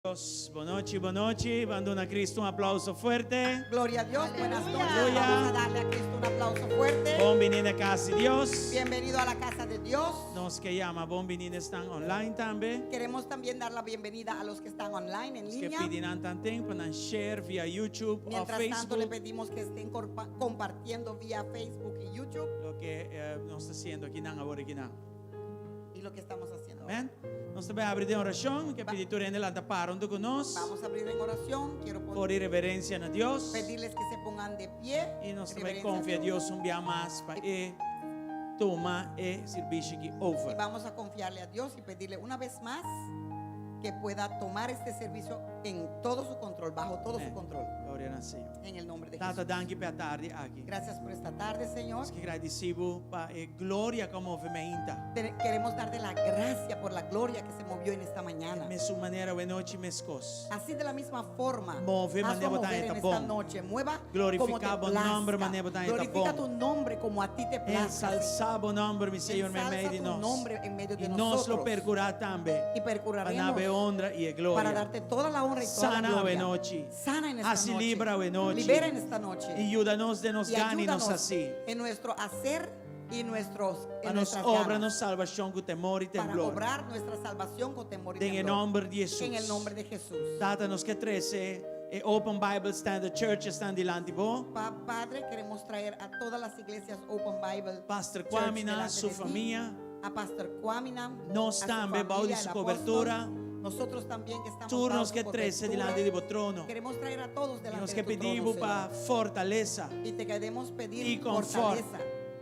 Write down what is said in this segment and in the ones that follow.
Dios. Bon nochi, bon nochi. Ban duna Cristo un aplauso fuerte. Gloria a Dios, buenas noches. Aleluya. Vamos a darle a Cristo un aplauso fuerte. Bon bini na kas di Dios. Bienvenido a la casa de Dios. Nos ke yama bon bini esnan online tambe. Queremos también dar la bienvenida a los que están online en Nos ke línea. pidi nan tanten pa nan share via YouTube òf Mientras tanto, le Facebook. pedimos que estén compartiendo vía Facebook y YouTube Loke nos ta hasiendo akinan awor akinan. y lo que estamos haciendo. ahora. Amén. Nos ta bai abri den orashon. Mi ke pidi tur hende lanta para huntu ku nos. Vamos a abrir en oración. Quiero For di reverencia na Dios. pedirles que se pongan de pie. I nos ta bai Reverencia a konfia Dios un bia mas pa e tuma e sirbishi aki Y over. vamos a confiarle a Dios y pedirle una vez más que pueda tomar este servicio en todo su control, bajo todo su Amén. control. Gloria na Señor. En el nombre de Tata, Jesús. danki pa e atardi aki. Gracias por esta tarde, Señor. Nos ke gradisí bo pa e gloria ku a move meinta. Te queremos dar de la gracia por la gloria que se movió en esta mañana. Mesun manera awenochi meskos. Así de la misma forma, Move hazlo manera bo ta mover en eta esta bon. noche. Mueva como te Glorifica bo nomber plazca. manera bo ta eta Glorifica bon. tu nombre como a ti te plazca. Ensalsá bo nomber, mi Señor, meimei Ensalza di tu nos. nombre en medio de I nos lo nosotros. perkurá tambe. Y Pa percuraremos na bo e honra i e para gloria. darte toda la honra y toda la Sana gloria. awenochi. Sana en esta Hasi noche. libra awenochi. Libera en esta noche. I yuda nos den nos Y gana i nos ayúdanos hasi. en nuestro hacer y nuestros, Pa en nos nuestras obra ganas. nos salbashon ku temor i Para temblor. obrar nuestra salvación con temor y Den e temblor. nomber di Hesus. En el nombre de Jesús. Tata nos ke trese e Open Bible Standard Churches nan dilanti bo. Pa Padre, queremos traer a todas las iglesias Open Bible Pastor Church Kwamina, delante su de ti. famia. A Pastor Kwamina, Nos a su tambe bou di familia, su el cobertura. apóstol. Nosotros también que estamos Tur bajo nos su ke trese cobertura. dilanti di bo trono. Queremos traer a todos I delante nos de ke tu pidi trono, bo pa Señor. fortalesa. Y te queremos pedir Y confort. fortaleza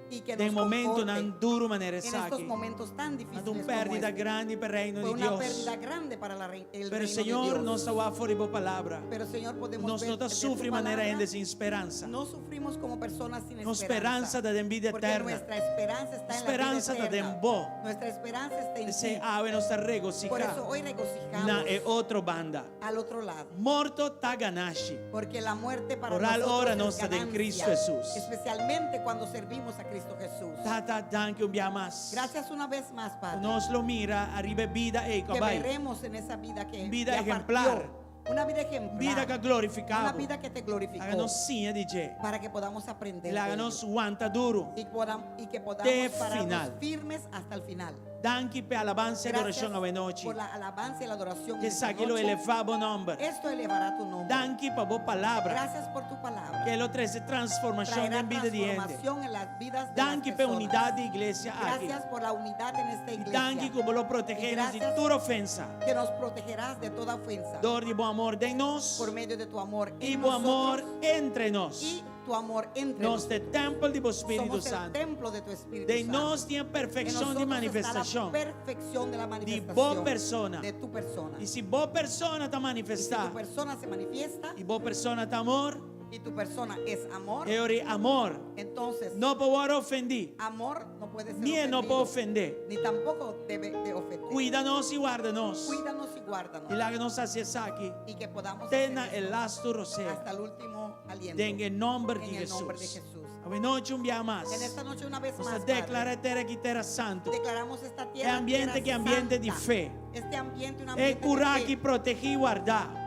y que Den nos momentonan conforte duru manera en estos esaki. momentos tan Ata difíciles un como pérdida este. grandi pa e reino Fue di una Dios. pérdida grande para la rei- el Pero reino de Señor, Dios. nos ta wak for di bo palabra. Pero Señor, podemos Nos ver no ta de tu sufri manera palabra, hende sin speransa. No sufrimos como personas sin Nos esperanza. speransa ta den bida Porque eterna. nuestra esperanza está en la vida Speransa ta den eterna. bo. Nuestra esperanza está en P'esei ti. awe nos ta Por eso regosihá hoy regocijamos na e otro banda. al otro lado. Morto ta ganashi. Porque la muerte para Oral nosotros ora es nos ta den ganancia, Cristo Jesús. Especialmente cuando servimos a Cristo Jesús. Tata, danki un bia mas. Gracias una vez más, Padre. Nos lo mira ariba e bida ei ku a Que bai. veremos en esa vida que Bida ya ejemplar. partió. Una vida ejemplar. Bida ku a glorifiká Una bo. vida que te glorificó. Laga nos siña di dje. Para que podamos aprender. Laga de nos ello. wanta duru. Y, podam, y que podamos Te pararnos final. firmes hasta el final. Danki p'e alabansa i Gracias adorashon awenochi. por la alabanza y la adoración. Ke en esta esaki lo noche. elevá bo nòmber. Esto elevará tu nombre. Danki pa bo palabra. Gracias por tu palabra. Ke lo trese transformashon Traerá den bida di hende. transformación en las vidas de Danki las p'e personas. unidat di iglesia aki. Gracias por la unidad en esta I iglesia. danki ku bo lo protegé Y nos di gracias tur ofensa. Que nos protegerás de toda ofensa. Dor di bo amor den nos Por medio de tu amor i en bo amor nosotros entre nos. y tu amor entre Nos ta e nosotros. tèmpel di bo Spiritu Somos el Santu. templo de tu Espíritu Den Santo. nos tin e En perfekshon di nosotros está la manifestashon perfección de la di manifestación bo persona. de tu persona. I si bo persona ta Y si manifestá tu persona se manifiesta i bo persona ta amor, y tu persona es amor, e ora amor entonces no por wòrdu ofendí, amor no puede ser ni e no por ofendido, ofendé. ni tampoco debe de ofender. Kuida nos i warda nos. Cuídanos y guárdanos. I laga nos hasi esaki Y que podamos te hacer na e esto lastu rosea. hasta el último aliento. Den e nòmber di En el nombre de Hesus. Jesús. Awenochi un bia mas. En esta noche una vez Nos ta más, Padre, deklará e tera aki tera santu. declaramos esta E tierra ambiente tierra ki ambiente di santa. fe. Este ambiente un E ambiente kurá de aki fe. protegí i wardá.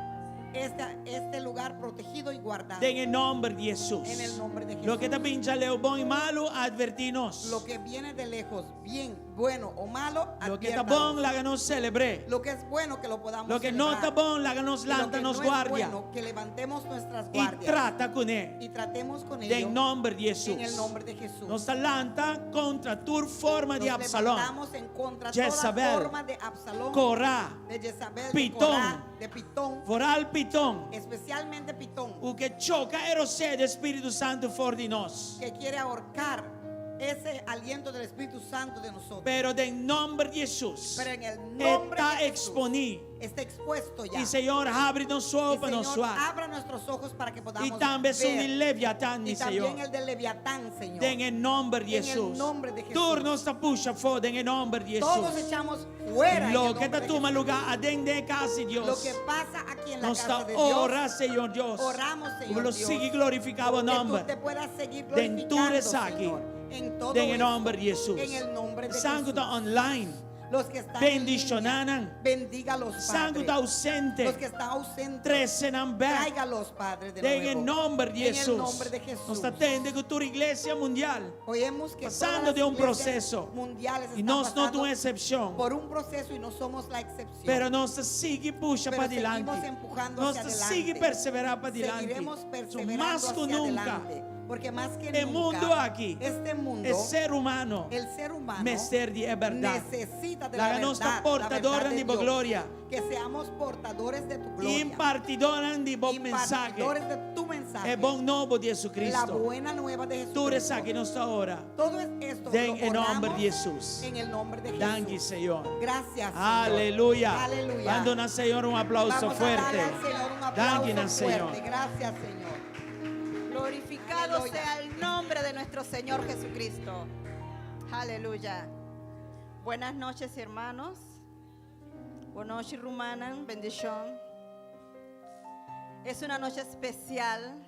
Este, este lugar protegido y guardado. Den e nòmber di Hesus. En el nombre de Jesús. Loke ta bin djaleu bon i malu, atvertí nos. Lo que viene de lejos, bien, bueno o malo, Loke ta adviértanos. bon, laga nos selebr'é. Lo que es bueno que lo podamos Loke no celebrar. ta bon, laga nos Y lo lanta que nos no es guardia bueno, que levantemos nuestras i guardias trata kuné. y tratemos con ello Den nòmber di en el Hesus. nombre de Jesús. Nos ta lanta kontra tur forma di Nos Absalon, levantamos en contra toda Jezabel, forma de Absalón, Korá, de Jezabel, de Pitón, Corá, de Pitón, foral Pitón, especialmente Pitón, ku ke choka e rosé di Spiritu Santu for di nos. que quiere ahorcar ese aliento del Espíritu Santo de nosotros. Pero den nomber di Hesus, Pero en el e nombre ta de Jesús eksponí. está expuesto ya. I Señor, habri nos wowo Y pa nos Señor, wak. abra nuestros ojos para que podamos I tambe esun di ver. Leviatán, mi Y también Señor. el del Leviatán, Señor. Den e nomber di En el Hesus. nombre de Jesús. Tur nos ta pusha afó den e nomber di Todos Hesus. echamos fuera en el Loke nombre ta de tuma Jesús. lugá aden den e kas di Lo Dios. que pasa aquí en la Nos casa ta de Dios. ora, Señor Dios. Oramos, Ku Señor lo Dios. sigui glorifiká bo Que tú nomber. te puedas seguir Den tur glorificando, esaki. Señor, en todo Den e esto. nomber di Hesus. En el nombre de Esnan ku ta Jesús. online. Los que están en Bendishoná línea, nan. Bendígalos, Esnan ku Padre. ta ausente, Los que están ausentes, trese nan bèk. tráigalos, Padre, de Den e nuevo. nòmber di En el Hesus. nombre de Jesús. Nos ta tende ku tur iglesia mundial. Oemos que Pasando todas las de un iglesias proceso. mundiales I están nos no ta pasando un eksepshon. por un proceso y no somos la excepción. Pero nos ta sigui pusha Pero pa dilanti. seguimos empujando Nos hacia ta adelante. sigui perseverá pa dilanti. Seguiremos So, perseverando mas ku hacia nunka, adelante. Porque más que e nunca, mundu aki, este mundo, e ser humano, el ser humano, mester di e bèrdat. necesita de Laga la nos ta verdad, la portadornan verdad de di bo Dios. gloria. Que seamos portadores de tu gloria. Impartidornan di bo mensahe. Impartidores de tu mensaje. E bon nobo di La Jesucristo. buena nueva de Tur Jesucristo. esaki nos ta ora. Todo es esto Den lo e nòmber oramos di Hesus. En el nombre de Danki, Jesús. Señor. Gracias, Señor. Aleluya. Aleluya. Ban duna Señor un aplauso Vamos a fuerte. darle al Señor un Danki aplauso na Señor. fuerte. Gracias, Señor. Glorificado Aleluya. sea el nombre de nuestro Señor Jesucristo. Aleluya. Buenas noches, hermanos. Buenas noches, rumannan. Bendición. Es una noche especial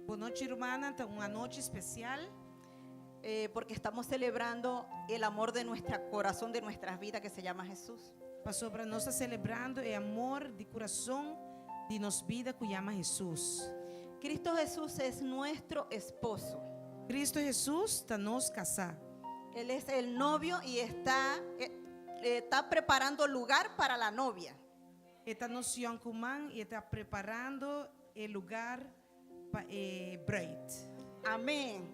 Bon nochi, rumannan. Ta un anochi spesial porque estamos celebrando el amor de nuestro corazón, de nuestras vidas, que se llama Jesús. Pasobra nos ta selebrando e amor di kurason di nos bida ku yama Hesus. Cristo Jesús es nuestro esposo. Kristu Hesus ta nos kasá. Él es el novio y está preparando lugar para la novia. E ta nos yònkuman i e ta preparando e lugá pa e brùit. Amén.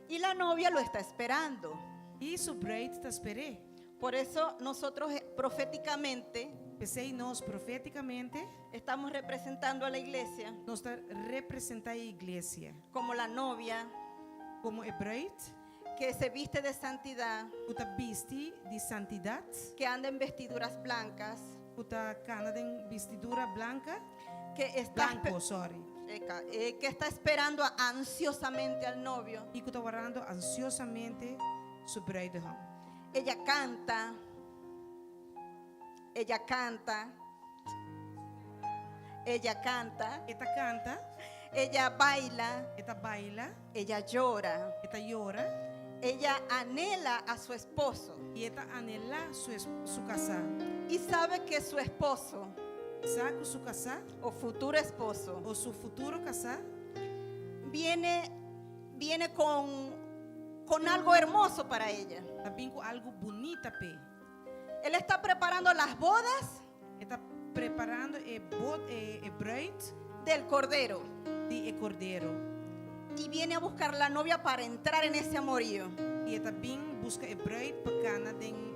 Y la novia lo está esperando. I su brùit ta sper'é. Por eso nosotros proféticamente P'esei nos profétikamente estamos representando a la iglesia nos ta representá e iglesia como la novia komo e brùit que se viste de santidad, ku ta bisti di santidat, que anda en vestiduras blancas, ku ta kana den bistidura blanka, que está, blanko, sorry, que está esperando ansiosamente al novio. I ku ta wardando ansiosamente su bruidegom. Ella canta, ella canta, ella canta, E ta kanta, ella baila, e ta baila, ella llora, e ta yora, ella anhela a su esposo i e ta anhelá su, su kasá. y sabe que su esposo Sa ku su kasá o futuro esposo o su futuro kasá viene con algo hermoso para ella. Ta bin ku algu bunita p'e. Él está preparando las bodas E ta preparando e bot e, e bruid del Cordero di e Kordero. y viene a buscar la novia para entrar en ese amorío, I e ta bin buska e bruid pa kana den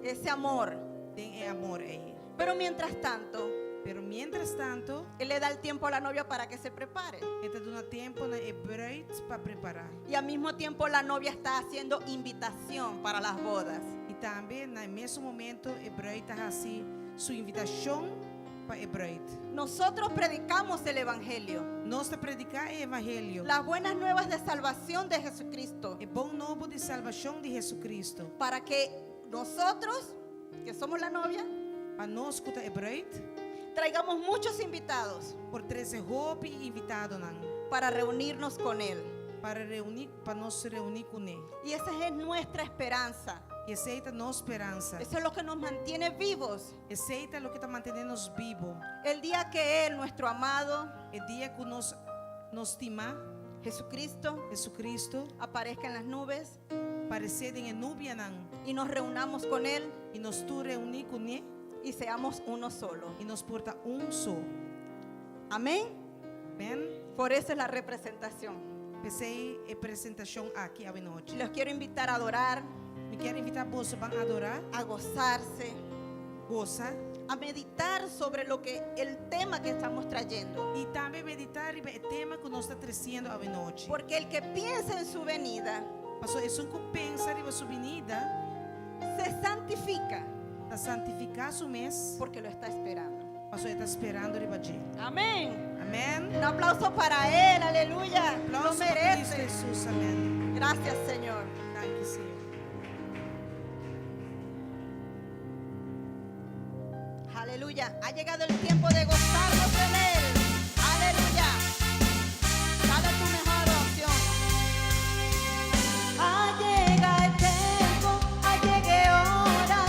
ese amor. Den e amor ei. Pero mientras tanto, Pero mientras tanto, él le da el tiempo a la novia para que se prepare. E ta duna tempu na e bruid pa prepará. Y al mismo tiempo la novia está haciendo invitación para las bodas. I tambe na mesun momento e bruid ta hasi su invitashon pa e bruid. Nosotros predicamos el Evangelio, Nos ta prediká e evangelio. las buenas nuevas de salvación de Jesucristo, E bon nobo di salbashon di Jesucristo. para que nosotros, que somos la novia, Pa nos ku ta e bruid, traigamos muchos invitados por trese hopi invitadonan para reunirnos con Él. pa reuní, pa nos reuní kuné. Y esa es nuestra esperanza. I esei ta nos speransa. Eso es lo que nos mantiene vivos. Esei ta loke ta mantené nos bibu. El día que Él, nuestro amado E dia ku nos nos stimá Jesucristo, Jesucristo aparezca en las nubes aparesé den e nubianan y nos reunamos con Él i nos tur reuní kuné y seamos uno solo. i nos por ta un so. Amén. Amèn. Por eso es la representación. P'esei e presentashon aki awe nochi. Los quiero invitar a adorar, Mi ke invitá boso pa adorá, a gozarse, gosa a meditar sobre lo que el tema que estamos trayendo. i tambe meditá riba e tema ku nos ta tresiendo awe nochi. Porque el que piensa en su venida Paso esun ku pensa riba su binida se santifica ta santifiká su mes, porque lo está esperando. paso e ta sperando riba dje. Amén. Amèn. Un aplauso para él, aleluya. Lo Aplauso pa Kristu merece. Hesus. Amèn. Gracias, Señor. Danki, Señor. Aleluya. Ha llegado el tiempo de gozarnos en él. Aleluya. Dale tu mejor oración. Ha llegado el tiempo, ha llegado hora.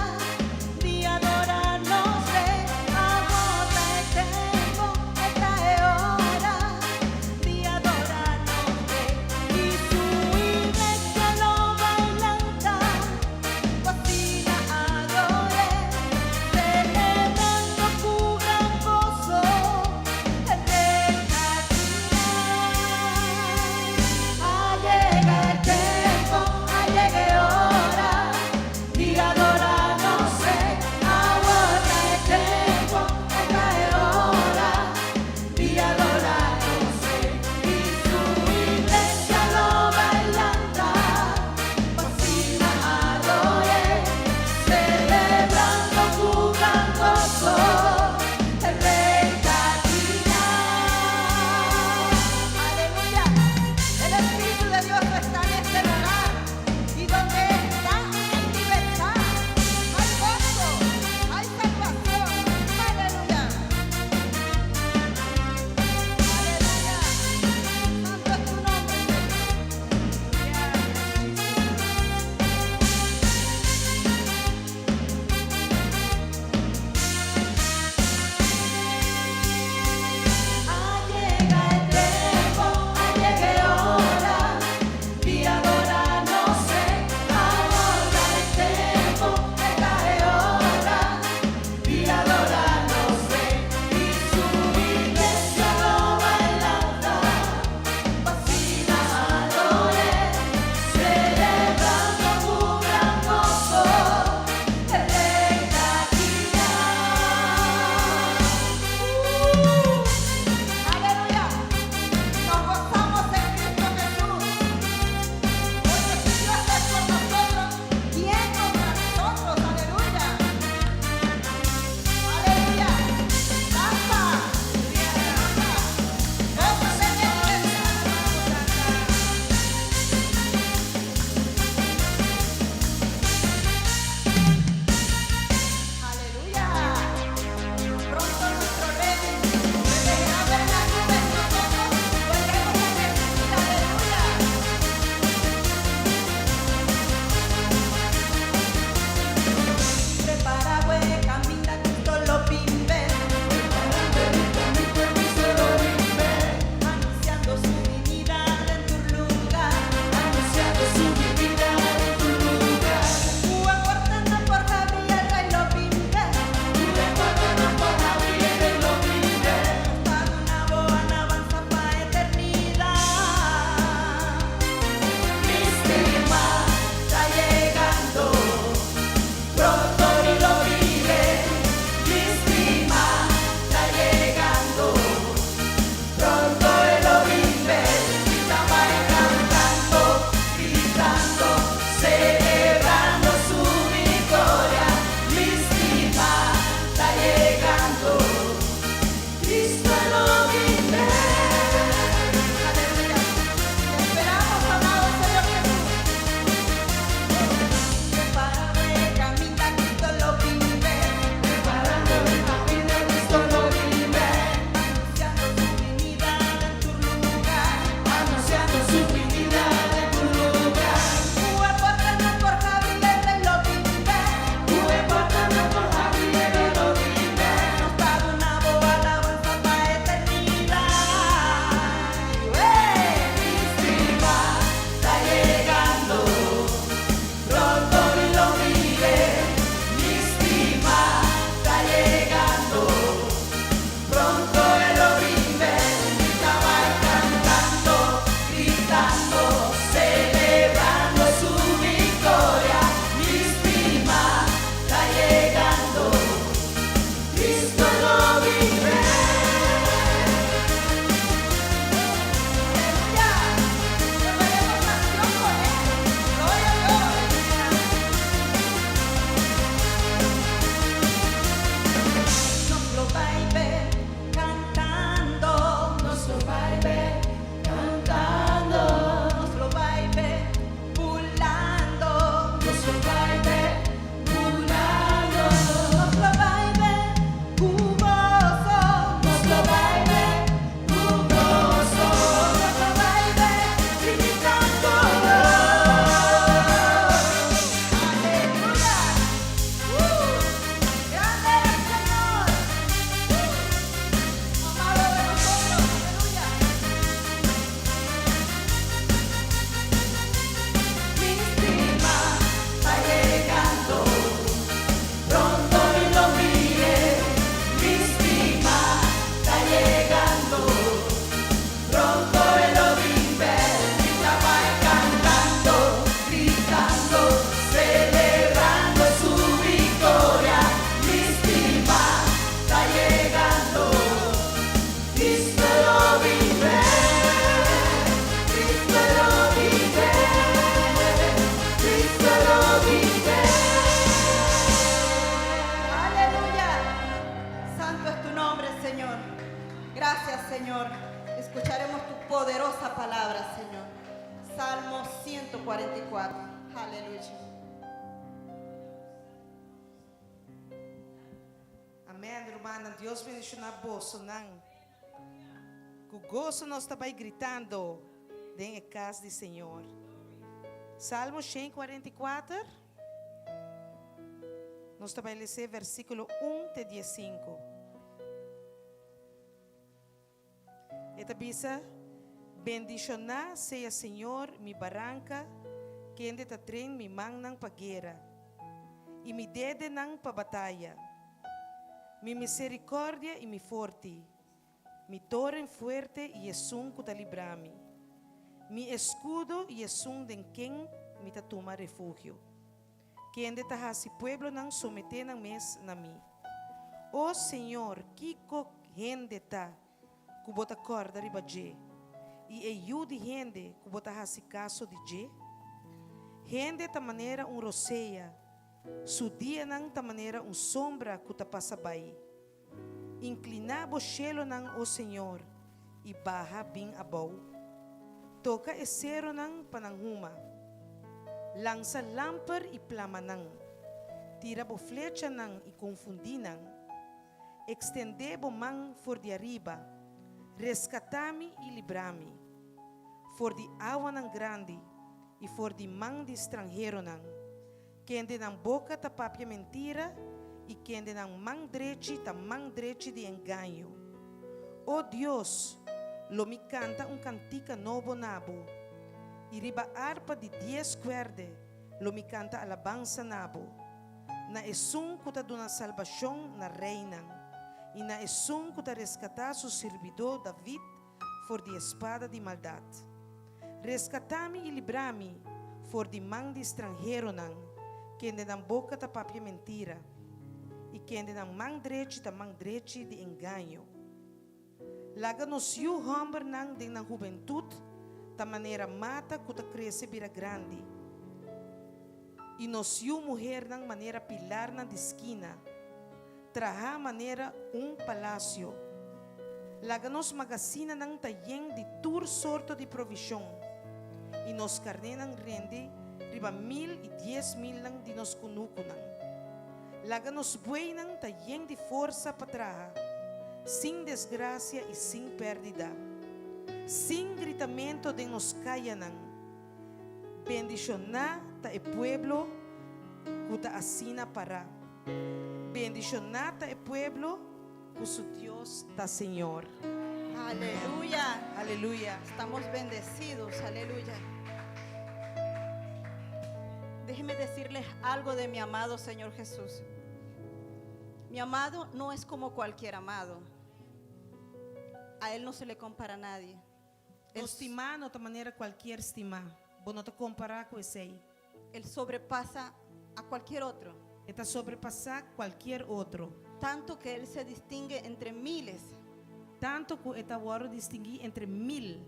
Señor. Escucharemos tu poderosa palabra, Señor. Salmo 144. Aleluya. Amèn, rumannan. Dios bendishoná bosonan. Ku goso nos ta bai gritando den e kas di Señor. Salmo 144. Nos ta bai lesa versíkulo 1 te 15. E ta bisa: Bendishoná sea Señor, mi baranka, kende ta train mi mannan pa guera, i mi dedenan pa bataya. Mi miserikòrdia i mi forti, mi toren fuerte i esun ku ta libra mi, mi eskudo i esun den ken mi ta tuma refugio, kende ta hasi pueblonan someté nan mes na mi. O Señor, kiko hende ta ku bo ta kòrda riba dje, i e yu di hende ku bo ta hasi kaso di dje? Hende ta manera un rosea, su dianan ta manera un sombra ku ta pasa bai. Inkliná bo shelonan, o Señor, i baha bin abou. Toka e seronan pa nan huma. Lansa lamper i plama nan. Tira bo flechanan i konfundí nan. Ekstendé bo man for di ariba. Reskatá mi i libra mi for di awanan grandi i for di man di stranheronan, kende nan boka ta papia mentira i kende nan man drechi ta man drechi di engaño. O Dios, lo mi kanta un kantika nobo na bo, i riba arpa di dies kuèrdè lo mi kanta alabansa na bo, na esun ku ta duna salbashon na reinan i na esun ku ta reskatá su sirbidó David for di e spada di maldat. Reskatá mi i libra mi for di man di stranheronan, kende nan boka ta papia mentira i kende nan man drechi ta man drechi di engaño. Laga nos yu hòmbernan den nan hubentut ta manera mata ku ta krese bira grandi, i nos yu muhernan manera pilarnan di skina, trahá manera un palasio. Laga nos magasinanan ta yen di tur sorto di provishon, i nos karnénan rende riba mil i dies milnan di nos kunukunan. Laga nos bueynan ta yen di forsa pa traha, sin desgrasia i sin pèrdida, sin gritamento den nos kayanan. Bendishoná ta e pueblo ku ta asina pará. Bendishoná ta e pueblo ku su Dios ta Señor. Aleluya. Aleluya. Estamos bendecidos, aleluya. Déjenme decirles algo de mi amado Señor Jesús. Mi amado no es como cualquier amado. A Él no se le compara a nadie. Él stimá no ta manera kualkier stimá. Bo no ta kompará ku esei. Él sobrepasa a cualquier otro. E ta sobrepasá kualkier otro. Tanto que Él se distingue entre miles. Tantu ku e ta wòrdu distinguí entre mil.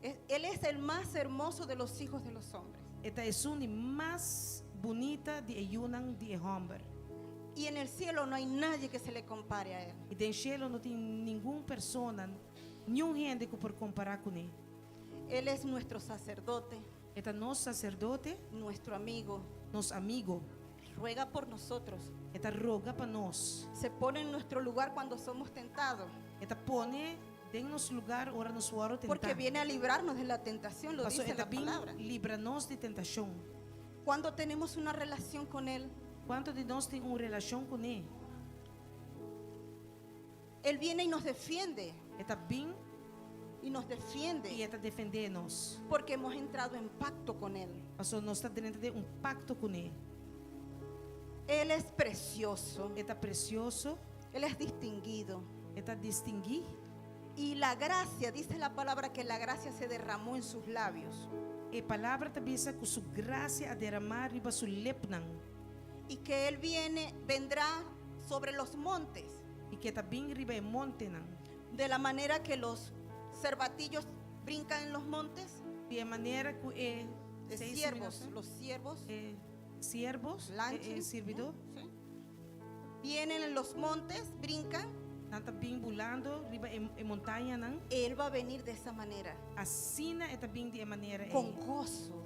Él es el más hermoso de los hijos de los hombres. E ta esun di mas bunita di e yunan di e hòmber. Y en el cielo no hay nadie que se le compare a Él. I den shelu no tin ningun persona, niun hende ku por kompará kuné. Él es nuestro sacerdote, E ta nos saserdote, nuestro amigo. Nos amigo. Ruega por nosotros. E ta roga pa nos. Se pone en nuestro lugar cuando somos tentados. E ta pone den nos lugá ora nos wòrdu tentá. Porque viene a librarnos de la tentación, lo Paso dice e ta la bin palabra. libra nos di tentashon. Cuando tenemos una relación con Él, Kuantu di nos tin un relashon kuné? Él viene y nos defiende. E ta bin Y nos defiende. i e ta defendé nos. Porque hemos entrado en pacto con Él. Paso nos ta drenta den un pakto kuné. Él es precioso. E ta presioso. Él es distinguido. E ta distinguí. Y la gracia, dice la palabra que la gracia se derramó en sus labios. E palabra ta bisa ku su grasia a deramá riba su lepnan. Y que Él viene, vendrá sobre los montes. I ku e ta bin riba e montenan. De la manera que los cervatillos brincan en los montes. Di e manera ku e De seis ciervos, minutos, los ciervos. Siervos, Lanchen, e sirbidó. ¿no? Sí. Vienen en los montes, brincan. Nan ta bin bulando riba e e montañanan. Él va a venir de esa manera, Asina e ta bin di e manera con ei. gozo.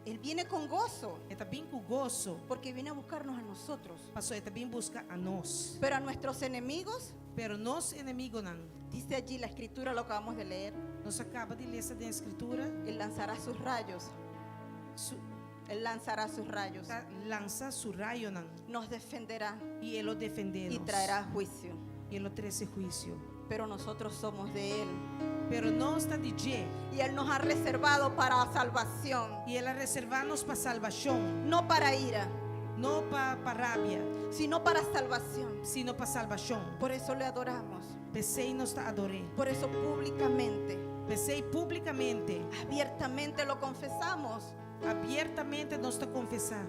Él viene con gozo, E ta bin ku goso, porque viene a buscarnos a nosotros. paso e ta bin buska anos. Pero a nuestros enemigos, Pero nos enemigunan, dice allí la escritura, lo acabamos de leer, nos a kaba di lesa den Skritura, Él lanzará sus rayos. su Él lanzará sus rayos. ta lansa su rayonan Nos defenderá i e lo defendé y nos. traerá juicio. I e lo trese huisio. Pero nosotros somos de Él. Pero nos ta di dje. Y Él nos ha reservado para salvación, I el a reservá nos pa salbashon, no para ira, no pa pa rabia, sino para salvación. sino pa salbashon. Por eso le adoramos. P'esei nos ta ador'é. Por eso públicamente, P'esei públikamente, abiertamente lo confesamos, abiertamente nos ta konfesá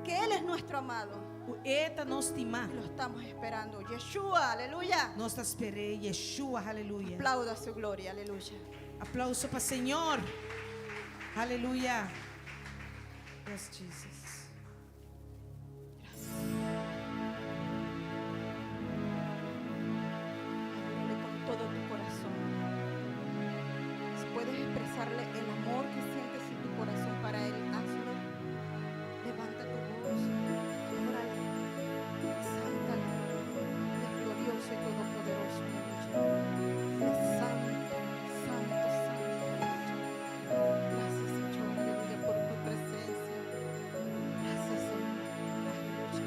que Él es nuestro amado. ku E ta nos stimá. Y lo estamos esperando. Yeshua, aleluya. Nos ta sper'é Yeshua, aleluya. Aplauda su gloria, aleluya. Aplauso pa Señor. Aleluya. Yes, Jesus. Adórale con todo tu corazón. Si puedes expresarle el amor que sientes en tu corazón para Él, hazlo. Levanta tu voz, adórale, exáltale. Él es glorioso y todopoderoso. Aleluya. Él es santo, santo, santo. Aleluya. Gracias, Señor, aleluya, por tu presencia. Gracias, Señor. Aleluya.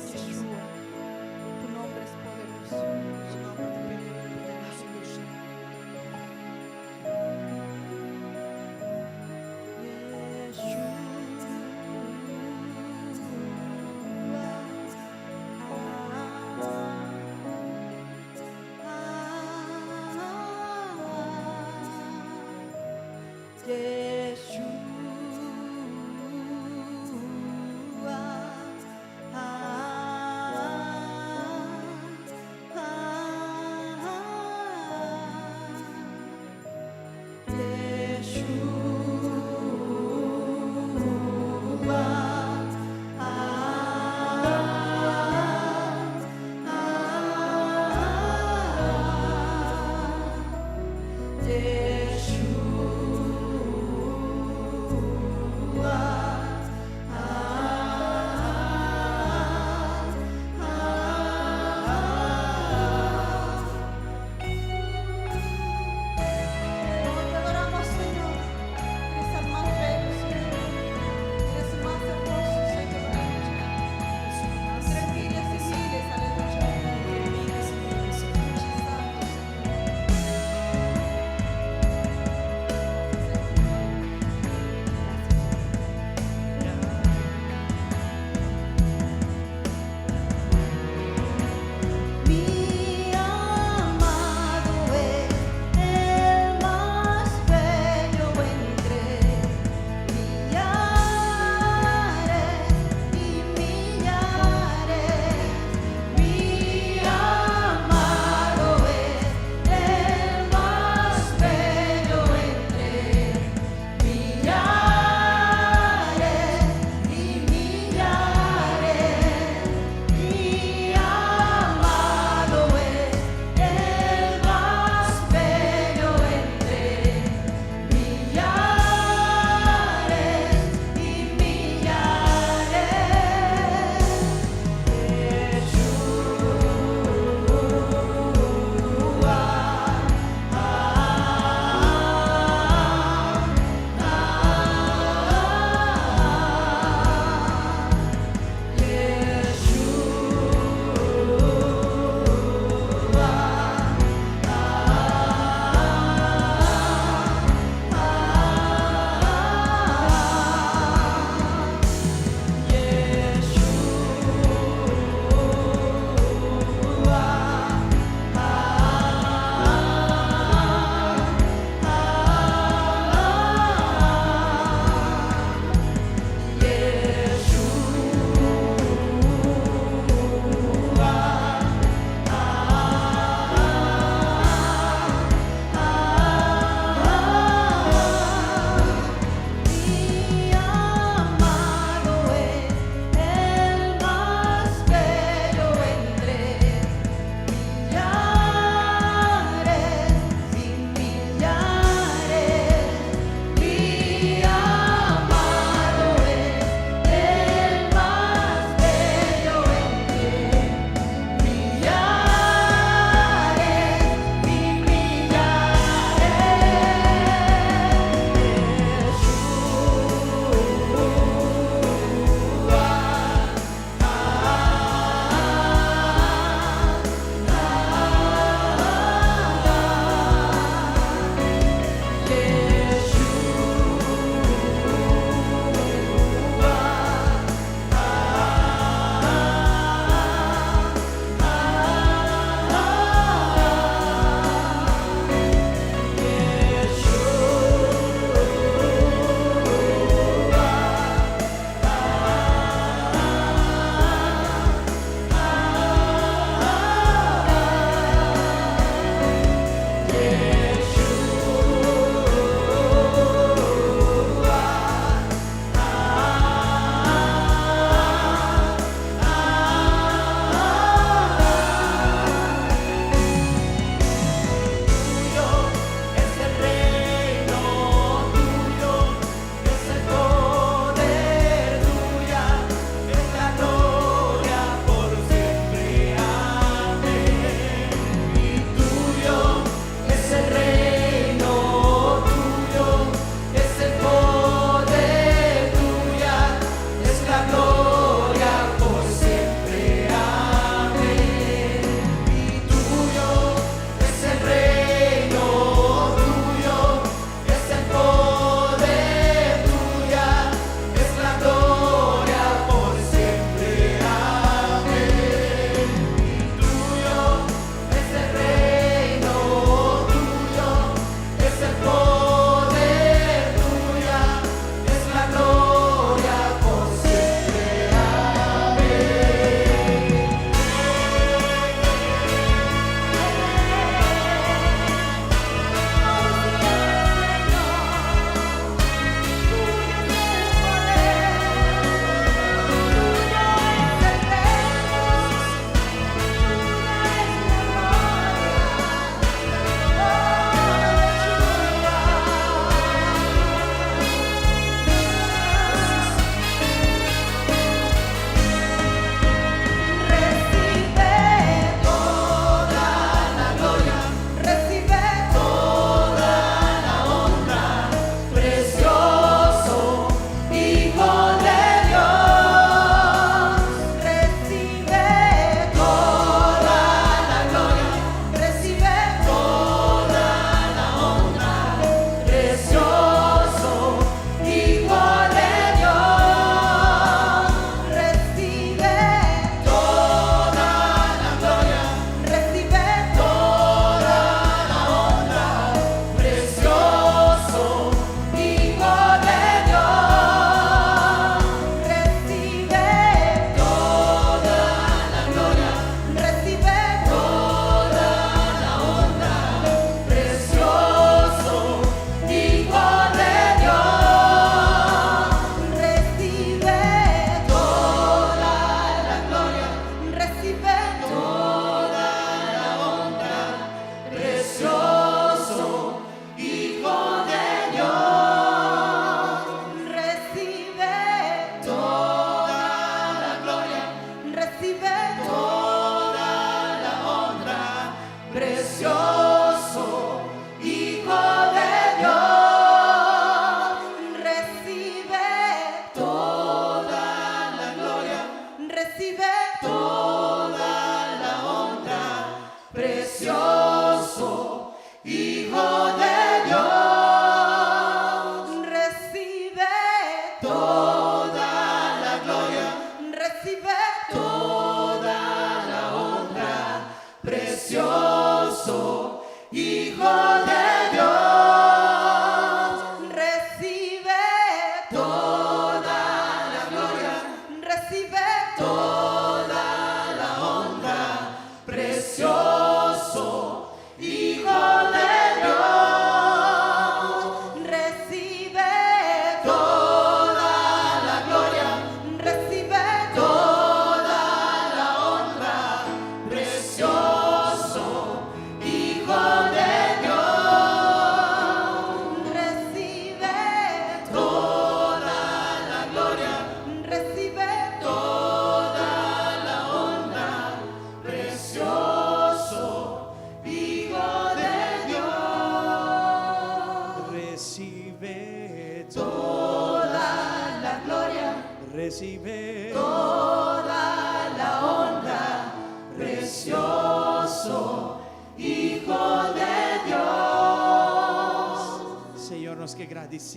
Yeshua, tu nombre es poderoso. Su nòmber ta poderoso, Yeshua.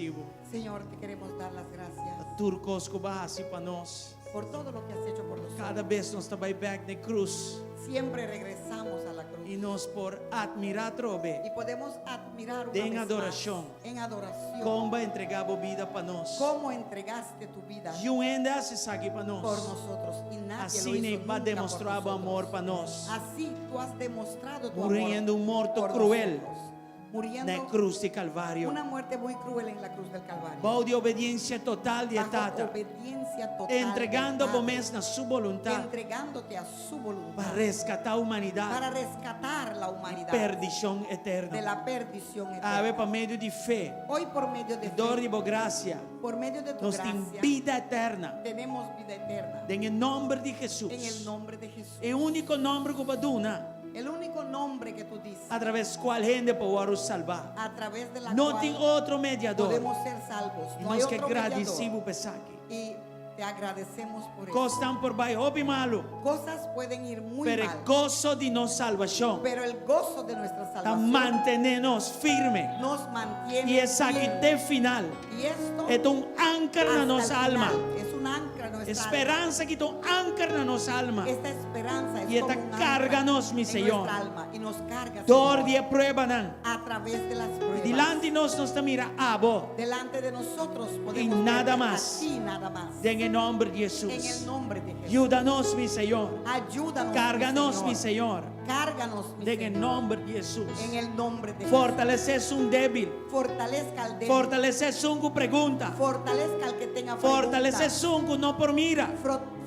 gradisí Bo. Señor, te queremos dar las gracias Pa tur kos ku Bo a hasi pa nos. por todo lo que has hecho por nosotros. Kada bes nos ta bai bèk na e krus. Siempre regresamos a la cruz. I nos por atmirá atrobe. Y podemos admirar una Den vez adorashon. más en adoración Kon Bo a entregá Bo bida pa nos. cómo entregaste tu vida Niun hende a hasi esaki pa por nos. nosotros y nadie lo Asina hizo ei Bo a nunca por demostrá Bo amor nosotros. pa nos. Así tú has demostrado tu Muriendo amor un morto por cruel nosotros. Muriendo Na e krus di Kalvario. una muerte muy cruel en la cruz del Calvario. Bou di obediensia total di e Bajo Tata. obediencia total del Entregando bo Padre. mes na su boluntat. Entregándote a su voluntad. Pa reskatá humanidat. Para rescatar la humanidad. Perdishon eterno. De la perdición eterna. Awe pa medio di fe. Hoy por medio de I dor fe, di bo grasia. por medio de tu Nos tin gracia, bida eterna. tenemos vida eterna. Den e nòmber di En el Hesus. nombre de Jesús. E úniko nòmber ku bo a duna. El único nombre que tú dices. A traves kual hende por wòrdu salbá. A través de la No cual tin otro mediador. podemos ser salvos. I No hay nos ke otro gradisí mediador. bo p'esaki. Y te agradecemos por eso. Kosnan por bai hopi malu. Cosas pueden ir muy Pero e mal. goso di nos salbashon Pero el gozo de nuestra ta salvación mantené nos firme. nos mantiene I esaki firme. te final. Y esto E ta un anker na hasta nos el alma. final. Es un ancla en nuestra Speransa aki ta un anker na nos alma. alma. Esta esperanza es I e ta como un ancla karga nos, mi en Señor. nuestra alma y nos carga, Dor Señor, di e pruebanan. a través de las pruebas. Dilanti nos nos ta mira abo. Delante de nosotros podemos I nada ver mas. a ti nada más. Den e nòmber di En el Jesus. nombre de Jesús. Yuda nos, mi Señor. Ayúdanos, Karga nos, mi Señor. Cárganos, mi Den e Señor. nòmber di Jesus. En el nombre de Jesús. Fortalesé esun débil. Fortalezca al débil. Fortalesé esun ku pregunta. Fortalezca al que tenga Fortalesé preguntas. esun ku no por mira.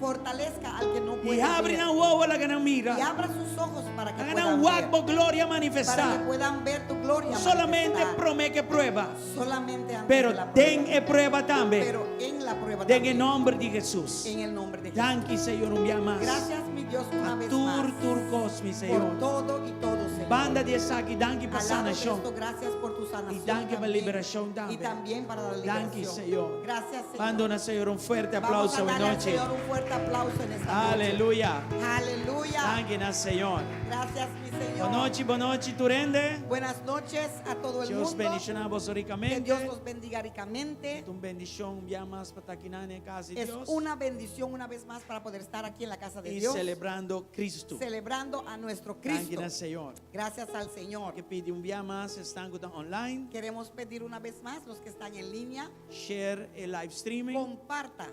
Fortalezca al que no puede I habri ver. nan wowo laga nan Y mira. abra sus ojos para que Laga puedan nan wak ver. bo gloria Para que manifestá. puedan ver tu gloria Solamente manifestar. promé ku e prueba. Solamente antes Pero de la den prueba. e prueba tambe. Pero en la prueba Den e también. nòmber di Jesus. En el nombre de Jesús. Danki Señor un bia mas. Gracias, mi Dios, una Pa vez tur más. tur kos, mi Por Señor. todo y todo, Señor. Banda di esaki, danki pa Al lado de sanashon. esto, gracias por tu sanación. I danki pa también. liberashon tambe. Y también para la liberación. Danki, Señor. Gracias, Señor. Ban duna Señor un fuerte Vamos aplauso a darle al anochi. Señor un fuerte aplauso en esta noche. Aleluya. Aleluya. Danki na Señor. Gracias, mi Señor. Bon nochi, bon nochi, tur hende. Buenas noches a todo el Dios mundo. bendishoná boso Que rikamente. Dios los bendiga ricamente. Un bendishon bia mas pa ta aki na kas di Es Dios. una bendición una vez más para poder estar aquí en la casa de I Dios. selebrando Kristu. Celebrando a nuestro Danki Cristo. na Señor. Gracias al Señor. Ke pidi un bia mas esnan ku ta online. Queremos pedir una vez más los que están en línea, Share e live streaming. comparta,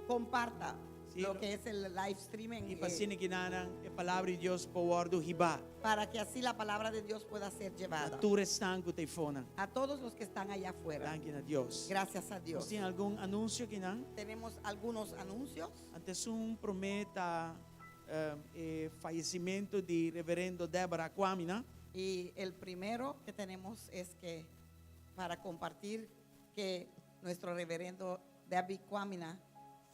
comparta Sí, lo que es el live streaming I pa asina kinan e palabra di Dios por wòrdu hibá. para que así la palabra de Dios pueda ser llevada Na tur esnan ku ta eifonan. a todos los que están allá afuera. Danki na Dios. Gracias a Nos Dios. tin algun anunsio akinan. Tenemos algunos anuncios. Anto esun promé ta e fayesimentu di Reverendo Deborah Kwamina. Y el primero que tenemos es que para compartir que nuestro reverendo David Kwamina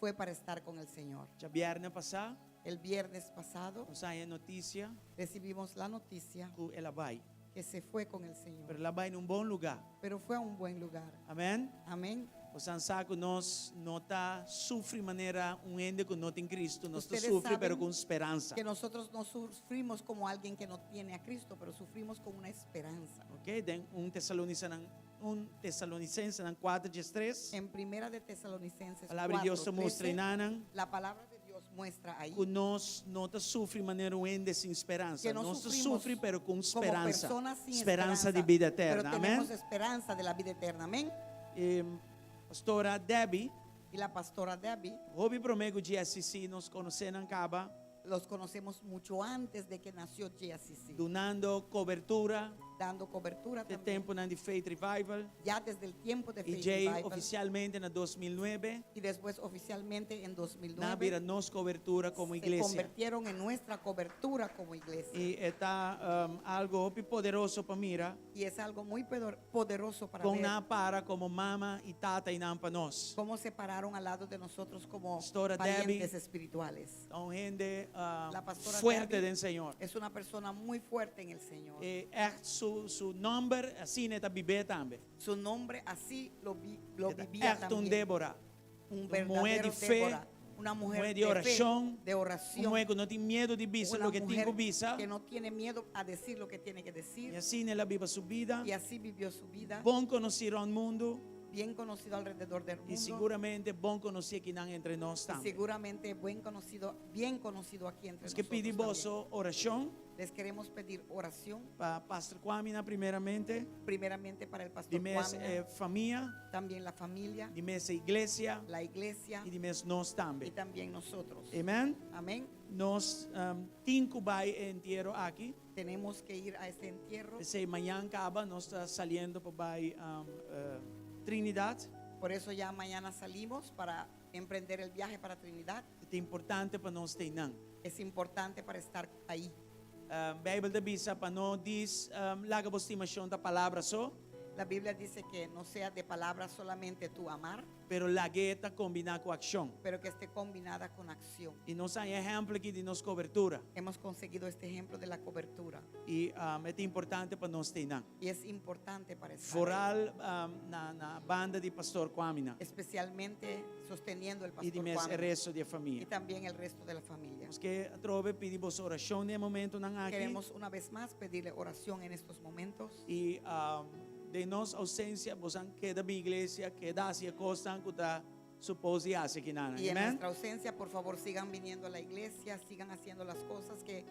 fue para estar con el Señor. Djabièrnè pasá, El viernes pasado nos a haña notisia recibimos la noticia ku el a bai. que se fue con el Señor, Pero el a bai na un bon lugá. pero fue a un buen lugar. Amèn. Amén. Boso sa ku nos no ta sufri manera un hende ku no tin Kristu. Nos ta Ustedes sufri saben pero ku speransa. Que nosotros no sufrimos como alguien que no tiene a Cristo, pero sufrimos con una esperanza. Ok, den 1 Tesalonicensenan 1 Tesalonicensenan 4 13. En Primera de Tesalonicenses Palabra di Dios 4, ta mustra 13, einan la palabra de Dios muestra ahí ku nos no ta sufri manera un hende sin speransa. que no Nos ta sufrimos sufri pero ku como speransa. personas sin Speransa esperanza, di bida pero eterno. tenemos Amèn. esperanza de la vida eterna. Amén. E pastora Debbie, Y la pastora Debbie hopi promé ku GSCC nos konosé nan kaba, los conocemos mucho antes de que nació GSCC, dunando kobertura dando cobertura te también, tempunan di Faith Revival. ya desde el tiempo de I Faith djei Revival ofisialmente na 2009 y después oficialmente en nan a bira 2009 nos kobertura komo se iglesia. convirtieron en nuestra cobertura como iglesia. I e ta um, algu hopi poderoso pa mira Y es algo muy poderoso para kon ver nan a para komo mama i tata einan pa nos. cómo se pararon al lado de nosotros como Pastora parientes Debbie, espirituales. Un hende La pastora fuerte Debbie den Señor. es una persona muy fuerte en el Señor. E echt su su nòmber asina e ta bib'é tambe. Su nombre así lo, vi, lo E ta vivía echt un también. Débora. Un Un muhé verdadero di fe. Débora. Una mujer Muhé di de fe, orashon. de oración. Un muhé ku no tin miedu di bisa Una loke tin mujer ku bisa. que no tiene miedo a decir lo que tiene que decir. I asina el a biba su bida. Y así vivió su vida. Bon konosí rònt mundu. Bien conocido alrededor del I mundo. siguramente bon konosí akinan entre nos Y tambe. seguramente buen conocido, bien conocido aquí entre Nos ke nosotros. pidi también. boso orashon. Les queremos pedir oración. Pa Pastor Kwamina primeramente. Primeramente para el pastor Di mes Kwamina. eh, famia. También la familia. Di mes iglesia. La iglesia. I di mes nos tambe. Y también nosotros. Amen. Amén. Nos um, tin ku bai e entiero aki. Tenemos que ir a este entierro. P'esei mañan kaba nos ta saliendo pa bai um, uh, Trinidad. Por eso ya mañana salimos para emprender el viaje para Trinidad. Ta importante pa nos ta einan. Es importante para estar ahí. Um, Bijbel ta bisa pa no djis um, laga bo stimashon ta palabra so. La Biblia dice que no sea de palabras solamente tu amar. Pero lag'é ta kombiná ku akshon. Pero que esté combinada con acción. I nos a haña ehèmpel aki di nos kobertura. Hemos conseguido este ejemplo de la cobertura. I um, e ta importante pa nos ta einan. Y es importante para estar ahí. Vooral um, na, na banda di pastor Kwamina. Especialmente sosteniendo el I di pastor mes e Kwamina. resto di e famia. Y también el resto de la familia. Nos ke atrobe pidi boso orashon den e momentonan aki. Queremos una vez más pedirle oración en estos momentos. I um, den nos ousensia, bosan keda bin iglesia, keda hasi e kosnan ku ta supos di hasi akinan. Y en Amen. nuestra ausencia, por favor, sigan viniendo a la iglesia, sigan haciendo las cosas que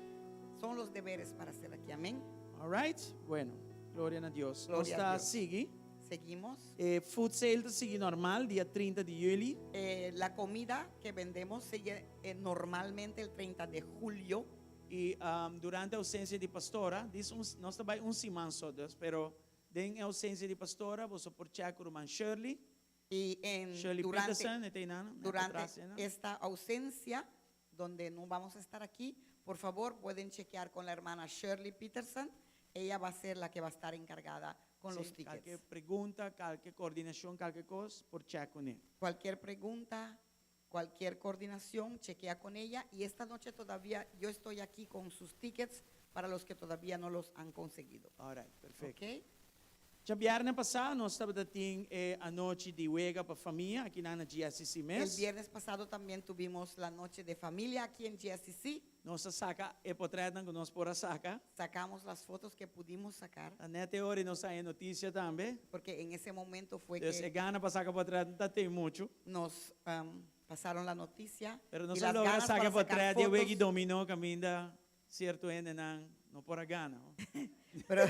son los deberes para hacer aquí. Amén. All right? Bueno, gloria na Dios. Gloria Nos a ta Dios. sigui. Seguimos. E food sale ta sigui normal dia 30 di juli. Eh, la comida que vendemos sigue eh, normalmente el 30 de julio. I um, durante ousensia di pastora, djis un, nos ta bai un siman so dus, pero den e ousensia di pastora, boso por check ku ruman Shirley. Y en, Shirley durante, Peterson, e ta einan, net durante atras einan. esta ausencia, donde no vamos a estar aquí, por favor pueden chequear con la hermana Shirley Peterson. Ella va a ser la que va a estar encargada con los Sí, tickets. Kalke pregunta, kalke koordinashon, kalke kos, por check kuné. Cualquier pregunta, cualquier coordinación, chequea con ella. Y esta noche todavía yo estoy aquí con sus tickets para los que todavía no los han conseguido. All right, perfecto. Ok? Djabièrnè pasá nos tabata tin e anochi di wega pa famia aki na GSCC mes. El viernes pasado también tuvimos la noche de familia aquí en GSCC. Nos a saka e potrètnan ku nos por a saka. Sacamos las fotos que pudimos sacar. Ta nèt e ora ei nos a haña notisia tambe. Porque en ese momento fue Dus que e gana pa saka potrèt no ta tin muchu. nos um, pasaron la noticia. Pero y nos a las logra ganas saka para sacar potrèt di e wega i fotos. dominó kaminda sierto hendenan no por a gana. Pero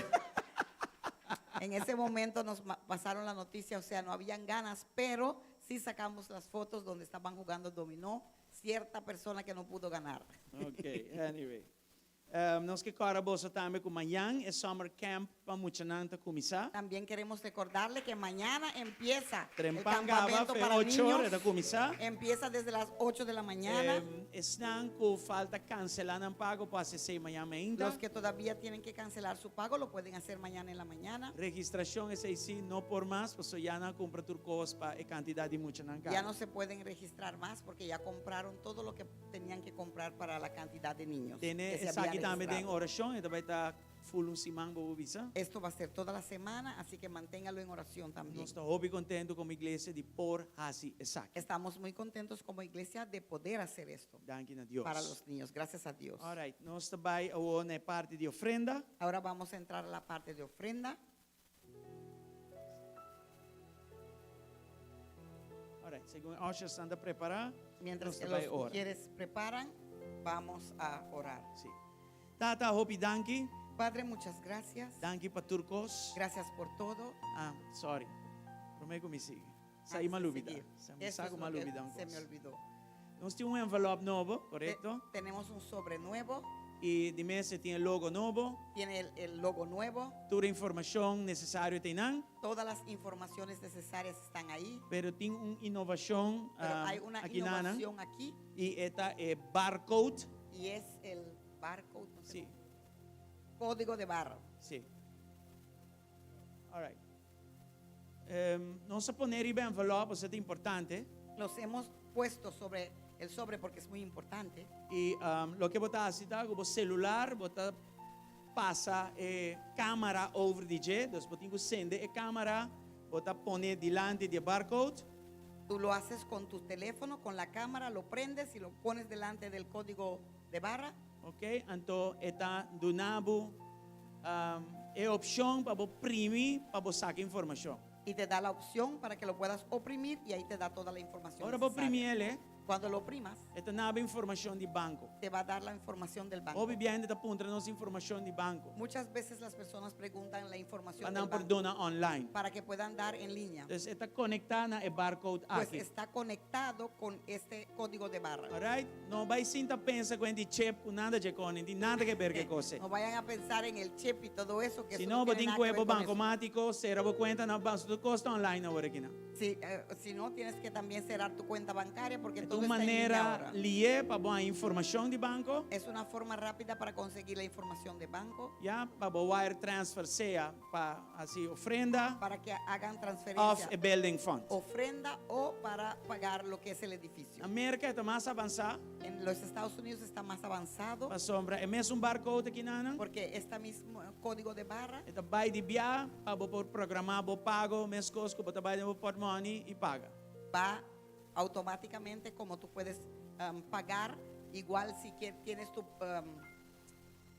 en ese momento nos pasaron la noticia, o sea, no habían ganas, pero sí sacamos las fotos donde estaban jugando dominó cierta persona que no pudo ganar. Ok, anyway. Um, nos ke kòrda boso tambe ku mañan e summer camp pa muchanan ta kuminsá. También queremos recordarle que mañana empieza el Trempan gaba, campamento fe para 8 ora niños. ta kuminsá. Empieza desde las 8 de la mañana. Um, esnan ku falta kanselá nan pago por hasi esei mañan mainta. Los que todavía tienen que cancelar su pago lo pueden hacer mañana en la mañana. Registrashon esei sí no por mas, pasobra ya nan a kumpra tur kos pa e kantidat di muchanan Ya kaba. no se pueden registrar más porque ya compraron todo lo que tenían que comprar para la cantidad de niños Tene que se habían esaki tambe den registrado. orashon, e ta bai ta full un siman bo por bisa. Esto va a ser toda la semana, así que manténgalo en oración también. Nos ta hopi kontentu komo iglesia di por hasi esaki. Estamos muy contentos como iglesia de poder hacer esto Danki na Dios. para los niños. Gracias a Dios. All right, nos ta bai awor na e parti di ofrenda. Ahora vamos a entrar a la parte de ofrenda. All right, segun ushers ta prepará, Mientras nos que ta bai los ora. ujieres preparan, vamos a orar. Sí. Tata, hopi danki. Padre, muchas gracias. Danki pa tur kos. Gracias por todo. Ah, sorry. Promé ku mi sigui. Sa Antes i de lubidá. seguir. Sa mi Esto sa es ku lo que lubidá un se me kos. olvidó. Nos tin un envelop nobo, korekto? Tenemos un sobre nuevo. I di mes e tin e logo nobo. Tiene el, el logo nuevo. Tur informashon nesesario ta einan. Todas las informaciones necesarias están ahí. Pero tin un inovashon Pero ah, hay una aki nanan. innovación aquí. I e ta e barcode. Y es el barcode. No sé Sí. cómo. Código de barra. Sí. All right. Um, nos a pone riba envelop, pasobra ta importante. Los hemos puesto sobre el sobre porque es muy importante. I um, loke bo ta hasi ta ku bo celular, bo ta pasa e camera over di dje, dus bo tin ku sende e camera, bo ta pone dilanti di e barcode. Tú lo haces con tu teléfono, con la cámara, lo prendes y lo pones delante del código de barra. Ok, anto e ta duna bo e opshon pa bo primi pa bo saka informashon. Y te da la opción para que lo puedas oprimir y ahí te da toda la información Ora bo necesaria. primi el, Cuando lo oprimas, e ta naba informashon di banko. te va a dar la información del banco. Hopi bia hende ta puntra nos informashon di banko Muchas veces las personas preguntan la información pa del nan por banco duna online. para que puedan dar en línea. Dus e ta konektá na e barcode Pues aki. está conectado con este código de barra. Alright? No bai sinta pensa ku hende chip ku nada dje kone, tin nada ke ber ke kos ei. No vayan a pensar en el chip y todo eso, que Si eso no, no bo tiene tin nada ku que e bo ver con eso. bankomátiko, sera bo kuenta na banko, tur kos ta online awor aki nan. Si, eh, si no, tienes que también cerrar tu cuenta bancaria porque E ta todo un está en línea manera ahora. lié pa bo haña informashon di banko. Es una forma rápida para conseguir la información de banco, Ya, pa bo wire transfer sea pa hasi ofrenda para que hagan òf transferencia, e building fund. ofrenda o para pagar lo que es el edificio. Na Merka e ta mas avansá. En los Estados Unidos está más avanzado Pasobra e mesun barcode aki nan. porque este mismo código de barra E ta bai di bia pa bo por programá bo pago meskos ku bo ta bai den bo portmòni i paga. va automáticamente como tú puedes um, pagar igual si quie- tienes tu um,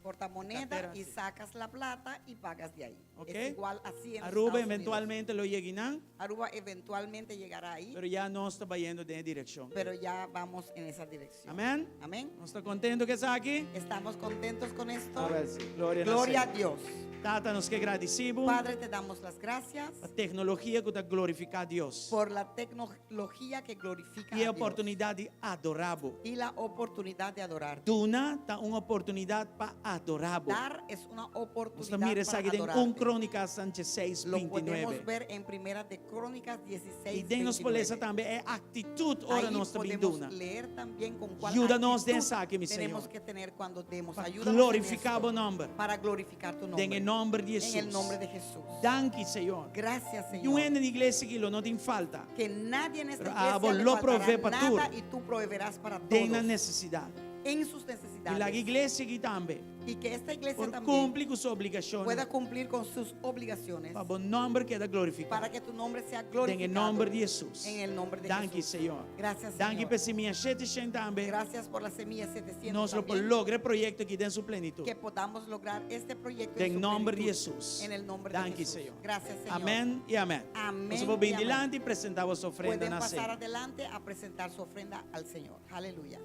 portamoneda Cartera, y sí. sacas la plata y pagas de ahí. Ok. Es igual así en los Aruba Estados Unidos. eventualmente lo yega einan, Aruba eventualmente llegará ahí, pero ya nos ta bayendo den e direkshon. pero ya vamos en esa dirección. Amén. Amén. Nos ta kontento ku esaki? Estamos contentos con esto. A ver, sí. Gloria na Gloria a Señor. Dios. Tata, nos ke gradisí bo Padre, te damos las gracias pa teknologia ku ta glorifiká Dios por la tecnología que glorifica i e a Dios oportunidat di adorá bo. y la oportunidad de adorarte. Duna ta un oportunidat pa adorá bo. Dar es una Nos ta oportunidad mira para esaki den 1 adorarte. Krónikas 6, Lo podemos 29. ver en Primera de Crónicas 16, I den nos por lesa 29. tambe e aktitut ora Ahí nos ta bin podemos duna. leer también con cuál Yuda nos den actitud esaki, mi tenemos Señor. que tener cuando demos. Pa Ayúdanos en glorifiká esto, bo nòmber. para glorificar tu nombre. Den e nòmber di En el Hesus. nombre de Jesús. Danki, Señor. Gracias, Niun Señor. hende den iglesia aki lo no tin falta. Que nadie en esta Pero iglesia abo le lo faltará provee pa tur. nada y tú proveerás para Den nan todos nesesidat. en sus I laga necesidades. iglesia aki tambe Y que esta iglesia por también kumpli ku su obligashonnan pueda cumplir con sus obligaciones pa bo nòmber keda glorifiká. para que tu nombre sea Den e glorificado. nòmber di Hesus. En el nombre de Danki, Jesús. Señor. Gracias, Danki Señor. pa e simia shete shen tambe. Gracias por la semilla 700 Nos lo por también, logra e proyekto aki den su plenitud. que podamos lograr este proyecto Den en su nòmber di plenitud. Hesus. En el nombre de Danki, Jesús. Señor. Gracias, Señor. Amén y amén. Amén Nos por y bin amén. dilanti y presentá boso ofrenda Pueden na pasar Señor. adelante a presentar su ofrenda al Señor. Aleluya.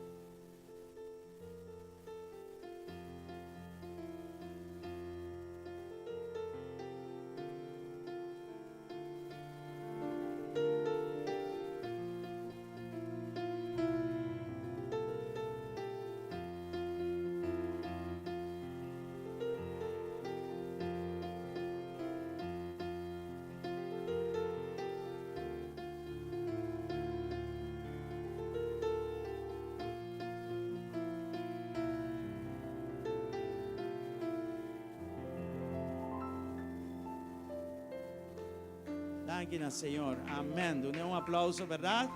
Danki na Señor. Amén. Dune un aplauso, ¿verdad?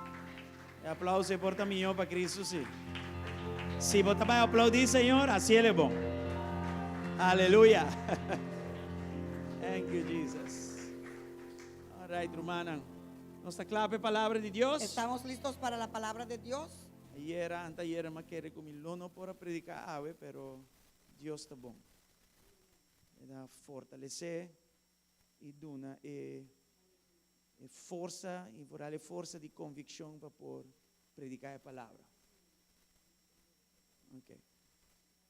E aplauso e por ta mihó pa Cristo, sí. Si bo ta bai aplaudí, Señor, así Él es bon. Aleluya. Thank you, Jesus. All right, rumannan. Nos ta kla pa e palabra di Dios. ¿Estamos listos para la palabra de Dios? Ayera, antayera, m'a kere ku mi lo no por a prediká awe, pero Dios ta bon. E ta fortalesé i duna e e forsa i vooral e forsa di konvikshon pa por prediká e palabra. Ok.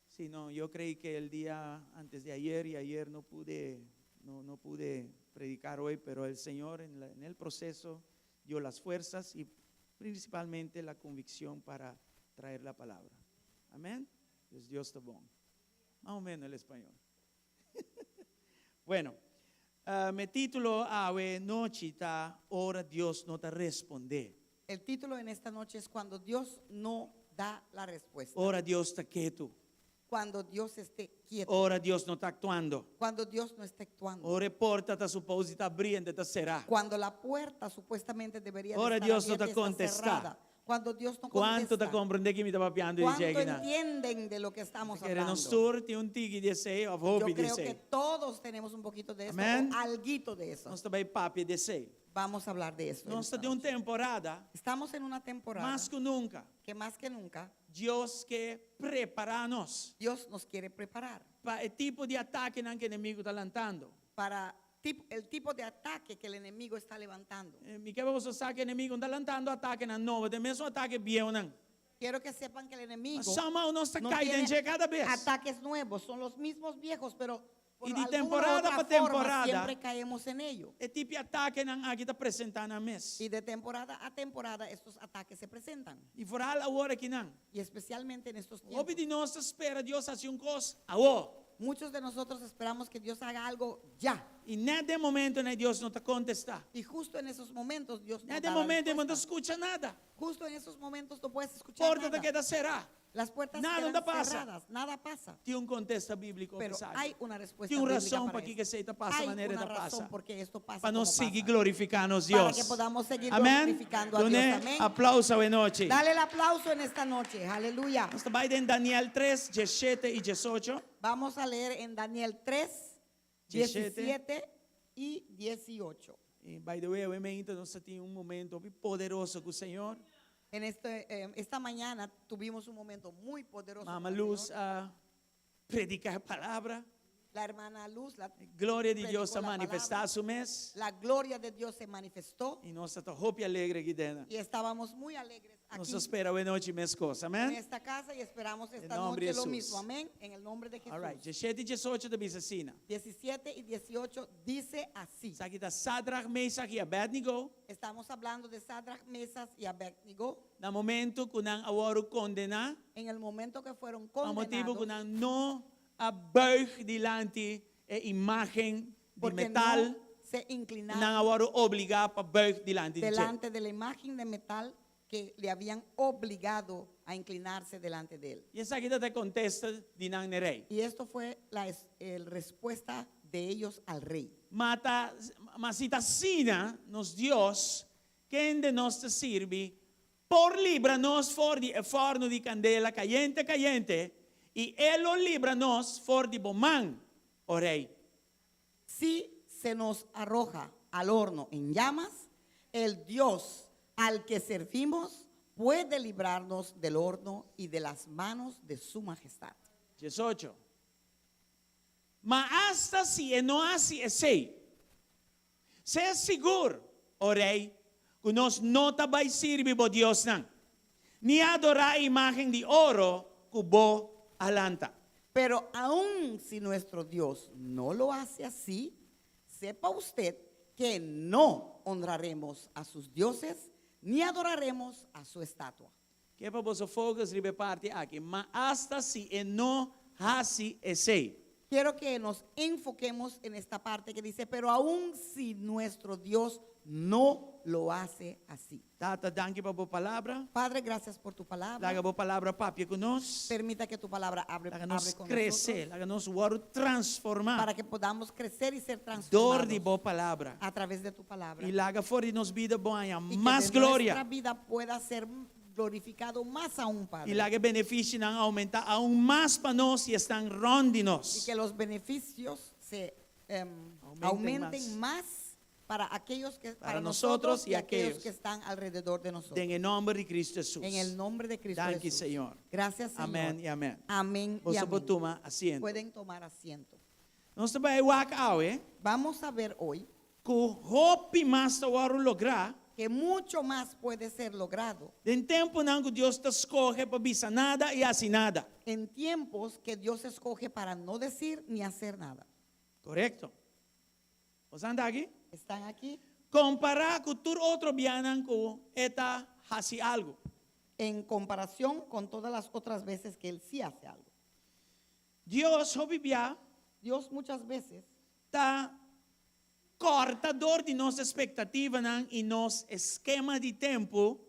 Sí, no, yo creí que el día antes de ayer y ayer no pude, no, no pude predicar hoy, pero el Señor en, la- en el proceso dio las fuerzas y principalmente la convicción para traer la palabra. Amén. Pues Dios está bon. Más o menos el español. Bueno, mi título awe nochi ta Ora Dios no ta respondé. El título en esta noche es Cuando Dios no da la respuesta. Ora Dios ta ketu. Cuando Dios esté quieto. Ora Dios no ta aktuando. Cuando Dios no esté actuando. Ora e porta ta supos di ta abrí ende ta será. Cuando la puerta supuestamente debería de Ora estar Dios no abierta ta y está kontestá. cerrada. Cuando Dios no Kuantu ta contesta. komprendé ki mi ta papiando di ¿Cuánto dje akinan? entienden de lo que estamos Kere nos hablando? tur tin un tiki di esei òf Yo hopi di creo que esei. todos tenemos un poquito de eso Amén. o alguito de eso. Nos ta bai papia di esei. Vamos a hablar de eso en Nos esta ta den un noche. temporada, Estamos en una temporada mas ku nunka, que más que nunca Dios ke prepará nos Dios nos quiere preparar pa e tipo di atakenan ku enemigu ta lantando. Para el tipo de ataque que el enemigo está levantando. Mi ke pa boso sa ku enemigu no ta lantando atakenan nobo, ta e mesun atake bieunan. Quiero que sepan que el enemigo Somehow nos ta no kai den tiene dje kada bes. ataques nuevos, son los mismos viejos, pero por Y di alguna temporada otra pa forma temporada, siempre caemos en ello. E tipo di atakenan aki ta presentá nan mes. Y de temporada a temporada estos ataques se presentan. I vooral awor akinan. Y especialmente en estos Hopi tiempos. di nos ta spera Dios hasi un kos awor. Muchos de nosotros esperamos que Dios haga algo ya. I net den e momentonan ei Dios no ta kontestá. Y justo en esos momentos Dios no Net da den la momento no ta respuesta. skucha nada. Justo en esos momentos no puedes escuchar Porta ta nada. keda será. Las puertas Nada quedan no pasa. cerradas, nada pasa. Tin un kontesta bíbliko Pero pa esaki. hay una respuesta Tin un bíblica rason para pa kiko eso. esei ta pasa Hay manera una ta pasa. razón por qué esto pasa Pa nos como sigui pasa. glorifiká nos Para Dios. que podamos seguir Amèn. glorificando a Dios. Dun'é Amén. aplouso awe nochi. Dale el aplauso en esta noche. Aleluya. Nos ta bai den Daniel 3, 17 i 18. Vamos a leer en Daniel 3, 17. 17 y 18. I by the way, awe nos tin un momento poderoso ku Señor. En esta mañana tuvimos un momento muy poderoso Mama con el Luz Señor. a prediká e palabra. La hermana Luz, la, Gloria di predicó Dios a la manifestá palabra. su mes. La gloria de Dios se manifestó I nos ta hopi alegre aki den. y estábamos muy alegres Nos aquí spera awe nochi mes kos. en Amèn? esta casa y esperamos esta nombre noche de lo Jesús. mismo. Amén. En el nombre de Jesús. All right. 17 i 18 ta bisa asina. 17 y 18 dice así. Esaki ta Sadrach, Mesach i Abednego. Estamos hablando de Sadrach, Mesas y Abednego. Na momento ku nan a wòrdu kondená, En el momento que fueron pa motibu ku condenados, nan no a buig dilanti e imágen di porque metal, no se inclinaron nan a wòrdu obligá pa buig dilanti di dje. delante de la imagen de metal que le habían obligado a inclinarse delante de él. I esaki ta e kontesta di nan na rei. Y esto fue la el respuesta de ellos al rey. Ma ta, ma si ta asina, nos Dios, kende nos ta sirbi, por libra nos for di e fòrnu di kandela kayente kayente, i e lo libra nos for di bo man, o rei. Si se nos arroja al horno en llamas, el Dios al que servimos puede librarnos del horno y de las manos de su majestad. 18. Ma asta si e no hasi esei, sea sigur, o rei, ku nos no ta bai sirbi bo diosnan, ni adorá e imágen di oro ku bo a lanta. Pero aun si nuestro Dios no lo hace así, sepa usted que no honraremos a sus dioses ni adoraremos a su estatua. Ke pa boso focus riba e parti aki, ma asta si e no hasi esei. Quiero que nos enfoquemos en esta parte que dice, pero aun si nuestro Dios no lo hace así. Tata, danki pa bo palabra. Padre, gracias por tu palabra. Laga bo palabra papia ku nos. Permita que tu palabra hable, Laga hable nos con krese, nosotros laga nos wòrdu transformá para que podamos crecer y ser dor transformados di bo palabra. a través de tu palabra. I laga for di nos bida bo haña Y que mas de gloria. nuestra vida pueda ser glorificado más aún, Padre. I laga benefisionan oumentá aun mas pa nos i esnan rònt di Y nos. que los beneficios se Aumenten aumenten más para aquellos que Para para, nosotros nosotros y y aquellos aquellos. que están alrededor de nosotros. Den nòmber di Kristu Hesus. En el nombre de Cristo Danki, Jesús. Señor. Gracias, Señor. Amèn i amèn. Amén y Boso por amén. tuma asiento. Pueden tomar asiento. Nos ta bai wak awe Vamos a ver hoy ku hopi mas ta wòrdu lográ que mucho más puede ser logrado den temponan ku Dios ta skohe pa bisa nada i hasi nada. en tiempos que Dios escoge para no decir ni hacer nada. Korekto. Boso ta aki? ¿Están aquí? Kompará ku tur otro bianan ku e ta hasi algu. En comparación con todas las otras veces que Él sí hace algo. Dios hopi bia Dios muchas veces ta kòrta dor di nos ekspektativanan i nos eskema di tempu.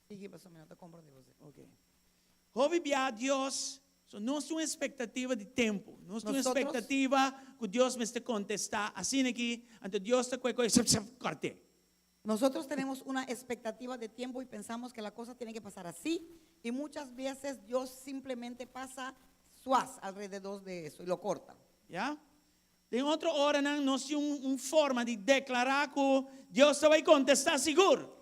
Sigui, pastor, mi no ta komprondé bo. Ok. Hopi bia Dios, so nos tin un ekspektativa di tempu. Nos tin un Nosotros- ekspektativa ku Dios mester kontestá asina aki, anto Dios ta kue kue sap sap kòrt'é. Nosotros tenemos una expectativa de tiempo y pensamos que la cosa tiene que pasar así y muchas veces Dios simplemente pasa suaz alrededor de eso y lo corta. Ya? Den otro oranan nos tin un un forma di deklará ku Dios ta bai kontestá sigur.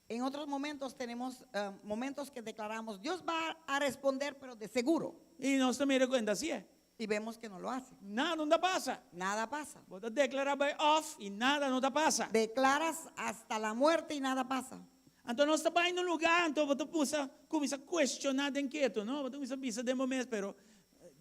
En otros momentos tenemos momentos que declaramos, Dios va a responder, pero de seguro. I nos ta mira ku e no ta hasié. Y vemos que no lo hace. Nada no ta pasa. Nada pasa. Bo ta deklará bai òf i nada no ta pasa. Declaras hasta la muerte y nada pasa. Anto nos ta bai na un lugá, anto bo ta pusa kuminsá kuestioná den ketu, no? Bo ta kuminsá bisa den bo mes, pero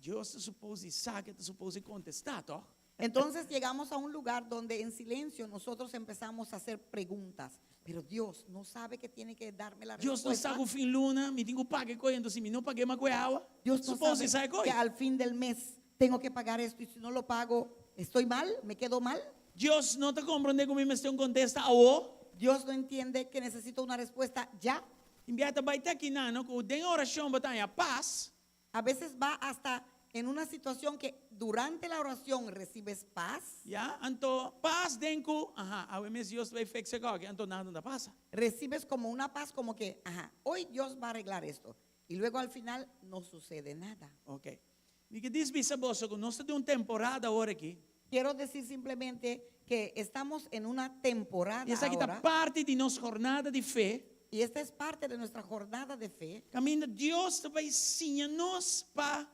Dios ta supos di sa ke ta supos di kontestá, tòg? Entonces llegamos a un lugar donde en silencio nosotros empezamos a hacer preguntas. Pero Dios no sabe que tiene que darme la Dios no respuesta. sa ku fin luna mi tin ku paga e koi, anto si mi no pag'é, mi a kohe awa? Dios no Supos di sabe sa e koi. que al fin del mes tengo que pagar esto y si no lo pago, ¿estoy mal? ¿Me quedo mal? Dios no ta komprondé ku mi mester un kontesta awo. Dios no entiende que necesito una respuesta ya. Tin bia ta bai te akinan, no, ku den orashon bo ta haña pas. A veces va hasta en una situación que durante la oración recibes paz. Ya, anto pas den ku, aha, awe mes Dios ta bai fix e koki, anto nada no ta pasa. Recibes como una paz como que, aha, hoy Dios va a arreglar esto. Y luego al final no sucede nada. Ok. Mi ke dis bisa boso ku nos ta den un temporada awor aki. Quiero decir simplemente que estamos en una temporada I esaki ta ahora. parti di nos jornada di fe. Y esta es parte de nuestra jornada de fe. Kaminda Dios ta bai siña nos pa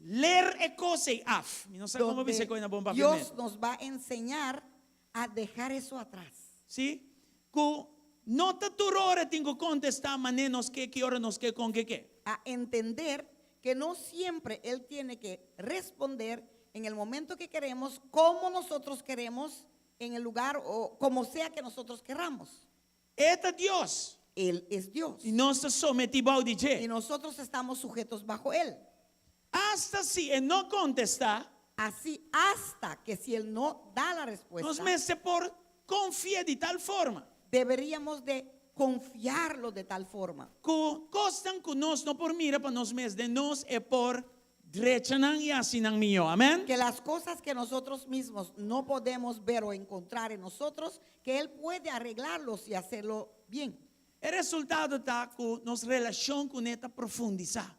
ler e kos ei af. Mi no sa komo Donde bisa e kos na bon papiamentu. Dios nos va a enseñar a dejar eso atrás. Sí, ku no ta tur ora tin ku kontestá manera nos ke, ki ora nos ke, kon ke ke. A entender que no siempre Él tiene que responder en el momento que queremos, como nosotros queremos, en el lugar o como sea que nosotros querramos. E ta Dios. Él es Dios. I nos ta sometí bou di dje. Y nosotros estamos sujetos bajo Él. Asta si e no kontestá. Así hasta que si Él no da la respuesta. Nos mester por konfia di tal forma. Deberíamos de confiarlo de tal forma. Ku kosnan ku nos no por mira pa nos mes den nos e por drecha nan i hasi nan mihó. Amèn. Que las cosas que nosotros mismos no podemos ver o encontrar en nosotros, que Él puede arreglarlos y hacerlo bien. E resultado ta ku nos relashon kuné ta profundisá.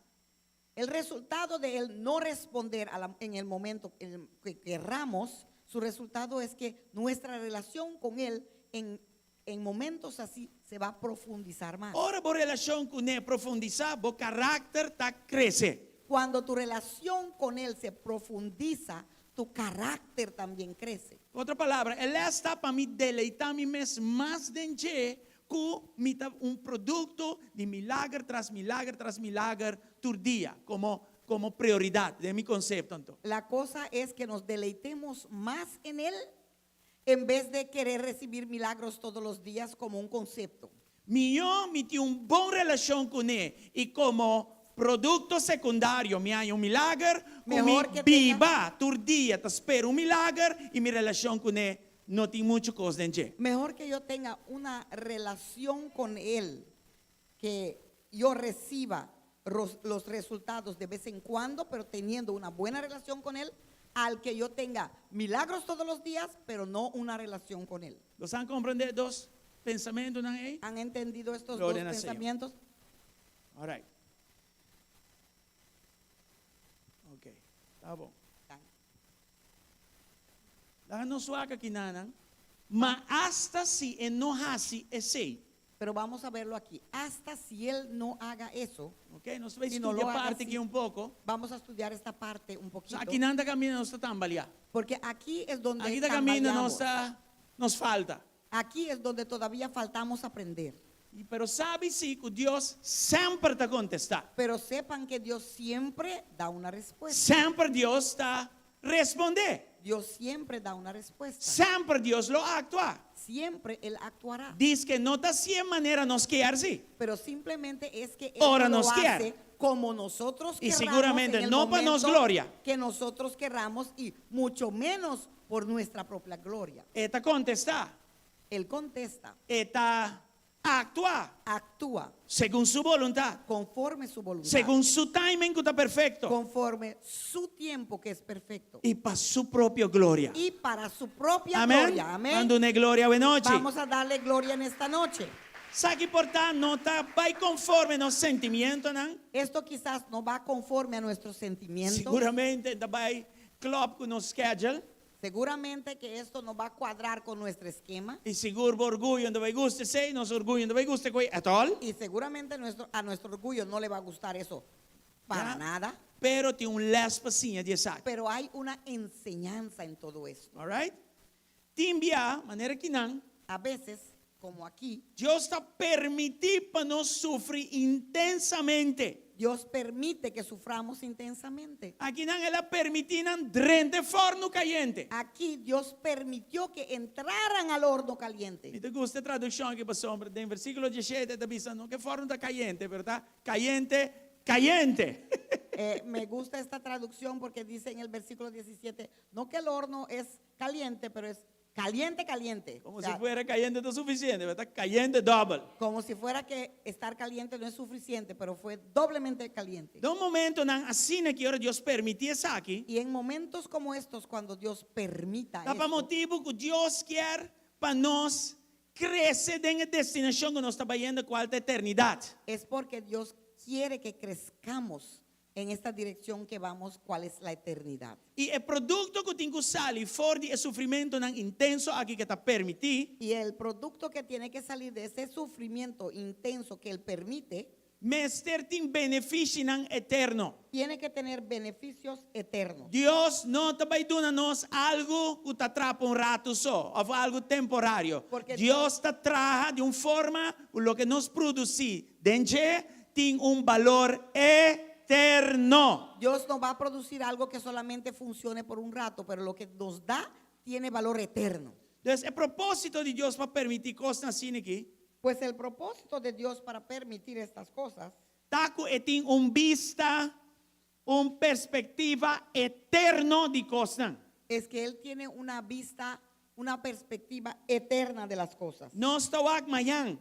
El resultado de el no responder a la, en el momento en que querramos, su resultado es que nuestra relación con Él en, en momentos así se va a profundizar más. Ora bo relashon kuné profundisá, bo karakter ta krese. Cuando tu relación con Él se profundiza, tu carácter también crece. Ku otro palabra, e lès ta pa mi deleitá mi mes mas den dje ku mi ta un produkto di milager tras milager tras milager tur dia komo komo prioridat den mi konsepto anto. La cosa es que nos deleitemos mas en Él en bes de querer recibir milagros todos los días como un concepto. Mihó mi tin un bon relashon kuné i komo produkto sekundario mi haña un milager ku mi Mehor ke tenga. biba tur dia ta spera un milager i mi relashon kuné no tin muchu kos den dje. Mehor ke yo tenga una relacion con Él ke yo reciba los resultados de vez en cuando, pero teniendo una buena relación con Él, al que yo tenga milagros todos los días, pero no una relación con Él. Los han comprende e dos pensamentonan ei? Han entendido estos Gloria dos na Señor. pensamientos? All right. Ok, ta bon. Laga nos wak aki nanan. Ma asta si e no hasi esei. Pero vamos a verlo aquí. Hasta si él no haga eso. Ok, nos ta bai Si no studia lo haga parti así, aki un poko. Vamos a estudiar esta parte un poquito. Aki nan ta kaminda nos ta tambaleá. Porque aquí es donde Aki ta kaminda nos tambaleamos. ta nos falta. Aquí es donde todavía faltamos aprender. I pero sabi si ku Dios semper ta kontestá. Pero sepan que Dios siempre da una respuesta. Semper Dios ta respondé. Dios siempre da una respuesta. Semper Dios lo aktua. Siempre Él actuará. Diz ke no ta hasié manera nos kier si. Pero simplemente es que Él Ora lo nos kier. hace como nosotros Y querramos seguramente en el no pa nos momento gloria. que nosotros querramos y mucho menos por nuestra propia gloria. E ta kontestá. Él contesta. E ta aktua. Actúa. Segun su boluntat. Conforme su voluntad. Segun su timing ku ta perfekto. Conforme su tiempo que es perfecto. I pa su propio gloria. Y para su propia Amén. gloria. Amén. Ban dun'é gloria awe nochi. Vamos a darle gloria en esta noche. Sa ki por ta no ta bai conforme nos sentimientonan. Esto quizás no va conforme a nuestros sentimientos. Seguramente ta bai. klòp ku nos schedule. Seguramente que esto no va a cuadrar con nuestro esquema. I sigur bo orguyo no ta bai gusta esei, nos orguyo no ta bai gusta e koi at all. Y seguramente nuestro, a nuestro orgullo no le va a gustar eso para Ya. nada. Pero tin un lès pa siña di esaki. Pero hay una enseñanza en todo esto. Alright? Tin bia, manera kinan, A veces, como aquí, Dios ta permití pa nos sufri intensamente. Dios permite que suframos intensamente. Akinan el a permití nan drenta e fòrnu kayente. Aquí Dios permitió que entraran al horno caliente. Mi ta gusta e tradukshon aki pasobra den versíkulo diesshete ta bisa no ku e fòrnu ta kayente, pero ta kayente, kayente. Eh, me gusta esta traducción porque dice en el versículo 17, no que el horno es caliente, pero es caliente, caliente. Komo O sea, si fuera kayente ta sufisiente, pero ta kayente dòbel. como si fuera que estar caliente no es suficiente, pero fue doblemente caliente. Den un momentonan asina aki ora Dios permití esaki, Y en momentos como estos, cuando Dios permita ta pa esto, motibu ku Dios kier pa nos krese den e destinashon ku nos ta bayendo, kual ta eternidat. es porque Dios quiere que crezcamos en esta dirección que vamos, cuál es la eternidad. I e produkto ku tin ku sali for di e sufrimentunan intenso aki ku e ta permití, Y el producto que tiene que salir de ese sufrimiento intenso que Él permite, mester tin benefishinan eterno. tiene que tener beneficios eternos. Dios no ta bai duna nos algu ku ta trapa un ratu so, òf algu temporario. Porque Dios ta traha di un forma ku loke nos produsí den dje tin un balor eterno. Dios no va a producir algo que solamente funcione por un rato, pero lo que nos da tiene valor eterno. Dus e propósito di Dios pa permití kosnan asina aki Pues el propósito de Dios para permitir estas cosas ta ku e tin un bista, un perspektiva eterno di kosnan. es que Él tiene una vista, una perspectiva eterna de las cosas. Nos ta wak mañan.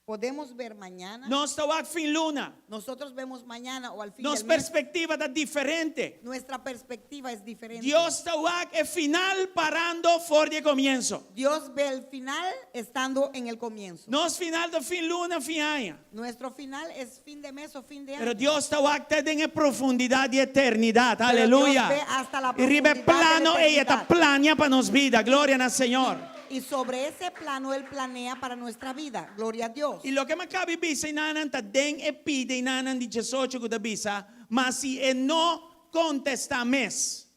Podemos ver mañana. Nos ta wak fin luna. Nosotros vemos mañana o al fin Nos del mes. perspectiva ta diferente. Nuestra perspectiva es diferente. Dios ta wak e final parando for di e comienzo. Dios ve el final estando en el comienzo. Nos final ta fin luna, fin aña. Nuestro final es fin de mes o fin de año. Pero Dios ta wak te den e profundidad di eternidad. Pero Aleluya. Dios ve hasta la Y riba e profundidad de la plano ey e ta eternidad. plania pa nos vida. Gloria na Señor. Y sobre ese plano Él planea para nuestra vida. Gloria a Dios. I loke mi a kaba di bisa einanan ta den e pida einanan di diesocho ku ta bisa, Ma si e no kontestá mes.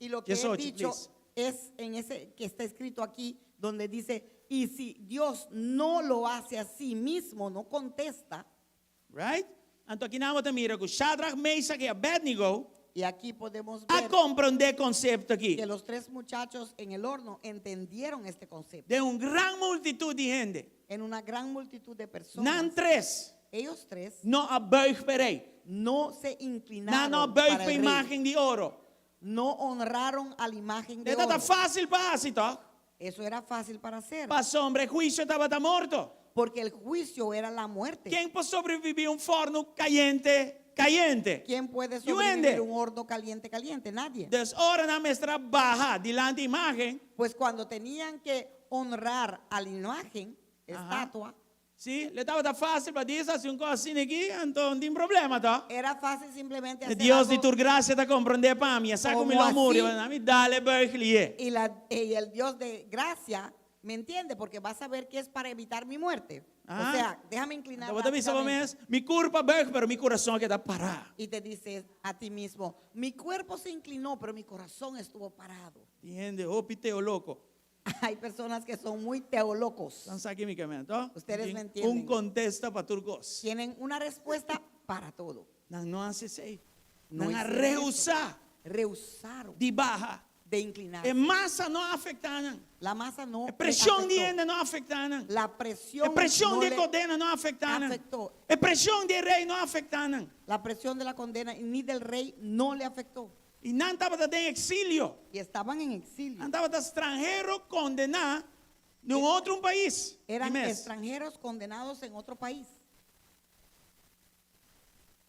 Y lo que he 18, dicho please. es en ese que está escrito aquí, donde dice, y si Dios no lo hace a sí mismo, no contesta. Right? Anto aki nan bo ta mira ku Shadrach, Mesach i Abednego Y aquí podemos a ver komprondé e konsepto aki. que los tres muchachos en el horno entendieron este concepto. Den un gran multitut di hende, En una gran multitud de personas, nan tres ellos tres no a buig pa e rei. no se Nan no a inclinaron buig para pa el rey. imágen di oro. No honraron a la imagen de E tabata oro. fásil pa hasi, tòg? Eso era fácil para hacer, Pasobra e huisio tabata morto. porque el juicio era la muerte. Ken por sobreviví un fòrnu kayente, kayente? ¿Quién puede Yu sobrevivir hende. un horno caliente, caliente? Nadie. Dus ora nan mester a baha dilanti imágen. Pues cuando tenían que honrar a la imagen, Ajá. estatua, Sí, le tabata fácil pa disa, hasi un kos asina aki, anto no tin problema, to? era fácil simplemente E hacer Dios di algo tur gracia ta komprondé pa mi, e sa ku mi Como lo muri, así. ma mi dale buig lié. Y, la, y el Dios de gracia me entiende, porque va a saber que es para evitar mi muerte. Ajá. O sea, déjame inclinar. Anto bo ta bisa bo rápidamente. mes, mi kurpa buig, pero mi kurason a keda pará. Y te dices a ti mismo, mi cuerpo se inclinó, pero mi corazón estuvo parado. Tin hende hopi teoloko. Hay personas que son muy teolocos. Nan sa ki mi ke men, to? Ustedes Tin me entienden. Un kontesta pa tur kos. Tienen una respuesta para todo. Nan no hasi esei. No Nan a hicieron rehusá Rehusaron di baha. de inclinar. E masa no a afektá nan. La masa no E preshon di afectó. hende no a afektá nan. La presión E preshon no di le kodena no a afektá nan. afectó. E preshon di e rei no a afektá nan. La presión de la condena ni del rey no le afectó. I nan tabata den eksilio. Y estaban en exilio. Nan tabata stranhero kondená den un otro un pais. Eran Di mes. extranjeros condenados en otro país.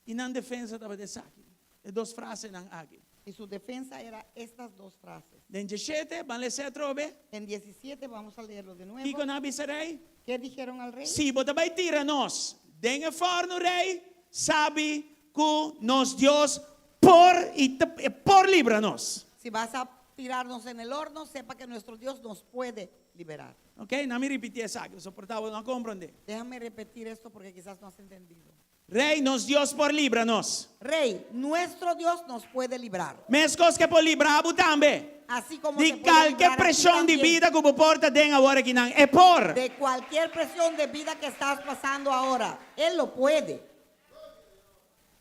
I nan defensa tabata esaki. E dos frasenan aki. Y su defensa era estas dos frases. Den dieshete, ban lesa atrobe. En 17 vamos a leerlo de nuevo. Kiko nan a bisa rei? ¿Qué dijeron al rey? Si bo ta bai tira nos den e fòrnu, rei, sabi ku nos Dios por i por libra nos. Si vas a tirarnos en el horno, sepa que nuestro Dios nos puede liberar. Ok, laga mi ripití esaki, por ta bo no a komprondé. Déjame repetir esto porque quizás no has entendido. Rei, nos Dios por libra nos. Rey, nuestro Dios nos puede librar. Meskos ku e por libra bo tambe. Así como Di te puede kualke librar a ti preshon di también. bida ku bo por ta aden awor akinan. E por. De cualquier presión de vida que estás pasando ahora. Él lo puede.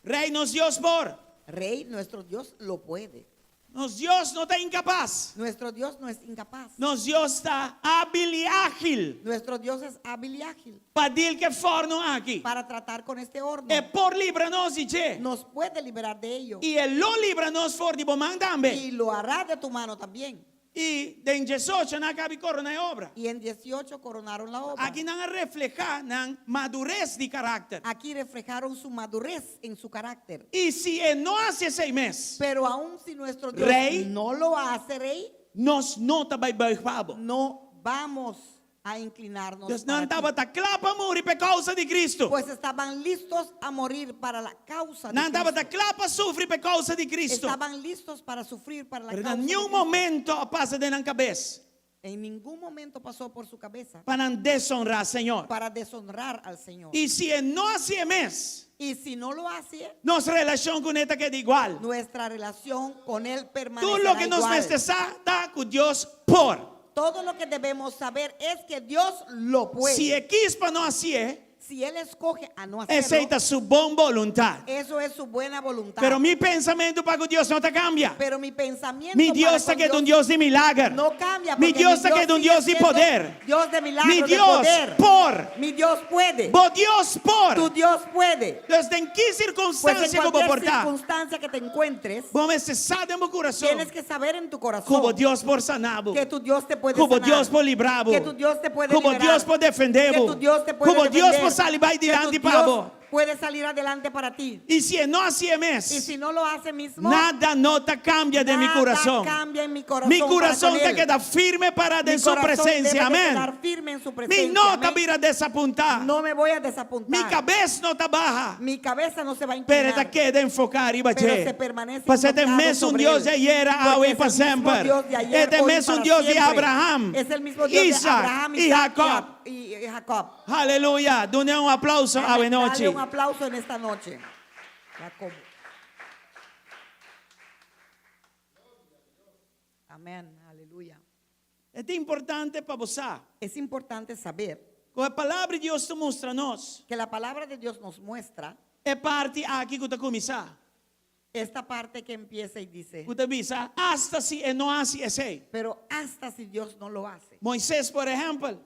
Rei, nos Dios por. Rey, nuestro Dios lo puede. Nos Dios no ta inkapas. Nuestro Dios no es incapaz. Nos Dios ta ábil i ágil. Nuestro Dios es hábil y ágil Pa deal ku e fòrnu aki. para tratar con este horno. E por libra nos di dje. Nos puede liberar de ello. I e lo libra nos for di bo man tambe. Y lo hará de tu mano también. I den 18 nan a kaba di koroná e obra. Y en 18 coronaron la obra. Aki nan a reflehá nan madures di karakter. Aquí reflejaron su madurez en su carácter. I si e no hasi esei mes, Pero aún si nuestro Dios Rey. no lo hace, rey, nos no ta bai buig pa bo. no vamos a inclinarnos. Dus para nan ti. tabata kla pa muri pa kousa di Kristu. Pues estaban listos a morir para la causa de Nan tabata Cristo. kla pa sufri pa kousa di Kristu. Estaban listos para sufrir para la Pero causa na de ningun Cristo. momento a pasa den nan kabes En ningún momento pasó por su cabeza pa nan deshonrá Señor. para deshonrar al Señor. I si e no hasi mes, Y si no lo hace, nos relashon kuné ta keda igual. nuestra relación con Él Tur permanecerá loke nos igual. mester sa ta ku Dios por. Todo lo que debemos saber es que Dios lo puede. Si e kies pa no hasié, Si Él escoge a no esei hacerlo, ta su bon boluntat. eso es su buena voluntad. Pero mi pensamentu pa ku Dios no ta kambia. Pero mi pensamiento Mi para Dios con ta keda un Dios di milager. no cambia. Mi porque Dios ta keda un sigue Dios di siendo poder. Dios de milagros, Mi de Dios poder. por. Mi Dios puede. Bo Dios por. Tu Dios puede. Dus den ki Pues en sirkunstansia ku bo cualquier por ta, circunstancia que te encuentres, bo mester sa den bo kurason tienes que saber en tu corazón ku bo Dios por sana bo. que tu Dios te puede Ku bo sanar. Dios por libra bo. Que tu Dios te puede Ku bo liberar. Dios por defendé bo. Que tu Dios te puede Ku bo Dios defender. por sali bai Que tu dilanti Dios pa bo. puede salir adelante para ti. I si e no hasié mes, Y si no lo hace mismo, nada no ta kambia den mi nada kurason. cambia en mi corazón. Mi para kurason con ta él. keda firme pará Mi den su corazón presensia. debe de Amèn. quedar firme en su Mi presencia. no ta Amén. bira desapuntá. No me voy a desapuntar. Mi kabes no ta baha. Mi cabeza no se va a Pero inclinar. ta keda enfoká riba Pero dje. se permanece Pasobra e enfocado mesun sobre Dios él. di ayera, Porque awe es pa el mismo semper. Dios de ayer, E ta hoy y mesun para Dios di siempre. Abraham, Es el mismo Dios de Isaac Abraham, i Isaac y Jacob. Y Jacob. Aleluya. Dun'é un aplouso Amén. awe Dale nochi. un aplauso en esta noche. Jacob. Amén. Aleluya. Ta importante pa bo sa. Es importante saber Ku e palabra di Dios ta mustra nos. que la palabra de Dios nos muestra E parti aki ku ta kuminsá. esta parte que empieza y dice, Ku ta bisa, hasta si e no hasi esei. pero hasta si Dios no lo hace. Moisés, por ehèmpel,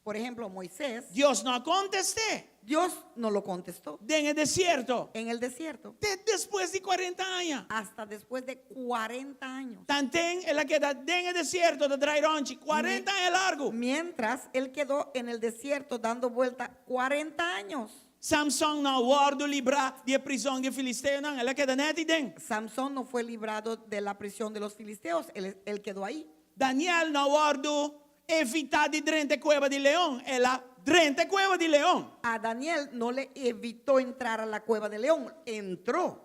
Por ejemplo, Moisés, Dios no a kontest'é Dios no lo contestó den e desierto. en el desierto Te despues di 40 aña. hasta después de 40 años. Tanten el a keda den e desierto ta drai rònchi, 40 aña largu. Mientras él quedó en el desierto dando vuelta 40 años. Samson no a wòrdu librá di e prizòn di filisteonan, el a keda nèt eiden. Samson no fue librado de la prisión de los filisteos, él, él quedó ahí. Daniel no a wòrdu evitá di drenta e kueba di leon, el a drenta e kueba di leon. A Daniel no le evitó entrar a la cueva de león, entró.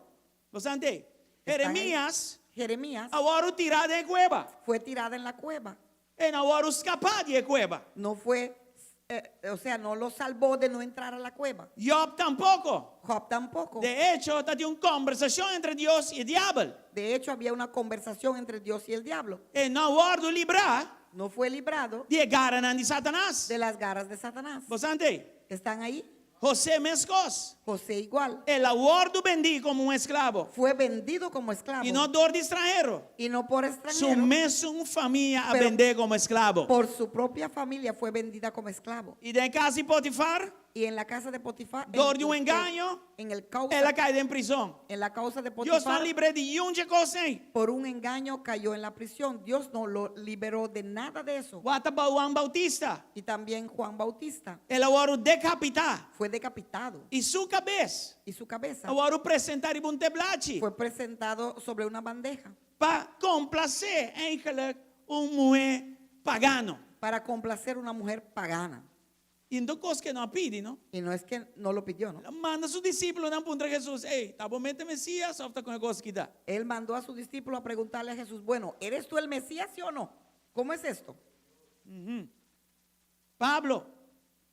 Bo ta ei? Está ahí. Jeremias Jeremías a wòrdu tirá den kueba. fue tirada en la cueva. E no a wòrdu skapa di e kueba. No fue, eh, o sea, no lo salvó de no entrar a la cueva. Job tampoko. Job tampoco. De echo, tabatin un kombersashon entre Dios i e diabel. De hecho, había una conversación entre Dios y el diablo. E no a wòrdu librá No fue librado di e garanan di Satanas. de las garras de Satanás. Bo ta ei? ¿Están ahí? José meskos. José igual. El a wòrdu bendí komo un esklabo. Fue vendido como esclavo. I no dor di stranhero. Y no por Su extranjero. mesun famia a Pero- bend'é komo esklabo. Por su propia familia fue vendida como esclavo. I den kas di Potifar, Y en la casa de Potifar. Dor di un engaño, En, el causa, el a kai den prizòn. en la causa de Dios no a Potifar. libr'é di ningun kos ei. Por un engaño cayó en la prisión. Dios no lo liberó de nada de eso. What about Juan Bautista? Y también Juan Bautista El a wòrdu dekapitá. fue decapitado. I su kabes Y su cabeza a wòrdu presentá riba un teblachi fue presentado sobre una bandeja pa komplasé eigenlijk un muhé pagano. para complacer una mujer pagana. I no ta kos ku e no a pidi, no? Y no es que no lo pidió, no? El a manda su disípulonan puntra Hesus, Ey, ta bo mes ta e Mesías òf ta kon e kos aki ta? Él mandó a su discípulo a preguntarle a Jesús, Bueno, ¿eres tú el Mesías, sí o no? ¿Cómo es esto? Pablo.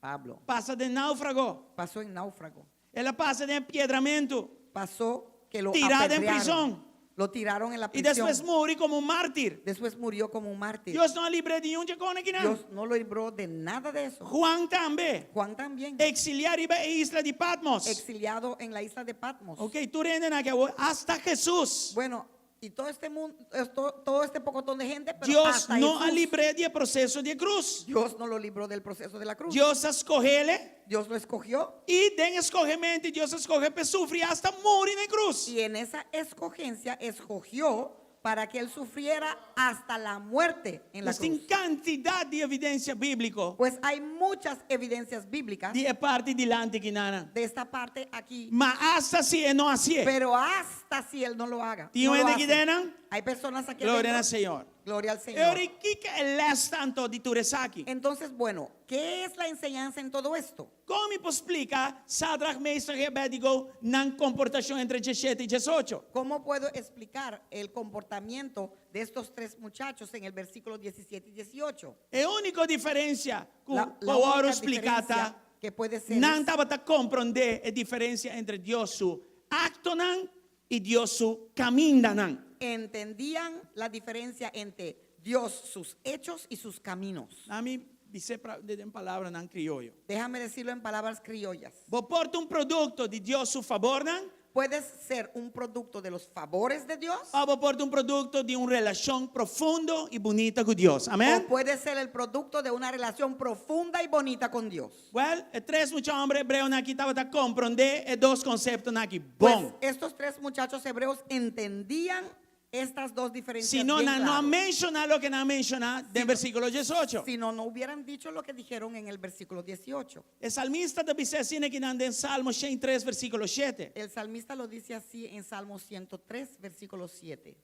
Pablo. Pasa den náufrago. Pasó en náufrago. El a pasa den piedramentu. Pasó que lo Tirá den apedrearon. prison. Lo tiraron en la I prisión. despues muri komo un mártir. Después murió como un mártir. Dios no a libr'é di niun dje kos akinan. Dios no lo libró de nada de eso. Juan tambe. Juan también. Eksiliá riba e isla di Patmos. Exiliado en la isla de Patmos. Ok, tur hendenan aki awor, hasta Hesus. Bueno, y todo este mundo, esto, todo este pocotón de gente, pero Dios hasta no a Jesús, libr'é di e proseso di e krus. Dios no lo libró del proceso de la cruz. Dios a skoh'é. Dios lo escogió. I den e skohementu Dios a skohe p'e sufri asta muri na e krus. Y en esa escogencia escogió para que él sufriera hasta la muerte en la Nos tin cruz. kantidat di evidensia bíbliko Pues hay muchas evidencias bíblicas di e parti dilanti kinanan. de esta parte aquí. Ma asta si e no hasié. Pero hasta si él no lo haga. Tin no un lo hende aki hace. denan? Hay personas aquí Gloria na adentro. Señor. Gloria al E Señor. ora kiko e lès ta anto di tur esaki? Entonces, bueno, ¿qué es la enseñanza en todo esto? Kon mi por splika Sadrach, Mesach i Abednego nan komportashon entre diesshete i diesocho? ¿Cómo puedo explicar el comportamiento de estos tres muchachos en el versículo 17 y 18? E úniko diferensia ku La, la por wòrdu única spliká diferencia ta que puede ser nan es tabata komprondé e diferensia entre Dios su aktonan i Dios su kamindanan. entendían la diferencia entre Dios, sus hechos y sus caminos. Ami bis'é den palabranan krioyo. Déjame decirlo en palabras criollas. Bo por ta un produkto di Dios su fabornan. Puedes ser un producto de los favores de Dios. Òf bo por ta un produkto di un relashon profundo i bunita ku Dios. Amèn? O puede ser el producto de una relación profunda y bonita con Dios. Wèl, e tres mucha hòmber hebreonan aki tabata komprondé e dos konseptonan aki Pues bon. estos tres muchachos hebreos entendían estas dos diferencias. Si no, bien nan no a claro. menshoná loke nan a menshoná den versíkulo diesocho. Si no, no hubieran dicho lo que dijeron en el versículo 18. E salmista ta bisa asina akinan den Salmo 103, versíkulo shete. El salmista lo dice así en Salmo 103, versículo 7.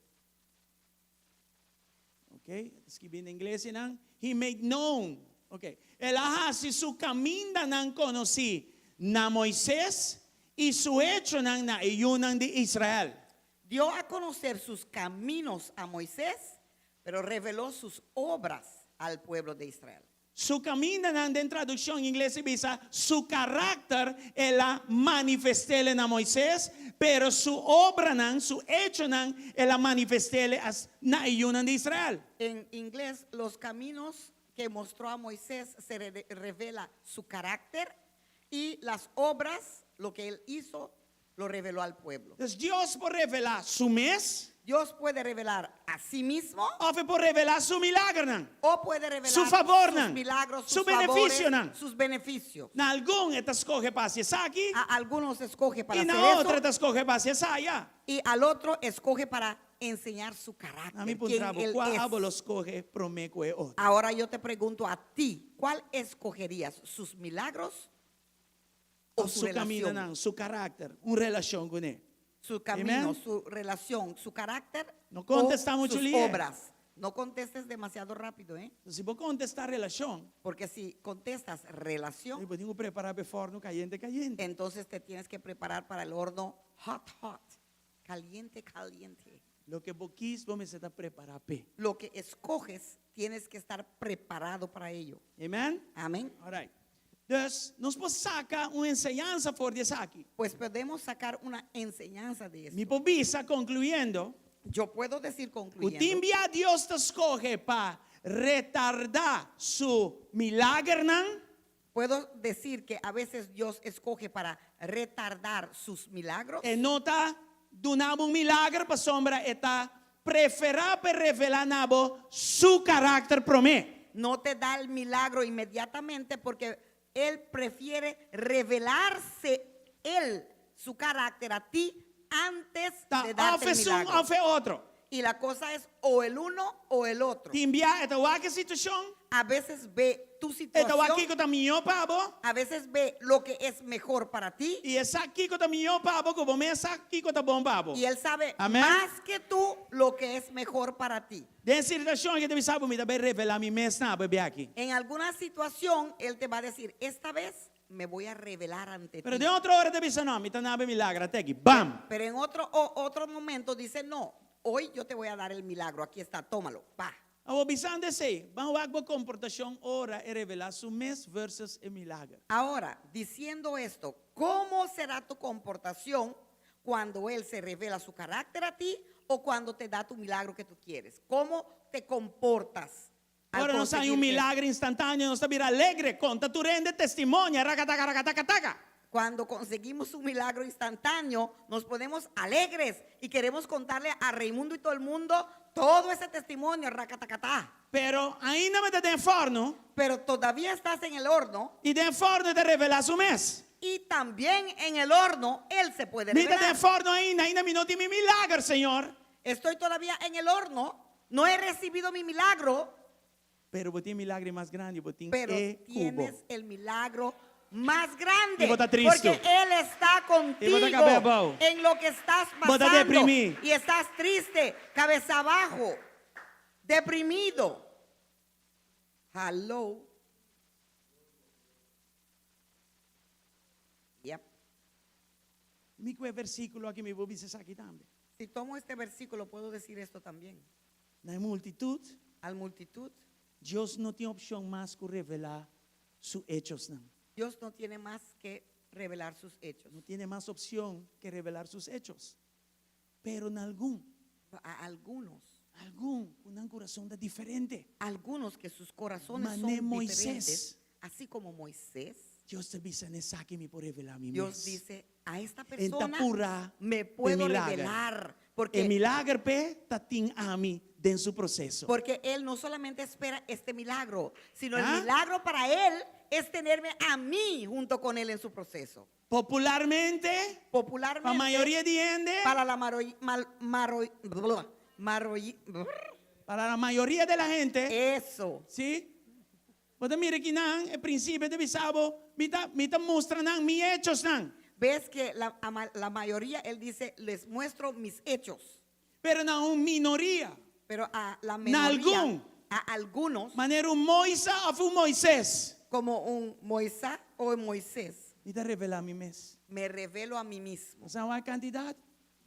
Ok, skibí na ingles einan. He made known. Ok, el a hasi su kamindanan konosí na Moises i su echonan na e yunan di Israel. Dio a conocer sus caminos a Moisés, pero reveló sus obras al pueblo de Israel. Su kamindanan den tradukshon ingles e bisa su karakter el a manifest'ele na Moises, pero su obranan, su echonan, el a manifest'ele na e yunan di Israel. En ingles, los caminos que mostró a Moisés se revela su carácter y las obras, lo que él hizo, lo reveló al pueblo. Dus Dios por revelá su mes. Dios puede revelar a sí mismo. Òf e por revelá su milagernan. O puede revelar Su favornan. sus milagros, Su sus favores, beneficionan. sus beneficios. Na algun e ta skohe pa hasi esaki. A algunos escoge para I na hacer otro eso. e ta skohe pa hasi esaya. Y al otro escoge para enseñar su carácter. A mi quién puntra bo, él kua es. abo lo skohe promé ku e otro? Ahora yo te pregunto a ti, ¿cuál escogerías? ¿Sus milagros o su Su relación? kamindanan, su karakter, un relashon kuné. Su camino, Amen. su relación, su carácter No contesta o mucho sus lié. obras. No contestes demasiado rápido, ¿eh? Si bo kontestá relashon, Porque si contestas relación, bo tin ku prepará pa e fòrnu kayente kayente. entonces te tienes que preparar para el horno hot, hot, caliente, caliente. Loke bo kis, bo mester ta prepará p'e. Lo que escoges, tienes que estar preparado para ello. Amen? Amén. All right. Dus, nos por saka un enseñansa for di esaki. Pues podemos sacar una enseñanza de esto. Mi por bisa, konkluyendo, Yo puedo decir ku concluyendo tin bia Dios ta skohe pa retardá su milagernan. Puedo decir que a veces Dios escoge para retardar sus milagros. E no ta duna bo un milager pasobra e ta preferá pa revelá na bo su karakter promé. No te da el milagro inmediatamente porque Él prefiere revelarse Él, su carácter a ti antes Ta de darte òf el esun milagro. òf e otro. Y la cosa es o el uno o el otro. Tin bia e ta wak e situashon, A veces ve tu e ta wak situación, kiko ta mihó pa bo, a veces ve lo que es mejor para ti i e sa kiko ta mihó pa bo ku bo mes sa kiko ta bon pa bo. y Él sabe Amén. más que tú lo que es mejor para ti. Den situashon e ta bisa bo, mi ta bai revelá mi mes na bo e bia aki. En alguna situación, Él te va a decir, esta vez me voy a revelar ante Pero ti. den otro ora e ta bisa, no, mi ta duna bo e milager, at'é aki, bam! Pero en otro, o- otro momento dice, no, hoy yo te voy a dar el milagro, aquí está, tómalo, pa. Awor bisando esei, ban wak bo komportashon ora e revelá su mes versus e milager. Ahora, diciendo esto, ¿cómo será tu comportación cuando Él se revela su carácter a ti o cuando te da tu milagro que tú quieres? ¿Cómo te comportas? al Ora nos haña un conseguir eso? milager instantáneo, nos ta bira alegre, konta tur hende testimonio, rakataka rakataka taka. Cuando conseguimos un milagro instantáneo, nos ponemos alegres y queremos contarle a Raimundo y todo el mundo todo ese testimonio, racatacatá. Pero ainda mi ta den fòrnu. Pero todavía estás en el horno. I den fòrnu e ta revelá su mes. Y también en el horno él se puede Mi ta revelar. den fòrnu ainda, ainda mi no tin mi milager, Señor. Estoy todavía en el horno, no he recibido mi milagro. Pero bo tin milagre mas grandi, bo tin Pero e ku bo. tienes el milagro mas grande. I bo ta tristu. Porque Él está I bo ta contigo kabes abou. en lo que estás Bo ta pasando. deprimí. Y estás triste, cabeza abajo, deprimido. Hello. Yep. Mi ku e versíkulo aki mi por bisa esaki tambe. Si tomo este versículo, puedo decir esto también. Na e multitut, Al multitud, Dios no tin opshon mas ku revelá su echosnan. Dios no tiene más que revelar sus hechos. No tiene mas opshon ke revelar sus hechos. Pero na algun, A algunos, algun ku nan kurason ta diferente. algunos que sus corazones son Mané Moisés. diferentes, así como Moisés, Dios ta bisa n'esaki mi por revelá mi Dios mes. dice, a esta E n'ta persona purá me p'e puedo milager. revelar, porque E milager p'e ta tin ami den su proseso. Porque él no solamente espera este milagro, sino el ¿Ah? milagro para él es tenerme a mí junto con él en su proceso. Popularmente, Popularmente, pa mayoria di hende, para la maroi, mal, maroi, bla, maroi, brr, para la mayoria de la gente, eso. sí? Bo ta mira kinan, e prinsipio ta bisa bo, mi ta, mi ta mustra nan mi hechosnan. Ves que la, ama- la mayoría, él dice, les muestro mis hechos. Pero na un minoria, Pero a la Na minoría, algun. a algunos, manera un Moisa òf un Moisés. como un Moisés o un Moisés, Mi ta revelá mi mes. me revelo a mí mismo. Bo sa wak kantidat?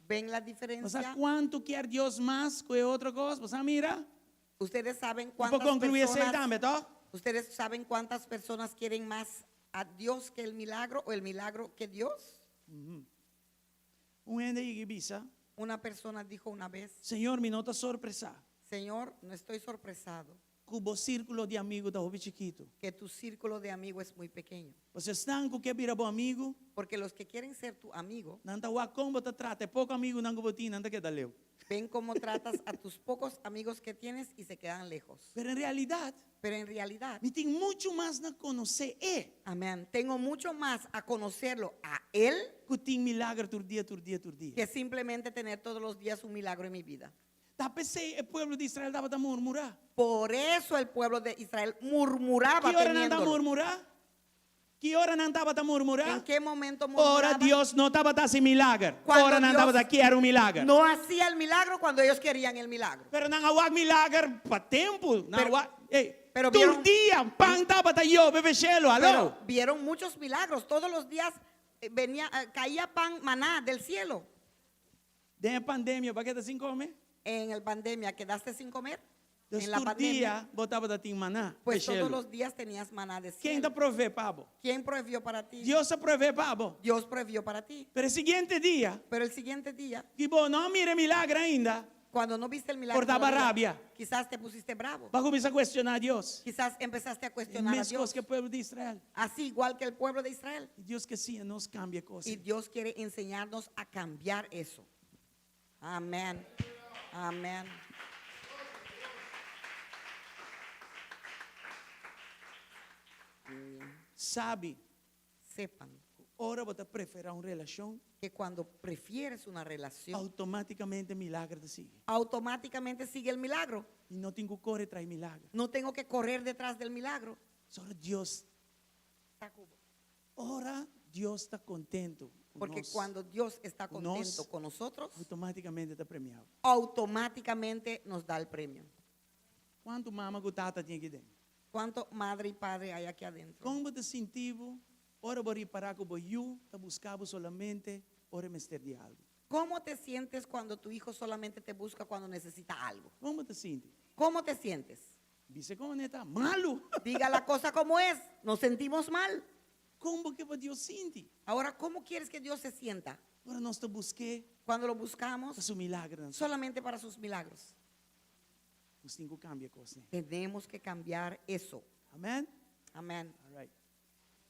¿Ven la Bo sa diferencia? kuantu kier Dios mas ku e otro kos? Bo sa mira? Ustedes saben Mi por cuántas konkluí esei personas, tambe, to? ustedes saben cuántas personas quieren más a Dios que el milagro o el milagro que Dios. Un hende yega i bisa, Una persona dijo una vez, Señor, mi no ta sorpresá Señor, no estoy sorpresado ku bo sírkulo di amigu ta hopi chikitu. que tu círculo de amigo es muy pequeño. Pasobra esnan ku ke bira bo amigu, Porque los que quieren ser tu amigo, nan ta wak kon bo ta trata e poko amigunan ku bo tin, nan ta keda leu. ven cómo tratas a tus pocos amigos que tienes y se quedan lejos. Pero en realidat, Pero en realidad, mi tin muchu mas na konosé e amén, tengo mucho más a conocerlo a Él ku tin milager tur dia, tur dia, tur dia. que simplemente tener todos los días un milagro en mi vida. Ta p'esei e pueblo di Israel tabata murmurá. Por eso el pueblo de Israel murmuraba Ki ora nan ta teniéndolo. murmurá? Ki ora nan tabata murmurá? ¿En qué momento Ora murmuraban? Dios no tabata hasi milager. Cuando Ora nan Dios tabata kier un milager. No hacía el milagro cuando ellos querían el milagro. Pero nan a wak milager pa tempu. Nan Pero- a wak, ey, pero tur vieron- dia pan tabata yobe fe shelu, aló. Pero vieron muchos milagros. Todos los días eh, venía, eh, caía pan, maná del cielo. Den e pandemia, bo a keda sin kome? En la pandemia, ¿quedaste sin comer? Dus En la tur pandemia, dia bo tabata tin maná pues fe todos shelu. los días tenías maná del Ken cielo. ta provee pa bo? ¿Quién provió para ti? Dios a provee pa bo. Dios provió para ti. Pero e siguiente dia, Pero el siguiente día, ku bo no a mira e milager ainda, cuando no viste el milagro, Por ta bo a todavía, rabia. quizás te pusiste bravo. Bo a kuminsá kuestioná Dios. Quizás empezaste a cuestionar a Meskos Dios. ku e pueblo di Israel. Así igual que el pueblo de Israel. I Dios ke siña nos kambia e kos. Y Dios quiere enseñarnos a cambiar eso. Amén. Amén. Sabi, Sepan ora bo ta preferá un relashon, que cuando prefieres una relación, automáticamente milager ta sigui. automáticamente sigue el milagro. I no tin ku kore tras milager. No tengo que correr detrás del milagro. Ora Dios, ora Dios ta kontentu. Porque nos, cuando Dios está con nos, contento con nosotros, outomátikamente ta premia bo. automáticamente nos da el premio. Kuantu mama ku tata tin aki den? ¿Cuánto madre y padre hay aquí adentro? Kon bo ta sinti bo ora bo ripará ku bo yu ta buska bo solamente ora e mester di algu? ¿Cómo te sientes cuando tu hijo solamente te busca cuando necesita algo? Kon bo ta sinti? ¿Cómo te sientes? Bisa kon e ta, malu! Diga la cosa como es. Nos sentimos mal. Kon bo ke pa Dios sinti? Ahora, ¿cómo quieres que Dios se sienta? Ora nos ta busk'é Cuando lo pa buscamos su milagernan. solamente para sus milagros. Nos tin ku kambia kos ne. Tenemos que cambiar eso. Amèn? Amén. All right.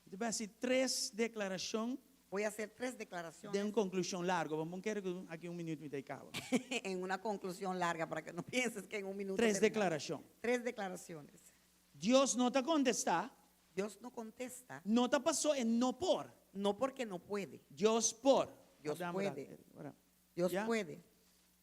Mi ta bai hasi tres deklarashon Voy a hacer tres den declaraciones un konklushon largu. Bo bon kere ku aki un minüt mi ta kaba. en una conclusión larga para que no pienses que en un minuto. Tres terminamos. deklarashon. Tres declaraciones. Dios no ta kontestá, Dios no contesta, no ta pasó e no por. no porque no puede. Dios por. Dios Abraham, puede. Abraham. Dios Ya. puede.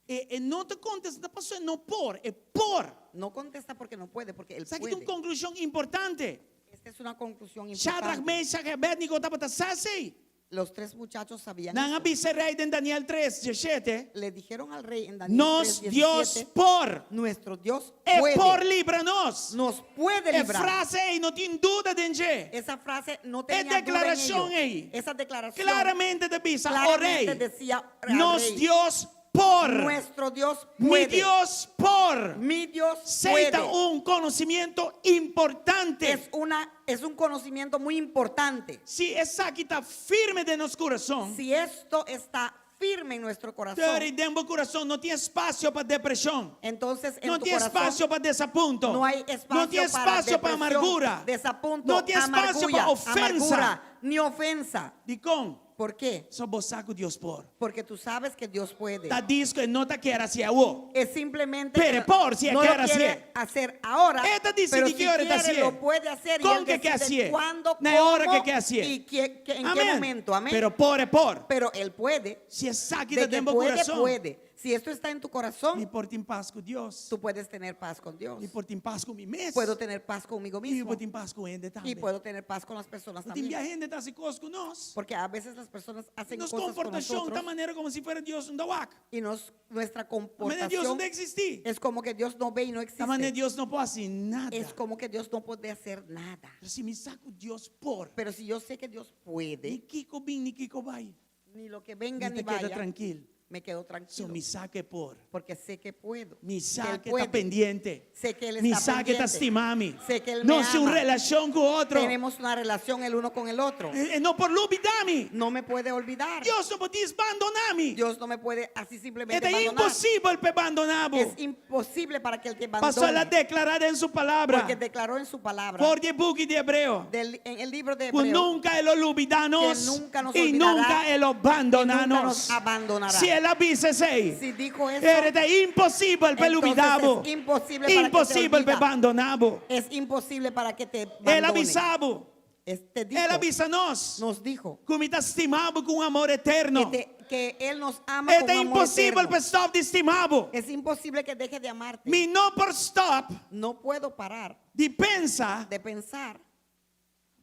E, e no ta kontestá pasó e no por, e por. No contesta porque no puede, porque Él Esaki ta un puede. konklushon importante. Esta es una conclusión Shadrach, importante. Meshach i Abednego tabata sa esei. Los tres muchachos sabían Nan a eso. bisa e rei den Daniel 3, 17, Le dijeron al rey en Daniel Nos 3, Dios 17, por. nuestro Dios E puede. por libra nos. Nos puede E librar. frase ei no tin duda den dje. Esa frase no E tenía duda en deklarashon ello. ei Esa declaración claramente ta bisa, o claramente rei, decía al nos rey, Dios por. nuestro Dios Mi puede. Dios por. Mi Dios Esei ta puede. un konosimiento importante. Es una es un conocimiento muy importante. Si esaki ta firme den nos kurason, Si esto está firme en nuestro corazón, Teri, den bo kurason no tin espasio pa depreshon. entonces en No tu tin corazón espasio pa desapunto. no hay espacio No tin para espasio pa depresión, amargura. desapunto, No tin espasio amargura, pa ofensa. amargura, ni ofensa. Dikon? ¿Por qué? So bo sa ku Dios por. Porque tú sabes que Dios puede. Ta djis ku e no ta kier hasié awor. Es simplemente Pero que por si no quiere lo quiere hacer. hacer ahora, E ta disidí pero si ki ora e ta quiere hasié. lo puede hacer y Kon él ke ke decide hasié. cuándo, Na e ora cómo ke ke hasié. y qué- qué- en qué Amén. momento. Amén. Pero por e por. Pero él puede. Si esaki ta De que den bo puede, kurason. puede. Si esto está en tu corazón, Mi por tin pas ku Dios. tú puedes tener paz con Dios. Mi por tin pas ku mi mes. Puedo tener paz conmigo I mi mismo. por tin pas ku hende tambe. Y puedo tener paz con las personas Tin también. bia hende ta hasi kos ku nos. Porque a veces las personas hacen Nos cosas con komportashon ta nosotros manera komo si fuera Dios no ta wak. y nos, nuestra Manera Dios no comportación ta eksistí. es como que Dios no ve y no Ta manera existe. Dios no por hasi nada. Es como que Dios no puede hacer nada. Pero si mi sa ku Dios por. Pero si yo sé que Dios puede, Ni kiko bin ni kiko bai. ni lo que venga Mi ni ta keda vaya, trankil. me quedo So tranquilo. mi sa ku e por. Porque sé que puedo. Mi que sa Él ku e ta puede. pendiente. Sé que Él Mi está sa ku e ta pendiente. stima mi. Sé que Él me Nos tin un ama. relashon ku otro. Tenemos una relación el uno con el otro. E no por lubidá mi. No me puede olvidar. Dios no por bandoná mi. Dios no me puede así simplemente Ta abandonar. imposibel p'e bandoná bo. Es imposible para que el que Pasó el a abandone. deklará den su palabra. Porque declaró en su palabra. For di e buki di Hebreo. en el libro de Ku Hebreo. nunka e lo lubidá nos. Que nunca nos I olvidará. nunka e lo bandoná Y nunca nos. nos abandonará. Si el a bisa esei. Si dijo eso, Ere ta imposibel p'e entonces lubidá bo. es imposible para que te Imposibel p'e olvida. bandoná bo. Es imposible para que te El a abandone. bisa bo. Este dijo, El a bisa nos. nos dijo Ku mi ta stima bo ku un amor eterno. que Él nos ama con Ta un amor imposibel eterno. pa stòp di stima bo. Es imposible que deje de amarte. Mi no por stòp No puedo parar di pensa de pensar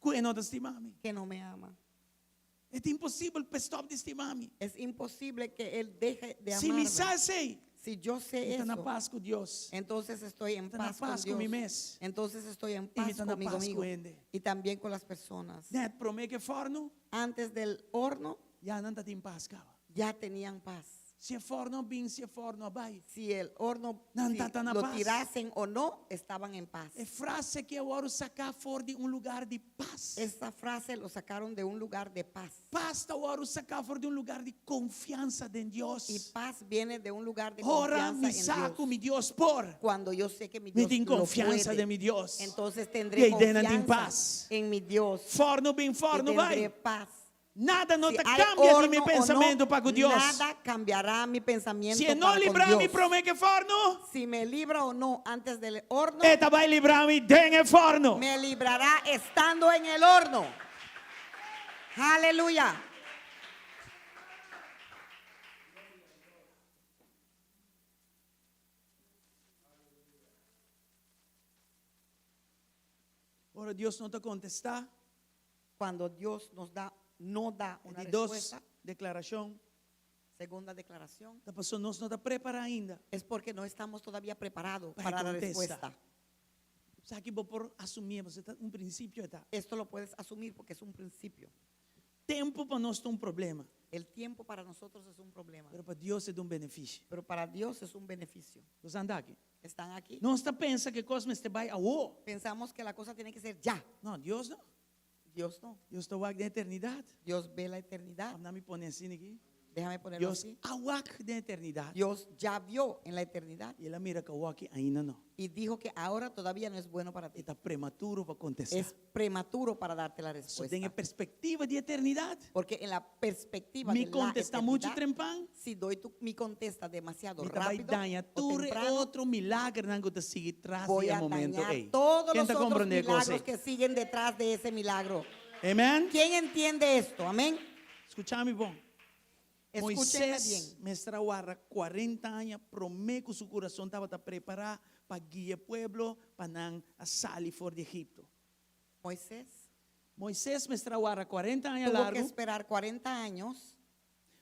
ku e no ta stima mi. que no me ama. Ta imposibel pa stòp di stima mi. Es imposible que Él deje de Si mi amarme. sa esei, Si yo sé mi ta na eso, pas ku Dios. entonces estoy en Mi ta na paz con pas ku mi Dios. mes. Entonces estoy en I mi paz ta na conmigo pas ku mismo hende. y también con las personas. Net promé ku e fòrnu, Antes del horno ya nan tatin pas kaba. ya tenían paz. Si e fòrnu a bin, si e fòrnu a bai. Si el horno Nan si tata na lo paz. tirasen o no, estaban en paz. E frase akí a wòrdu saká for di un lugá di pas. Esta frase lo sacaron de un lugar de paz. Pas ta wòrdu saká for di un lugá di konfiansa den Dios. Y paz viene de un lugar de Ora confianza mi en sa Dios. ku mi Dios por. Cuando yo sé que mi Mi Dios tin lo konfiansa puede, den mi Dios. entonces I tendré ei den nan tin confianza paz. en mi Dios. Fòrnu bin, Y fòrnu tendré bai. paz. Nada no Si ta hay kambia di mi horno o no, pensamentu pa ku Dios. Nada cambiará mi pensamiento Si e no para con libra mi Dios. promé ku e fòrnu, Si me libra o no antes del horno, e ta bai libra mi den e fòrnu. me librará estando en el horno. Aleluya. Ora Dios no ta kontestá, Cuando Dios nos da, no da una di dos respuesta. deklarashon Segunda declaración. ta pasobra nos no ta prepará ainda. Es porque no estamos todavía preparados Para para la contesta. respuesta. Esaki bo por asumí, pasobra ta un prinsipio e ta. Esto lo puedes asumir porque es un principio. Tempu pa nos ta un problema. El tiempo para nosotros es un problema, Pero pa Dios e ta un benefisio. pero para Dios es un beneficio. Nos anda aki. ¿Están aquí? Nos ta pensa ku e kos mester bai awor. Pensamos que la cosa tiene que ser ya. No, Dios no. Dios no. Dios ta wak den eternidat. Dios ve la eternidad. Laga mi pone asina aki. Déjame ponerlo Dios así. a wak den eternidat. Dios ya vio en la eternidad I el a mira ku awor ainda no. y dijo que ahora todavía no es bueno para ti. E ta prematuro pa kontestá. Es prematuro para darte la So, den e respuesta. perspektiva di eternidat, Porque en la perspectiva mi de la kontestá muchu eternidad, trempan, si doy tu, mi contesta demasiado mi ta bai rápido daña o tur e temprano, otro milagernan ku ta sigui tras voy di e a momento dañar ei. todos Ken los ta otros komprondé kos milagros ei? que siguen detrás de ese milagro. Amen? ¿Quién entiende esto? Amén. Skucha mi bon. Escúchenme Moisés bien. mester a warda 40 aña promé ku su kurason tabata prepará pa guia e pueblo pa nan a sali for di Egipto. Moisés Moisés mester a warda 40 aña tuvo que largu esperar 40 años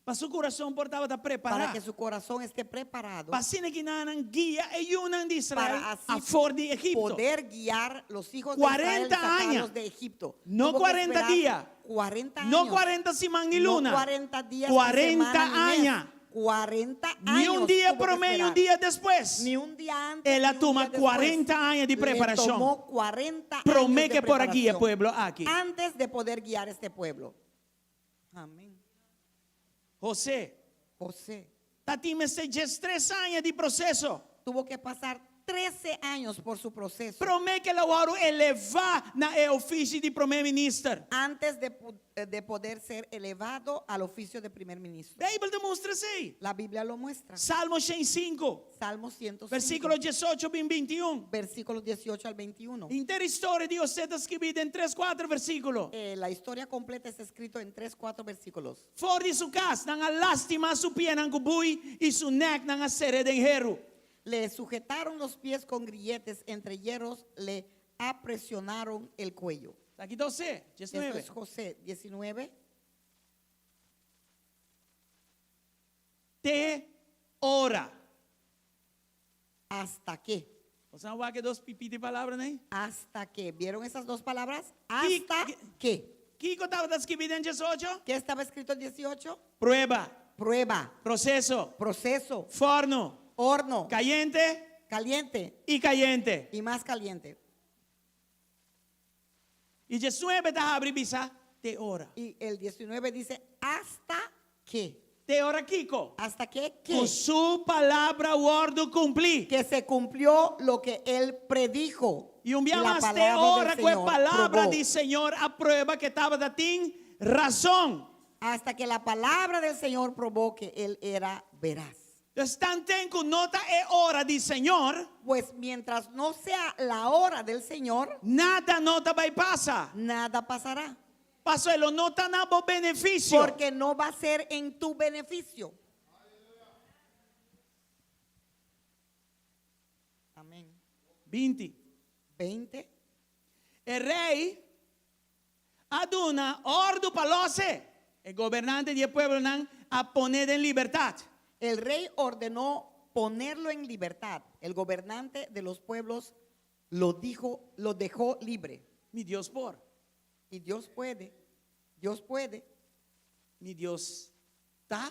pa su kurason por tabata para prepará que su corazón esté preparado pa asina ki nan nan guia e yunan di Israel para así afor di Egipto. poder guiar los hijos de Israel y 40 aña. sacarlos de Egipto. No Tuvo que 40 esperar dia. 40 No años. 40 siman ni No luna. 40 días, ni 40 semana, ni mes. aña. 40 años. Ni un dia tuvo que promé ni un esperar. dia despues. Ni un día antes. El a ni un tuma día después. 40 aña di Le preparashon. tomó 40 años Promé de ke por a guia preparación pueblo aki. Antes de poder guiar este pueblo. Amén. José. José Tatin mester 13 aña di proseso. tuvo que pasar 13 años por su proceso. Promé ku el a wòrdu elevá na e ofishi di promé minister. Antes de, eh, de poder ser elevado al oficio de primer ministro. Beibel ta mustra esei. La Biblia lo muestra. Salmo 105, Salmo 105, versíkulo 18 bin 21. versículos 18 al 21. Henter historia di José ta skibí den tres, kuater versíkulo. Eh, la historia completa está escrito en 3, 4 versículos. For di su kas, nan a lastimá su pianan ku bui i su nèk nan a ser'é den heru. Le sujetaron los pies con grilletes, entre hierros le apresionaron el cuello. Esaki ta José, Esto 19. es José 19. Te ora. ¿Hasta qué? Boso a wak e dos pipí di palabra ei? ¿Hasta qué? ¿Vieron esas dos palabras? ¿Hasta qué? Kiko tabata skibí den 18? ¿Qué estaba escrito en 18? Prueba. Prueba. Proseso. Proceso. Forno. Horno. Kayente. Caliente. I kayente. Y más caliente. I 19 ta habri bisa te ora. Y el 19 dice, ¿hasta qué? Te ora kiko? ¿Hasta qué? ¿Qué? Ku su palabra wòrdu kumplí. Que se cumplió lo que él predijo. I un bia La mas te palabra del ora ku e Señor palabra probó. di Señor a prueba ku e tabatin rason. Hasta que la palabra del Señor probó que él era veraz. Dus tanten ku no ta e ora di Señor, Pues mientras no sea la hora del Señor, nada no ta bai pasa. nada pasará. Paso e lo no ta na bo benefisio. Porque no va a ser en tu beneficio. Amén. 20. 20. E rei a duna òrdu pa lòs e. E gobernante di e pueblonan a pon'é den libertat. El rey ordenó ponerlo en libertad. El gobernante de los pueblos lo dijo, lo dejó libre. Mi Dios por. Y Dios puede. Dios puede. Mi Dios ta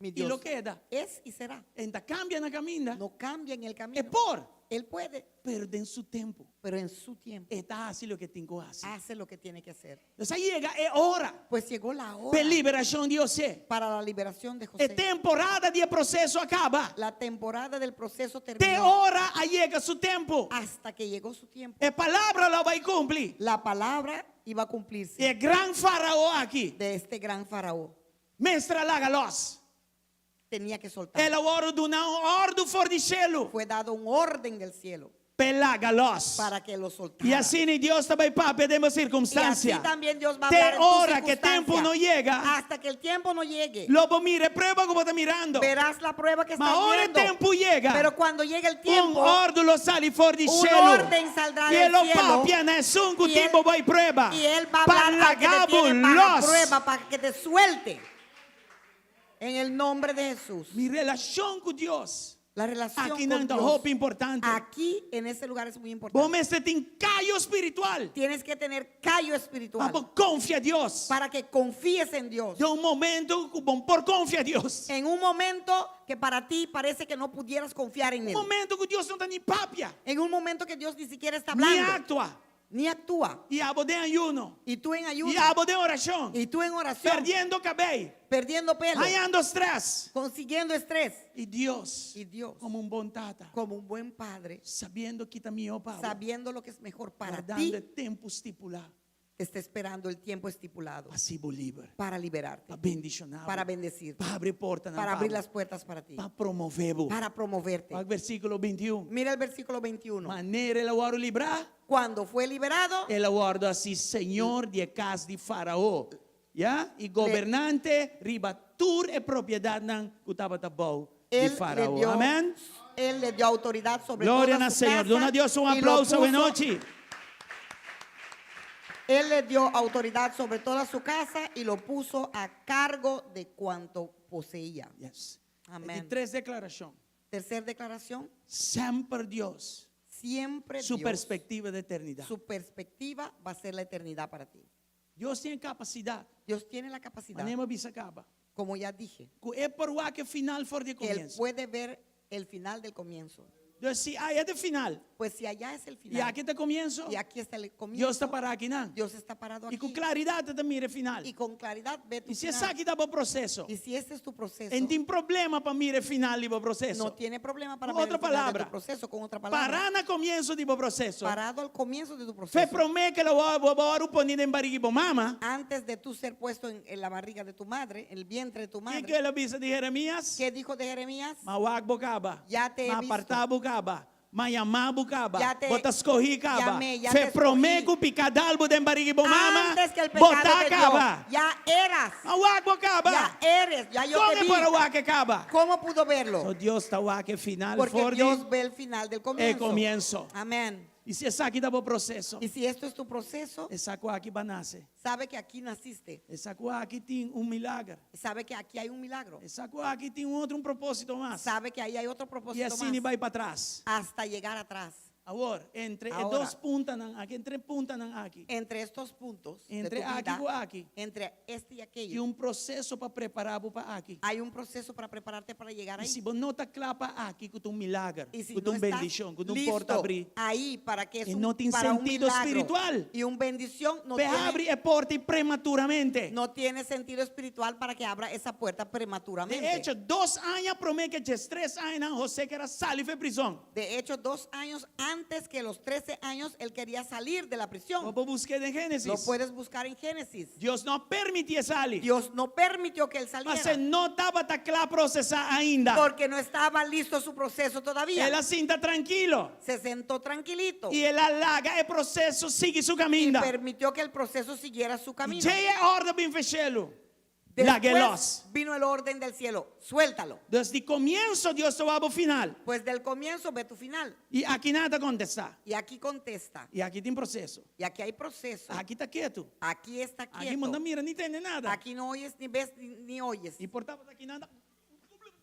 Mi i Dios lo keda. es y será. E n' ta kambia na kaminda. No cambia en el E camino. por. Él puede, Pero den su tempu. pero en su tiempo E ta hasi loke e tin ku hasi. hace lo que tiene que hacer. Entonces a yega e ora. Pues llegó la hora P'e liberashon di José. para la liberación de E José. temporada di e proseso a kaba. La temporada del proceso Te terminó ora a yega su tempu. hasta que llegó su tiempo. E palabra lo bai kumpli. La palabra iba a cumplirse E gran farao aki. de este gran faraón. Mester a laga lòs. Tenía que soltar. El a wòrdu duná un òrdu for di shelu. Fue dado un orden del cielo P'e laga lòs. para que lo soltara. I asina Dios ta bai papia den bo Y así sirkunstansia. también Dios va a Te hablar en tu ora ku tempu no circunstancia. yega. Hasta que el tiempo no llegue. Lo bo mira e prueba ku bo ta mirando. Verás la prueba que Ma estás ora e viendo. tempu yega. Pero cuando llegue el Un tiempo, òrdu lo sali for di un shelu. orden saldrá I del e lo cielo. papia na esun ku Y tin él- bo bai prueba. y él va a Pa hablar al que te laga bo tiene bajo lòs. prueba para que te suelte. En el nombre de Jesús. Mi relashon ku Dios. La relación Aki con nan ta Dios. hopi importante. Aquí en este lugar es muy Bo importante. mester tin kayo spiritual. Tienes que tener callo espiritual Pa bo konfia Dios. para que confíes en Dios. Den un momento ku bo no por konfia Dios. En un momento que para ti parece que no pudieras confiar en Un Él. momento ku Dios no ta ni papia. En un momento que Dios ni siquiera está Ni hablando. aktua. Ni actúa. I abo den ayuno. Y tú en ayuno. I abo den orashon. Y tú en oración. Perdiendo kabei. Perdiendo pelo. Hañando stress. Consiguiendo estrés. I Dios. Y Dios. Komo un bon tata. Como un buen padre. Sabiendo kiko ta mihó pa bo. Sabiendo lo que es mejor para Wardando ti. tempu stipulá. Te está esperando el tiempo estipulado. Pa hasi bo liber. Para liberarte. Pa bendishoná. Para bendecirte. Pa habri porta Para abrir las puertas para ti. Pa promové bo. Para promoverte. Pa versíkulo 21. Mira el versículo 21. Manera el a wòrdu librá. Cuando fue liberado. El a wòrdu hasí señor di kas di Farao. Ya? I gobernante riba tur e propiedatnan ku tabata bou di Él le Farao. dio, Amèn. él le dio autoridad sobre Gloria toda al su Señor. casa Duna Dios un y lo aplauso. Buenas puso- noches. Él le dio autoridad sobre toda su casa y lo puso a cargo de cuanto poseía. Yes. Amén. Di tres deklarashon. Tercer declaración, Semper Dios. siempre Su Dios, perspektiva ta eternidat. su perspectiva va a ser la eternidad para ti. Dios tin kapasidat. Dios tiene la capacidad, Manera mi a bisa kaba. como ya dije, Ku e por wak e final for di que Él komienso. puede ver el final del comienzo. Dus si aya ta e final. Pues si allá es el I final aki ta komienso. y aquí está el comienzo, Dios ta pará akinan. Dios está parado I ku aquí klaridat e ta mira e final. y con claridad ve tu I si final. esaki ta bo proseso. Y si este es tu proceso, E no tin problema pa mira e final di bo proseso. no tiene problema para Con ver el otra final de palabra. tu proceso, con otra palabra. Pará na komienso di bo proseso. Parado al comienzo de tu Fe proceso. promé ku el a wòrdu poní den barig'i bo mama. Antes de tú ser puesto en, en la barriga de tu madre, en el vientre de tu Kiko madre. el a bisa di Jeremias? ¿Qué dijo de Jeremías? M'a wak bo kaba. Ya te he Ma visto. apartá bo kaba. M'a yama bo kaba. Ya te Bo ta skohí kaba. llamé, ya Fe te promé escogí. ku piká dal bo den barig'i bo mama. Antes que el pecado Bo ta te dio, kaba. ya eras, M'a wak bo kaba. ya eres, ya yo Kon te e vi. por a wak e kaba? ¿Cómo pudo verlo? So Dios ta wak e final Porque for di Dios ve el final del comienzo. e komienso. Amén. I si esaki ta bo proseso. Y si esto es tu proceso, E sa ku aki b'a nase. sabe que aquí naciste, E sa ku aki tin un milager. sabe que aquí hay un milagro, E sa ku aki tin un otro un propósito mas. sabe que ahí hay otro I propósito asina más, bai patras. hasta llegar atrás. Awor, entre e Ahora. dos puntanan aki, entre e puntanan aki. Entre estos puntos de Entre tu aki vida, ku aki. entre este y Tin aquello, un proseso pa prepará bo pa aki. hay un proceso para prepararte para llegar I ahí. si bo no ta kla pa aki, ku ta un milager, Y si ku ta no un estás bendishon, ku ta un listo porta habrí. ahí para que es Y un, no tiene para un sentido milagro espiritual. y un bendición no Pe tiene, habri e porta prematuramente. no tiene sentido espiritual para que abra esa puerta prematuramente. De echo, dos aña promé ku 13 aña, José ker a sali for di prizòn. De hecho, dos años antes que los 13 años, él quería salir de la prisión. Bo por busk'é den Génesis. Lo puedes buscar en Génesis. Dios no a permitié sali. Dios no permitió que él saliera. Pasobra e no tabata kla prosesá ainda. Porque no estaba listo su proceso todavía. El a sinta trankil. Se sentó tranquilito. I el a laga e proseso sigui su Y kaminda. permitió que el proceso siguiera su camino. Djei e òrdu a bin for di shelu. Lag'é Después los. vino el orden del cielo. Suéltalo. Desde di komienso Dios ta wak bo final. Pues del comienzo ve tu final. I akinan e ta kontestá. Y aquí contesta. I aki tin proseso. Y aquí hay proceso. Aki ta ketu. Aquí está Aki no quieto. mira ni tende nada. Aquí no oyes ni ves ni, ni oyes. I por ta akinan.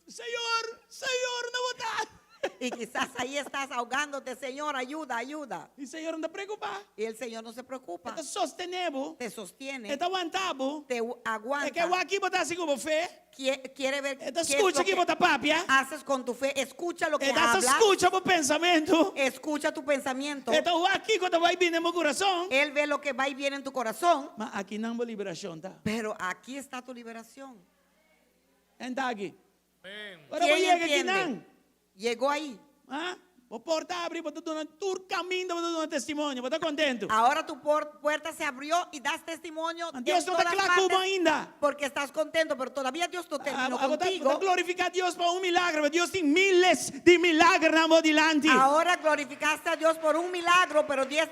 Señor, Señor, no bo ta. Y quizás ahí estás ahogándote, Señor, ayuda, ayuda. I Señor no ta preokupá. Y el Señor no se preocupa. E ta sostené bo. Te sostiene, E ta wanta bo. te E ke aguanta. wak kiko bo ta hasi ku bo fe. Quiere ver E ta qué es skucha lo kiko que bo ta papia. haces con tu fe. Escucha lo que E ta hablas. skucha bo pensamentu. Escucha tu pensamiento. E ta wak kiko ta bai bin den bo kurason. Él ve lo que va y viene en tu corazón. Ma akinan bo liberashon ta. Pero aquí está tu liberación. Ken ta aki. Ora ¿Quién bo yega entiende? akinan. Llegó ahí. Ah? Bo porta a habri, bo ta duna tur kaminda, bo ta duna testimonio, bo ta kontentu. Ahora tu puerta se abrió y das testimonio. Ma Dios en no ta todas kla ku bo partes ainda. Porque estás contento, pero todavía Dios no terminó Bo ta contigo. glorifiká Dios pa un milager, ma Dios tin míles di milagernan bo dilanti. Ahora glorificaste a Dios por un milagro, pero Dios,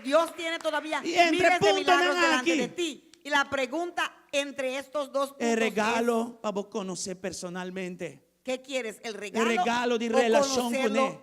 Dios tiene todavía Y entre miles de puntos milagros nan delante aquí. de ti. Y la pregunta entre estos dos puntos E es, regalo pa bo konosé personalmente. ¿qué quieres? ¿El regalo, El regalo de o relación con conocerlo él?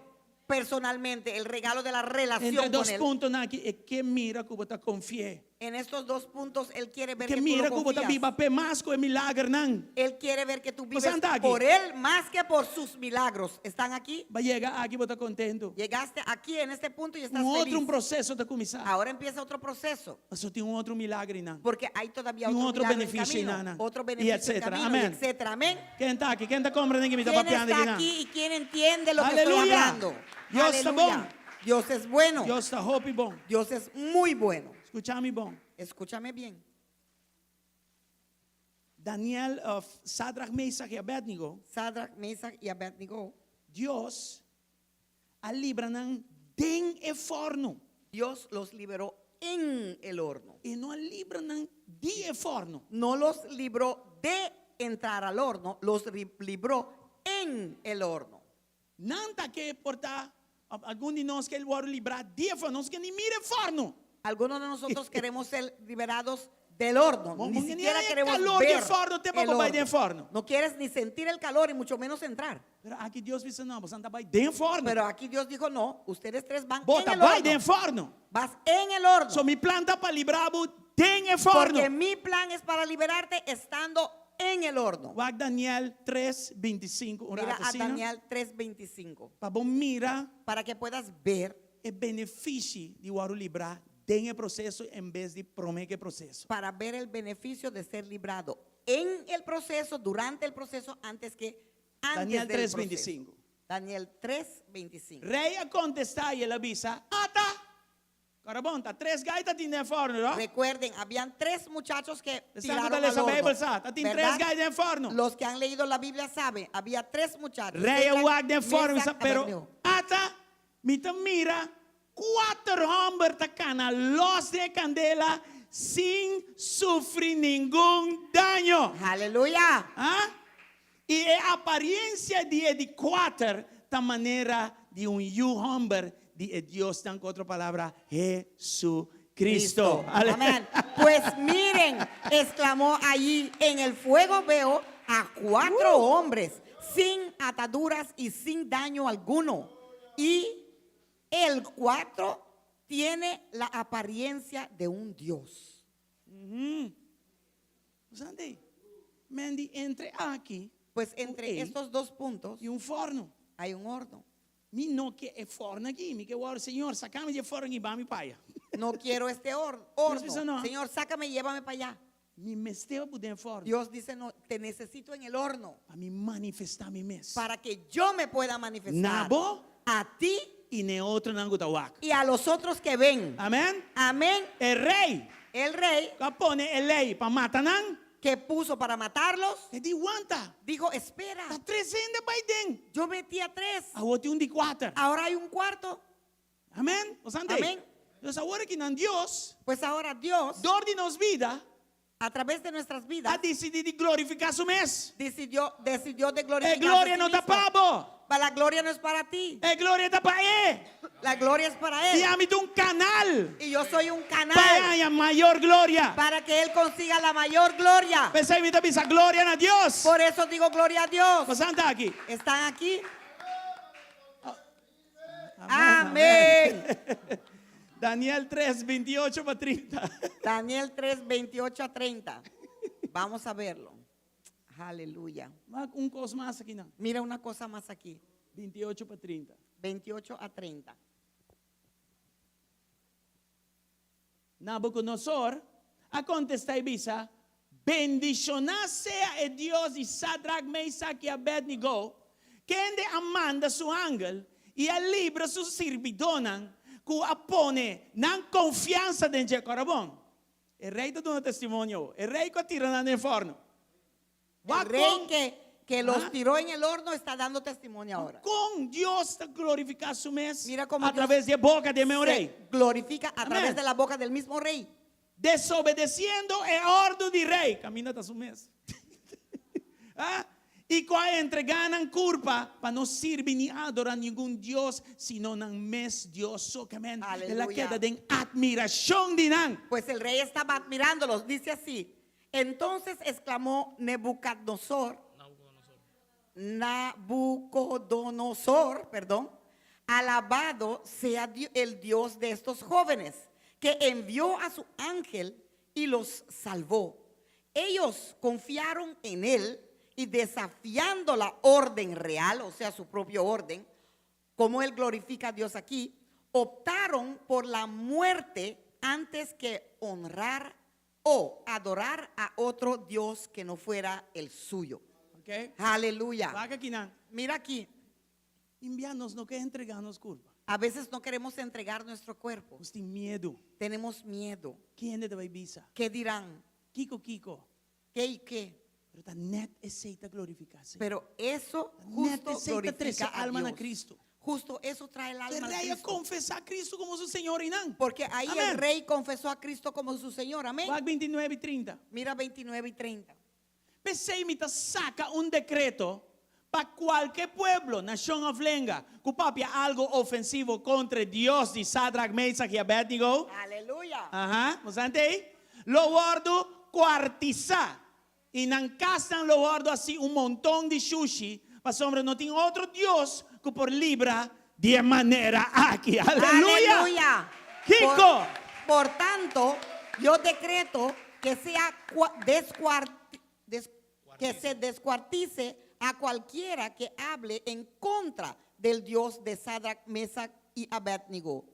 personalmente? El regalo de la relación Entre con dos él. puntonan aki, e ke mira ku bo ta konfia. En estos dos puntos Él quiere ver Ke que tú mira lo ku bo ta confías. biba p'e mas ku e milagernan. Él quiere ver que tú vives Boso ta aki? por Él más que por sus milagros. ¿Están aquí? B'a yega aki bo ta kontentu. Llegaste aquí en este punto y estás Un otro feliz. un proseso ta kuminsá. Ahora empieza otro proceso. Paso tin un otro milager einan. Porque hay todavía Y un otro otro milagro en beneficio, camino, nana. otro Y beneficio en etcétera. camino, y Amén. etcétera. Amén. Ken ta aki? Ken ta komprendé kiko mi ta ¿Quién papiando está aki nan? aquí y quién entiende lo que estoy Aleluya. hablando? Dios ta Aleluya. bon. Dios es bueno. Dios ta hopi bon. Dios es muy bueno. Skucha mi bon. Escúchame bien. Daniel of Sadrach, Mesach i Abednego, Sadrach, Mesach y Abednego, Dios a libra nan den e fòrnu. Dios los liberó en el horno. E no a libra nan di e fòrnu. No los libró de entrar al horno, los libró en el horno. Nan ta ke por ta algun di nos ke wòrdu librá di e fòrnu. Nos ke ni mira e fòrnu. Algunos de nosotros queremos ser liberados del horno. Mo- Ni mo- siquiera ni queremos calor de ver forno, te el pa bai horno. den forno. No quieres ni sentir el calor y mucho menos entrar. Pero aki Dios bisa no, boso ta bai den forno. Pero aquí Dios dijo, no, ustedes tres van Bo ta en el bai horno. den forno. Vas en el horno. So mi plan ta pa libra bo den e forno. Porque mi plan es para liberarte estando en el horno. Wak Daniel 3, 25, un Mira rato a asina. Daniel 3:25. Pa bo mira Para que puedas ver e benefisio di wòrdu librá den e proseso en bes di promé ku e proseso. Para ver el beneficio de ser librado en el proceso, durante el proceso, antes que antes Daniel del 3, proceso. 25. Daniel 3:25. Rei a kontestá i el a bisa, Ata! Kòrda bon, ta tres gai tatin den fòrnu, no? Recuerden, habían tres muchachos que Esnan ku tiraron ta al lesa horno, Beibel sa, tatin tres ¿verdad? gai den fòrnu. Los que han leído la Biblia saben, había tres muchachos. Rei a Sadrach, wak den fòrnu, Mesach, bisa, pero Abednego. ata, mi ta mira kuater hòmber ta kana lòs den e kandela sin sufri ningun daño. Aleluya. Ah? I e apariensia di e di kuater ta manera di un yu hòmber di e diosnan, ku otro palabra, Jesucristo. Amén. Pues miren, exclamó allí, en el fuego veo a cuatro hombres sin ataduras y sin daño alguno. Y el cuatro tiene la apariencia de un dios. Sandy, Mandy, entre aki Pues entre Ey. estos dos puntos i un fòrnu. hay un horno. Mi no ke e fòrnu aki, mi ke wòrdu, Señor, saka mi di e fòrnu i hiba mi pa aya. No quiero este Dios dice, horno. no. Señor, sácame y llévame para allá. Mi mester bo den fòrnu. Dios dice, no, te necesito en el horno Pa mi manifestá mi mes. para que yo me pueda manifestar. Na bo A ti i na e otronan ku ta wak. y a los otros que ven. Amèn. Amén. E rei El rey ku a pone e lei pa mata nan. que puso para matarlos, E di wanta. dijo, espera, Ta tres hende a bai den. yo metí a tres, Awor tin un di kuater. ahora hay un cuarto. Amèn. Osante. Amèn. Entonces awor aki nan Dios, Pues ahora Dios, dor di nos bida, a través de nuestras vidas, a disidí di glorifiká su mes. decidió de E glorificarse gloria a sí no ta mismo. pa bo. Pa la gloria no es para ti. E gloria ta pa e. La gloria es para él. I ami ta un kanal. Y yo soy un canal. Pa e haña mayor gloria. Para que él consiga la mayor gloria. P'esei mi ta bisa gloria na Dios. Por eso digo gloria a Dios. Boso ta aki. ¿Están aquí? Amén. Daniel 3, 28 pa 30. Daniel 3, 28 a 30. Vamos a verlo. Aleluya. Wak un kos mas aki nan. Mira una cosa más aquí. 28 pa 30. 28 a 30. Nabucodonosor a contestá i bisa, Bendishoná sea e Dios di Sadrac, Mesac i Abednego, kende a manda su angel i a libra su sirbidónan ku a pone nan konfiansa den dje. Kòrda bon, e rei ta duna testimonio, e rei ku a tira nan den fòrnu. El rey que, que los Ah. tiró en el horno está dando testimonio ahora. Kon Dios ta glorifiká su mes Mira como a traves di e boka di e mesun rei. Se glorifica a Amén. través de la boca del mismo rey. Desobedesiendo e òrdu di rei. Kaminda ta su mes. Ah, I ku a entregá nan kurpa pa no sirbi ni adorá ningun dios sino nan mes Dios so. Ke men, el a Aleluya. keda den admirashon di nan. Pues el rey estaba admirándolos. Dice así. Entonces exclamó Nebuchadnezzar, Nabucodonosor, perdón, alabado sea el Dios de estos jóvenes, Que envió a su ángel y los salvó. Ellos confiaron en él y desafiando la orden real, o sea, su propio orden, como él glorifica a Dios aquí, optaron por la muerte antes que honrar o adorar a otro Dios que no fuera el suyo. Ok? Aleluya. Wak akinan. Mira aquí, Tin bia nos no ke entregá nos kurpa. a veces no queremos entregar nuestro cuerpo. Nos tin miedu. Tenemos miedo. Ki hende ta bai bisa? ¿Qué dirán? Kiko kiko. ¿Qué y qué? Pero ta net esei ta glorifiká Señor. Pero eso Net justo esei ta trese glorifica a alma na Dios. Cristo. Justo eso trae el E alma a rei a Cristo. konfesá Cristo komo su Señor einan. Porque ahí Amén. el rey confesó a Cristo como su Señor. Amén. Wak 29 i 30. Mira 29 y 30. P'esei mi ta saka un dekreto pa kualke pueblo, nashon òf lenga ku papia algu ofensivo kontra e Dios di Sadrak, Mesak i Abednego, Aleluya. aha, bo sa ei? Lo wòrdu kuartisá i nan kasnan lo wòrdu hasi un monton di shushi, pasobra no tin otro Dios ku por libra di e manera aki. Aleluya! Aleluya. Kiko? Por, por tanto, yo decreto que sea cua- descuart- des- que se descuartice a cualquiera que hable en contra del Dios de Sadrach, Mesach y Abednego,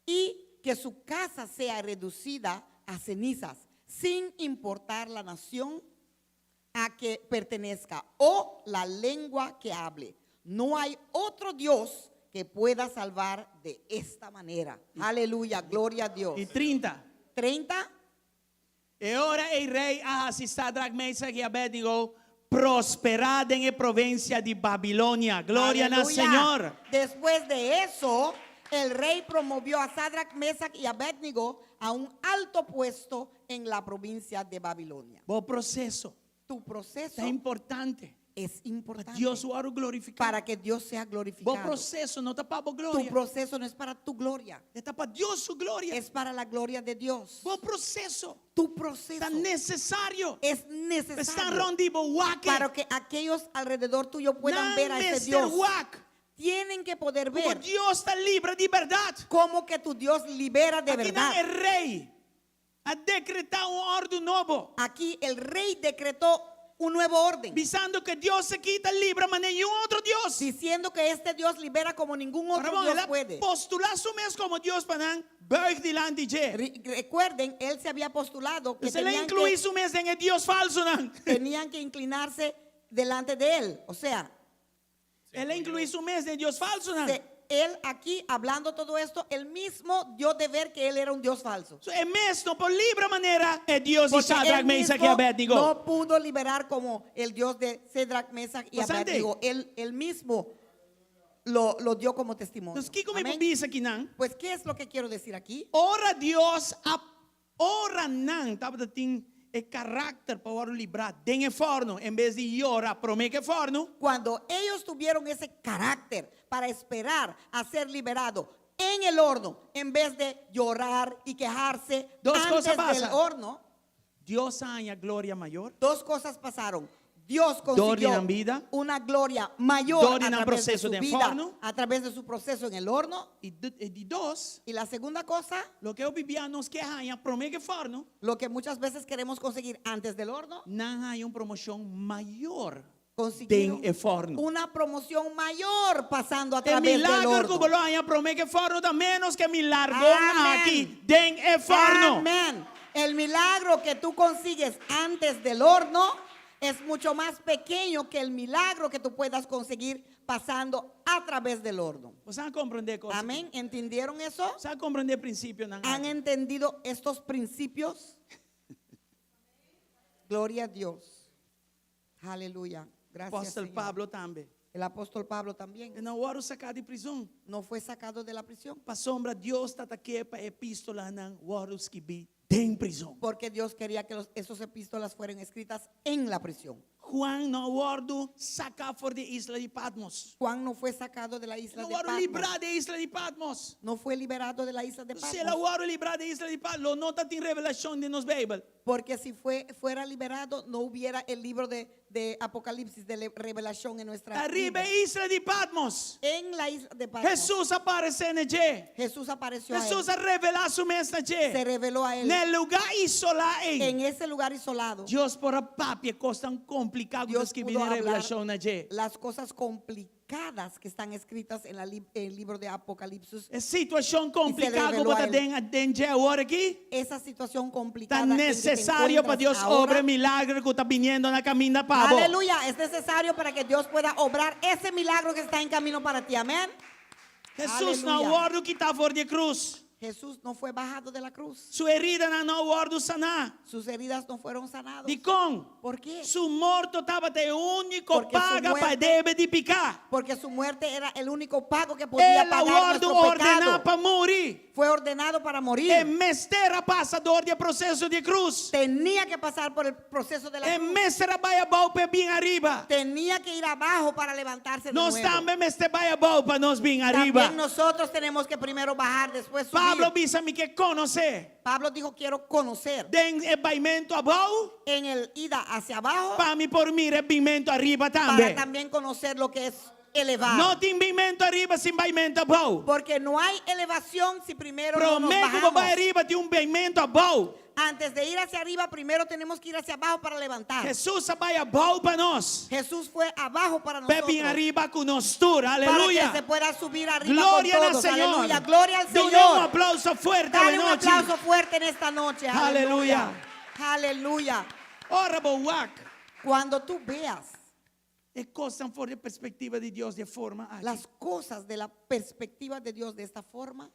y que su casa sea reducida a cenizas, sin importar la nación a que pertenezca o la lengua que hable. No hay otro Dios que pueda salvar de esta manera. Aleluya, gloria a Dios. I 30. 30. E ora ei rei a hasi Sadrak, Mesak i Abednego prosperá den e provinsia di Babilonia. Gloria na Aleluya. Señor. Después de eso, el rey promovió a Sadrach, Mesach y Abednego a un alto puesto en la provincia de Babilonia. Bo proseso Tu proceso ta importante es pa importante Dios wòrdu glorifiká. para que Dios sea Bo glorificado. proseso no ta pa bo Tu gloria. proceso no es para tu gloria, E ta pa Dios su gloria. es para la gloria de Dios. Bo proseso Tu proceso ta nesesario. es Pa esnan necesario rònt di bo wak e. para que aquellos alrededor tuyo puedan Nan ver a ese mester Dios. wak. Tienen que poder Komo ver Dios ta libra di bèrdat. cómo que tu Dios libera de Akinan e verdad. rei a dekretá un òrdu nobo, Aquí el rey decretó un nuevo orden, bisando ku e Dios aki ta libra manera ningun otro Dios. diciendo que este Dios libera como ningún otro Ramon, Dios el a puede. postulá su mes komo Dios pa nan buig dilanti dje. Recuerden, él se había postulado que Pues el a tenían inkluí que, su mes den e Dios falsonan. tenían que inclinarse delante de él. O sea, El a inkluí su mes den Dios falsonan. él aquí hablando todo esto, él mismo dio de ver que él era un Dios falso. So, e mes no por libra manera e Dios di Porque Shadrach, él Mesach i mismo Abednego. no pudo liberar como el Dios de Cedrac, Mesach y Bastante. Abednego. Él, él mismo lo, lo dio como testimonio. Dus kiko mi Amén. por bisa akinan? Pues, ¿qué es lo que quiero decir aquí? Ora Dios a ora nan tabata tin e karakter pa wòrdu librá den e fòrnu en bes di yora promé ku e fòrnu. Cuando ellos tuvieron ese carácter para esperar a ser liberado en el horno, en vez de llorar y quejarse Dos antes cosas del pasa. horno, Dios a haña gloria mayor. dos cosas pasaron. Dios Dor di consiguió nan bida. una gloria mayor Dor di a nan través de proceso su den vida, fòrnu. a través de su proceso en el horno. I e di dos, Y la segunda cosa, loke hopi bia nos ke haña promé ku e fòrnu, lo que muchas veces queremos conseguir antes del horno, nan haña un promoshon mayor consiguieron den e fòrnu. una promoción mayor pasando a E través del milager ku horno. bo lo haña promé ku e fòrnu ta ménos ku e milager Amén. aki den e fòrnu. Amén. El milagro que tú consigues antes del horno es mucho más pequeño que el milagro que tú puedas conseguir pasando a través del horno. Boso a komprondé kos? Amén. ¿Entendieron eso? Boso a komprondé prinsipionan ¿Han entendido estos principios? Gloria a Dios. Aleluya. Gracias. Apòstel Señor. Pablo tambe. El apóstol Pablo también E no a wòrdu saká di prizòn. no fue sacado de la prisión Pasobra Dios tabata ke pa e epístolanan wòrdu skibí den prizòn. porque Dios quería que los, esos epístolas fueran escritas en la prisión. Juan no a wòrdu saká for di isla di Patmos. Juan no fue sacado de la isla No de wòrdu Patmos. librá di isla di Patmos. No fue liberado de la isla de Si el a Patmos. wòrdu librá di isla di Patmos, lo no tabatin revelashon den nos Beibel. Porque si fuera liberado, no hubiera el libro de Apocalipsis, de Revelación en nuestra Ta riba vida. e isla di Patmos. En la isla de Patmos. Hesus a aparesé na dje. Jesús apareció a él. Hesus a revelá su mes na dje. Se reveló a él. Na e lugá isolá ei. En ese lugar isolado. Dios por a papia kosnan kompliká ku Dios skibí pudo den hablar Revelashon na dje. las cosas complicadas que están escritas en el libro de Apocalipsis. E situashon kompliká ku reveló bo ta a él. den den dje awor aki. Esa situación Ta complicada en que te nesesario pa encuentras Dios ahora. obra e milagro ku ta biniendo na kaminda pa bo. Aleluya, es necesario para que Dios pueda obrar ese milagro que está en camino para ti. Amén. Hesus no a Aleluya. wòrdu kitá for di e krus. Jesús no fue bajado de la cruz. Su heridanan no a wòrdu saná. Sus heridas no fueron sanadas. Dikon? ¿Por qué? Su morto tabata e úniko Porque su paga pa muerte debe di piká. Porque su muerte era el único pago que podía El a pagar wòrdu nuestro ordená pecado. pa muri. Fue ordenado para morir. E mester a pasa dor di e proseso di krus. Tenía que pasar por el proceso de la E cruz. mester a bai abou pa e bin ariba. Tenía que ir abajo para levantarse de Nos nuevo. tambe mester bai abou pa nos bin ariba. También nosotros tenemos que primero bajar, después subir. Pablo a bisa mi ke konosé. Pablo dijo, quiero conocer. Den e baimentu abou. En el ida hacia abajo. Pa mi por mira e binmentu ariba tambe. Para también conocer lo que es elevar. No tin binmentu ariba sin baimentu abou. Porque no hay elevación si primero no nos Promé ku bo bajamos. bai ariba tin un baimentu abou. Antes de ir hacia arriba, primero tenemos que ir hacia abajo para levantar. Hesus a bai abou pa nos. Jesús fue abajo para P'e bin nosotros. ariba ku nos tur. Para que Aleluya. se pueda subir arriba Gloria con al todos. Señor. Aleluya. Gloria al Duna un Señor. aplauso fuerte Dale un anochi. aplauso fuerte en esta noche. Aleluya. Aleluya. Ora bo wak. Cuando tú veas E kosnan for di perspektiva di Dios di e forma aki. las cosas de la perspectiva de Dios de esta forma,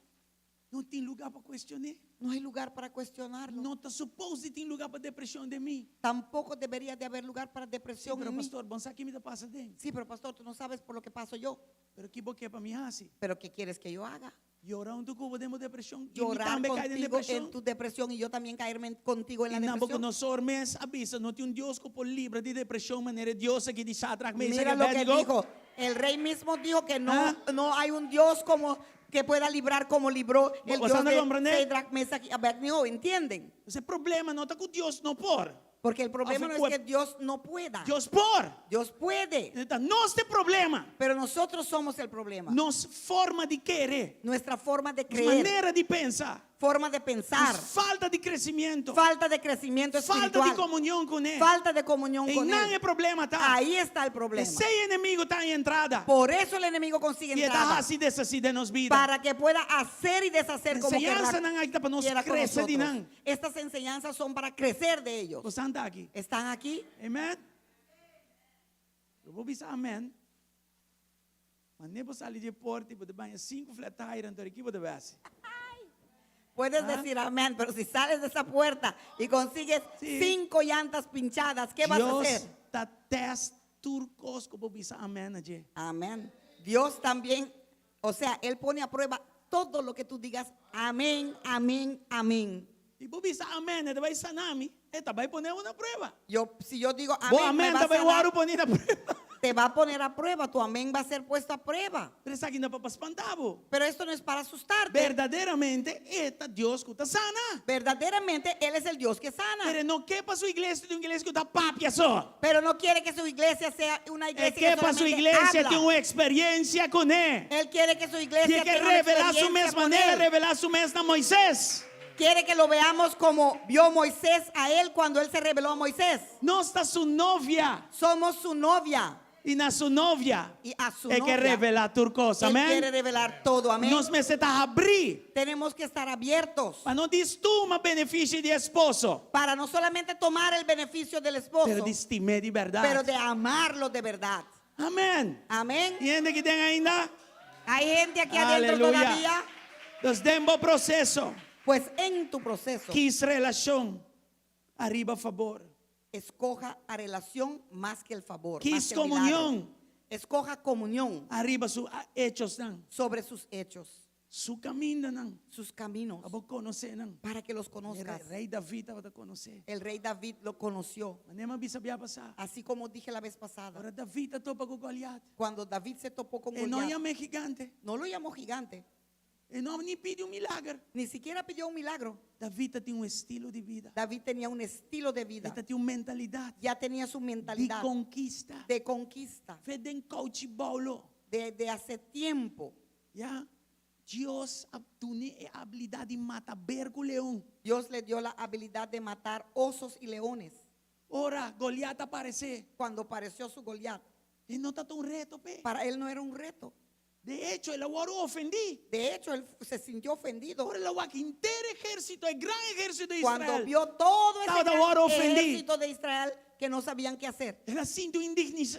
No tin lugá pa kuestion'é. no hay lugar para cuestionarlo. No ta supose di tin lugá pa depreshon den mi. Tampoco debería de haber lugar para Sí, depresión pero en mí. pastor, bo n' sa ki mi ta pasa aden. Sí, pero pastor, tú no sabes por lo que paso yo. Pero ki bo ke pa mi hasi? Pero ¿qué quieres que yo haga? Yora huntu ku bo den bo depreshon. I mi Llorar tambe kai den contigo depreshon. en tu depresión y yo también caerme contigo en la I depresión. Nabucodonosor mes a bisa, no tin un Dios ku por libra di depreshon manera e Dios aki di Shadrach, Mesach Mira i lo que Abednego. dijo. El rey mismo dijo que no, Ah. no hay un Dios como que pueda librar como libró el Bo Dios ta de komprondé? Shadrach, Mesach y Abednego. ¿Entienden? E problema no ta ku Dios no por. Porque el problema no es que Dios no pueda. Dios por. Dios puede. Ta nos ta e problema. Pero nosotros somos el problema. Nos forma di kere. Nuestra forma de Nos creer. manera di pensa. Forma de pensar. Nos falta di kresementu. Falta de crecimiento Falta espiritual. di komunion kuné. Falta de comunión con Einan él. e problema ta. Ahí está el problema. P'esei enemigu ta haña entrada. Por eso el enemigo consigue I e ta entrada. hasi deshasí den nos bida. Para que pueda hacer y deshacer como querrá, Enseñansanan aki ta pa nos quiera con krese di nosotros. nan. Estas enseñanzas son para crecer de ellos. Boso ta aki. ¿Están aquí? Amen. Lo bo bisa amen. Ma ne bo sali di e porta i bo ta bai haña sinku flat tire anto aki bo ta bai hasi. Puedes Ah. decir amén, pero si sales de esa puerta y consigues Sí. cinco llantas pinchadas, ¿qué vas a Dios hacer? ta test tur kos ku bo bisa amen na dje. Amén. Dios también, o sea, Él pone a prueba todo lo que tú digas, amén, amén, amén. I bo bisa amen, e ta bai sana mi, e ta bai pone bo na prueba. Yo, si yo digo amén, Bo me amen va ta a bai sanar, wòrdu poní na prueba. te va a poner a prueba, tu amén va a ser puesto a prueba. Pero esaki no ta pa spanta bo. Pero esto no es para asustarte. Berdaderamente, e ta Dios ku ta sana. Verdaderamente, Él es el Dios que sana. Pero e no ke pa su iglesia ta un iglesia ku ta papia so. Pero no quiere que su iglesia sea una E iglesia ke que pa su solamente iglesia habla. tin un eksperensia kuné. Él quiere que su iglesia Tiene que tenga una revelá su experiencia mes con manera, él. revelá su mes na Moisés. Quiere que lo veamos como vio Moisés a él cuando él se reveló a Moisés. Nos ta su novia. Somos su novia. I na su novia. Y a su E ke novia. revelá tur kos. Él Amèn. quiere revelar todo. Amén. Nos mester ta habrí. Tenemos que estar abiertos Pa no djis tuma benefisio di esposo. para no solamente tomar el beneficio del esposo, Pero di stim'é di bèrdat. pero de amarlo de verdad. Amèn. Amén. Tin hende aki den ainda? Hay gente aquí adentro Aleluya. todavía. Dus den bo proseso. Pues en tu proceso, Kies relashon ariba fabor. escoja a relación más que el favor. Kies más que el milagro. komunion. Escoja comunión Ariba su echonan. sobre sus hechos, Su kamindanan. sus caminos, Pa bo konosé nan. para que los conozcas. Rei David tabata konosé. El rey David lo conoció, Manera mi a bisa bia pasá. así como dije la vez pasada. Ora David a topa ku Goliat. Cuando David se topó con E no Goliat, yam'é gigante. no lo llamó gigante. E no a ni pidi un milager. Ni siquiera pidió un milagro. David tatin un estilo di bida. David tenía un estilo de E vida. tatin un mentalidat Ya tenía su di mentalidad konkista. de conquista. Fe den kouchi boulo. De hace tiempo. Ya. Dios a dun'é e abilidat di mata ber ku leon. Dios le dio la habilidad de matar osos y leones. Ora Goliat a paresé. Cuando pareció su Goliat. E no tabata un reto p'e. Para él no era un reto. De echo, el a wòrdu ofendí. De hecho, él se sintió ofendido. Ora el a wak henter ehérsito, e gran ehérsito di Cuando Israel. vio todo ese Tabata gran wòrdu ofendí. ejército de Israel que no sabían qué hacer. El a sinti un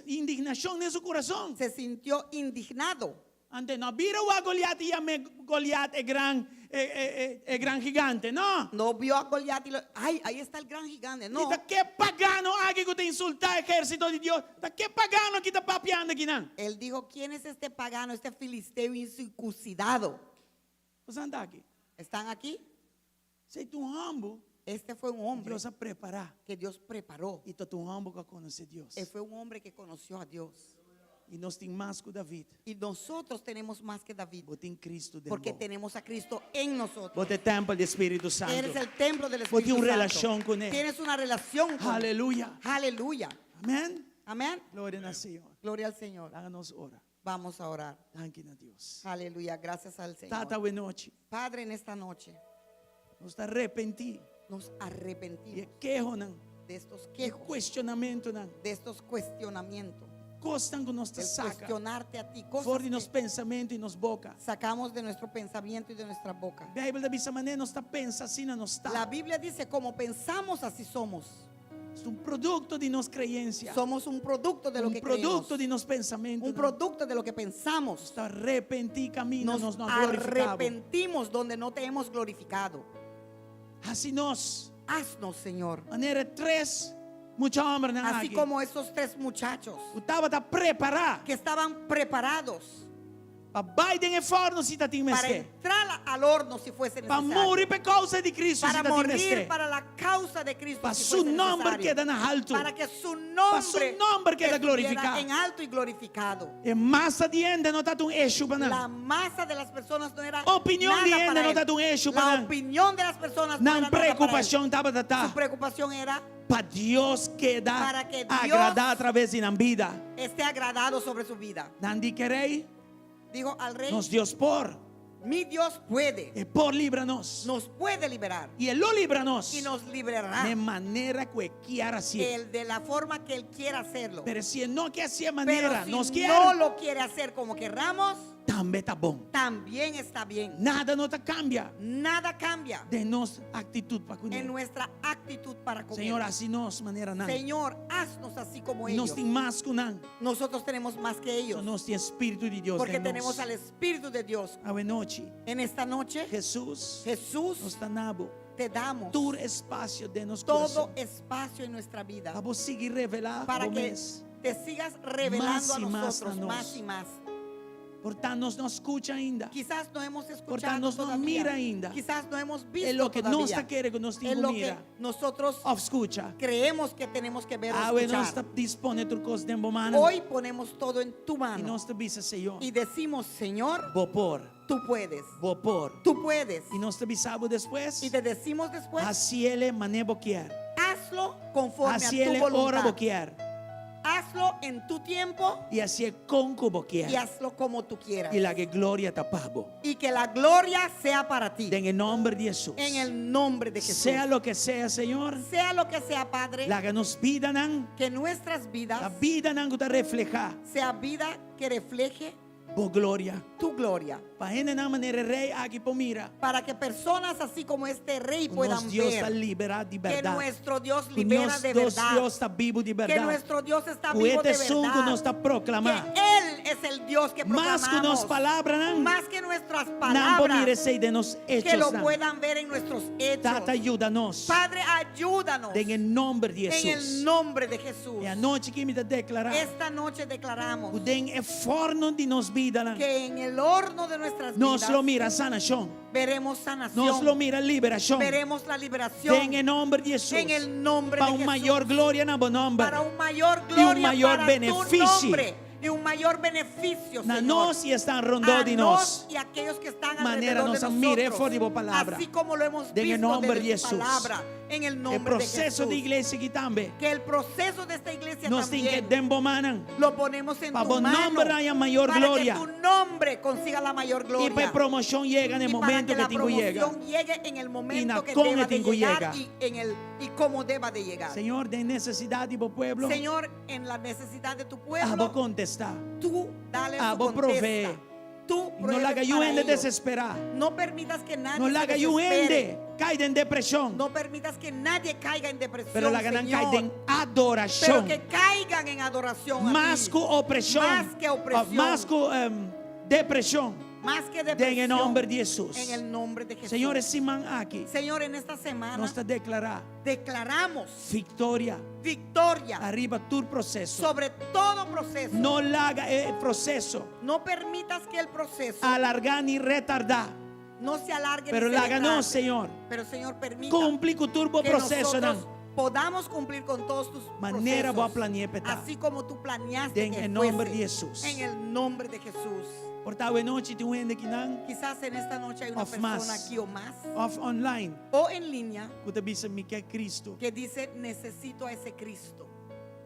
indignashon den su kurason. Se sintió indignado. Anto no a bira wak Goliat i yam'é Goliat e gran, e, e, e, e gran gigante. No. No vio a Goliat y lo, ay, ahí está el gran gigante. No. I ta ke pagano aki ku ta insultá ehérsito di Dios? Ta ke pagano aki ta papiando akinan? Él dijo, ¿quién es este pagano, este filisteo incircuncidado? Boso ta aki? ¿Están aquí? Esei ta un hòmber Este fue un hombre Dios a prepará. que Dios preparó. I ta un hòmber ku a konosé Dios. Él fue un hombre que conoció a Dios. I nos tin mas ku David. Y nosotros tenemos más que David. Bo tin Cristo den Porque bo. tenemos a Cristo en nosotros. Bo ta e tèmpel di Spiritu Santu. Eres el templo del Bo tin Espíritu un Santo. relashon kuné. Tienes una relación con él. Aleluya. Aleluya. Amèn. Amén. Gloria na Señor. Gloria al Señor. Laga nos ora. Vamos a orar. Danki na Dios. Aleluya. Gracias al Señor. Tata, awe nochi. Padre, en esta noche Nos ta arrepentí. nos Di e arrepentimos kehonan. de estos Di e quejos, kuestionamentunan. de estos cuestionamientos. Kosnan ku nos ta El saka cuestionarte a ti, cosas for di nos que pensamentu i nos boka. sacamos de nuestro pensamiento y de nuestra boca. Beibel ta bisa manera nos ta pensa asina nos ta. La Biblia dice, como pensamos, así somos. Ta un produkto di nos kreensia. Somos un producto de lo Un que produkto creemos. di nos pensamentu. Un producto de lo que pensamos. Nos ta arepentí kaminda Nos nos no a glorifiká bo. arrepentimos donde no te hemos glorificado. Hasi nos. Haznos, Señor. Manera e tres mucha hòmbernan Así aki. como esos tres muchachos Ku tabata prepará. que estaban preparados Pa bai den e fòrno si ta tin para mester. entrar al horno si fuese Pa necesario. muri pa e kousa di Cristo si Para ta tin morir mester. para la causa de Cristo Pa si su fuese nòmber necesario. keda na haltu. Para que su nombre Pa su nòmber keda estuviera glorifiká. en alto y glorificado. E masa di hende no tabata un eshu pa nan. La masa de las personas no era Opinion nada di hende para no él. tabata un eshu pa La nan. opinión de las personas no Nan era nada para él. preokupashon tabata ta. Su preocupación era Pa Dios keda Para que Dios agradá atraves di nan bida. esté agradado sobre su vida. Nan di ku rei, Dijo al rey, nos Dios por. Mi Dios puede. E por libra nos. Nos puede liberar. I e lo libra nos. Y nos liberará. De manera ku e kier hasié. El de la forma que Él quiera hacerlo. Pero si e no ke hasié Pero manera, si nos kier, no lo quiere hacer como querramos, tambe ta bon. también está bien. Nada no ta kambia Nada cambia den nos aktitut pa kuné. en nuestra actitud para con Señor, Él. hasi nos manera nan. Señor, haznos así como I nos ellos. tin mas ku nan. Nosotros tenemos más que ellos. So nos tin Spiritu di Dios Porque den nos. tenemos al Espíritu de Dios. Awe nochi, En esta noche, Hesus, Jesús, nos ta duna bo te damos tur espasio den nos todo kurason. espacio en nuestra vida Pa bo sigui revelá para bo que mes. te sigas revelando Mas a i mas na nosotros nos. más y más. Por ta nos no a skucha ainda. Quizás no hemos Por ta escuchado nos no todavía. mira ainda. Quizás no hemos visto E loke nos todavía. ta kere ku nos tin Es ku lo que mira. nosotros Òf skucha. creemos que tenemos que ver o Awe nos escuchar. ta disponé tur kos den bo man. Hoy ponemos todo en tu I mano nos ta bisa, Señor, y decimos, Señor, bo por, tú puedes. bo por. Tú puedes. I nos ta bisa bo despues, Y te decimos después, hasié manera bo kier. hazlo conforme a tu Hasié ora bo voluntad. kier. Hazlo en tu tiempo I hasié kon ku bo y kier. hazlo como tú quieras. I laga gloria ta pa bo. Y que la gloria sea para ti. Den e nòmber di Hesus. En el nombre de Jesús. Sea loke sea, Señor, Sea lo que sea, Padre, laga nos bidanan, que nuestras vidas ta bidanan ku ta reflehá sea vida que refleje bo gloria. tu gloria. Pa hendenan manera e rei aki por mira. Para que personas así como este rey Ku puedan nos Dios ta ver liberá di que bèrdat. nuestro Dios Ku libera nos de Dios, verdad. Dios ta bibu di Que bèrdat. nuestro Dios está Ku vivo e de ta esun ku verdad. nos ta proklamá. Que Él es el Dios que Mas ku nos proclamamos. palabranan, Más que nuestras nan por mira palabras. esei den nos Que lo echonan. puedan ver en nuestros hechos. Tata, yuda nos. Padre, ayúdanos. Den e nòmber di En el Hesus. nombre de Jesús. E anochi aki mi ta deklará. Esta noche declaramos Ku den e fòrnu di nos bidanan. que en el horno de nuestras Nos vidas lo mira sanashon. veremos sanación. Nos lo mira liberashon. Veremos la liberación. Den e nòmber di Hesus. En el nombre Pa de un Jesús. mayor gloria na bo nòmber. Para un mayor I un gloria mayor para tu benefisio. nombre. Y un mayor beneficio, Na Señor. nos i esnan rondó A di nos. y aquellos que están Manera alrededor nos de mira nosotros. for di bo palabra. Así como lo hemos Den visto nomber desde di tu Jesús. palabra. En el E nombre de proseso Jesús. di iglesia aki tambe. Que el proceso de esta iglesia Nos tin ku también den bo mannan. lo ponemos en Pa tu bo mano. nomber haya mayor para gloria. que tu nombre consiga la mayor I gloria. pa e promoshon yega na Y para momento que ku la tin ku yega. promoción llegue en el momento na que kon deba de tin ku llegar yega. y en el y como deba de llegar. Señor, den nesesidat di bo pueblo. Señor, en la necesidad de tu Abo pueblo, kontestá. tú dale su Abo contesta. provee. Tú No laga provees yu para hende ellos. desesperá. No permitas que nadie No se laga yu desespere. hende kai den depreshon. No permitas que nadie caiga en depresión, Pero laga nan Señor. kai den Pero adorashon. que caigan en adoración a Mas ti. ku opreshon. Mas que opresión. Mas ku depreshon. Más que Den depresión. nòmber di Hesus. En el nombre de Jesús. Señor, e siman aki. Señor, en esta semana Nos ta deklará declaramos viktoria victoria ariba tur proseso. sobre todo proceso. No laga e proseso No permitas que el proceso alargá ni retardá. no se alargue Pero ni se laga nos, retarde. Señor. Pero Señor, permita Kumpli ku tur bo que prosesonan. nosotros podamos cumplir con todos tus Manera procesos. bo a plania p'e ta. Así como tú planeaste Den que e nòmber fuese. di Hesus. En el nombre de Jesús. Por ta anochi tin un hende akinan Quizás en esta noche hay una Òf persona mas. aquí o más òf online o en línea ku ta bisa mi ke Kristu que dice necesito a ese Cristo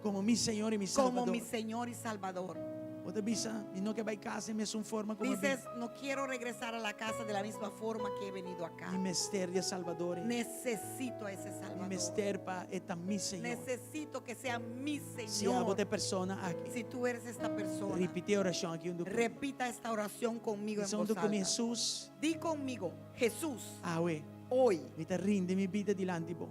komo mi Señor i mi como Salbador. mi Señor y Salvador. Bo ta bisa, mi no ke bai kas den mesun forma ku mi a bin. Dices, no quiero regresar a la casa de la misma forma que he venido acá. Mi mester di e Salbador. Necesito a ese Mi Salvador. mester pa e ta mi Señor. Necesito que sea mi Si abo Señor. ta e persona aki, Si tú eres esta persona, ripití e orashon aki huntu ku mi. repita esta oración conmigo en Bisa voz huntu ku mi alta. Hesus, Di conmigo, Jesús, awe, hoy mi ta rindi mi bida dilanti bo.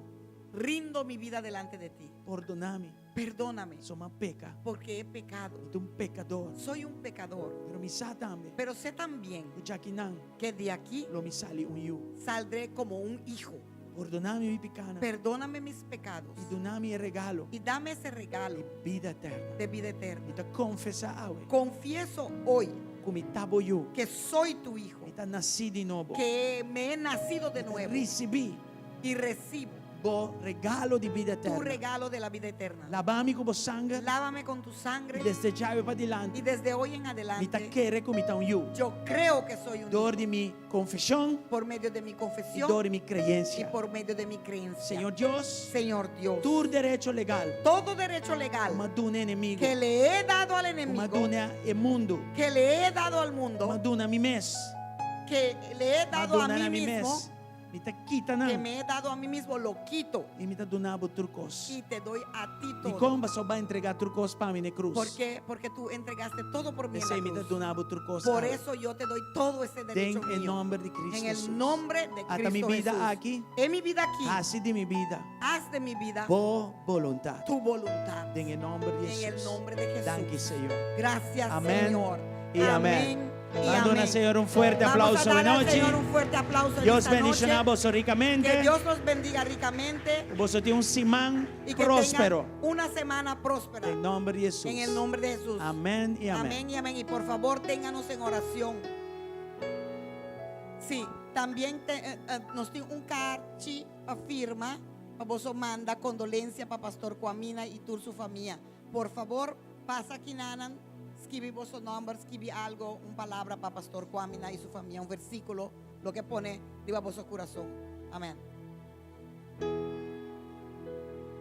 rindo mi vida delante de ti. Pordoná mi, Perdóname paso m'a peka. porque he pecado. Mi ta un pekadó. Soy un pecador. Pero mi sa tambe, Pero sé también ku djakinan que de aquí lo mi sali un yu. saldré como un hijo. Pordoná mi mi pikánan. Perdóname mis pecados I duna mi e regalo y dame ese regalo di bida eterno. de vida eterna. Mi ta konfesá awe Confieso hoy ku mi ta bo yu. que soy tu hijo, Mi ta nasí di nobo. que me he nacido de nuevo Risibí y recibo bo regalo di bida tu eterno. regalo de la vida eterna. Laba mi ku bo sanger Lávame con tu sangre i desde djawe pa y dilanti. desde hoy en Mi ta adelante kere ku mi ta un yu. yo creo que soy un Dor hijo di mi konfeshon por medio de mi i confesión dor di mi y kreensia. por medio de mi creencia. Señor Dios, Señor Dios, tur derecho legal todo derecho legal ku m'a duna enemigu, que le he dado al ku m'a enemigo, duna e mundu, que le he dado al ku m'a mundo, duna mi mes, que le he m'a dado a duna mí na mi mismo, mes, mi ta kita que nan me he dado a mí mismo, lo quito i mi ta duna bo tur kos. y te doy a ti Di todo. kon paso b'a entregá tur kos pa mi na krus. ¿Por qué? Porque tú entregaste todo por mí en la P'esei mi ta cruz. duna bo tur kos. Por awe. eso yo te doy todo ese derecho Den e mío. nòmber di Kristu En el Hesus. nombre de Ata mi Cristo bida Jesús. aki. En mi vida aquí, Hasi di mi bida haz de mi vida bo boluntat. tu voluntad. Den e nòmber di En el Hesus. nombre de Jesús. Danki, Señor. Gracias, Amén Señor. y amén. y Dando amén. al Señor un fuerte Vamos a aplauso de darle al noche. Señor un fuerte aplauso en Dios esta bendiciona noche. vos ricamente. Que Dios los bendiga ricamente Boso tin un siman y que próspero. tengan una semana próspera. En nombre de Jesús. En el nombre de Jesús. Amén y amén. Amén y amén. Y por favor, ténganos en oración. Sí, también te, nos tin un karchi pa firma, pa boso manda kondolensia pa Pastor Kwamina i tur su famia. Por favor, pasa akinan, skibi boso nòmber, skibi algu, un palabra pa Pastor Kwamina i su famia, un versíkulo, loke pone riba boso kurason. Amèn.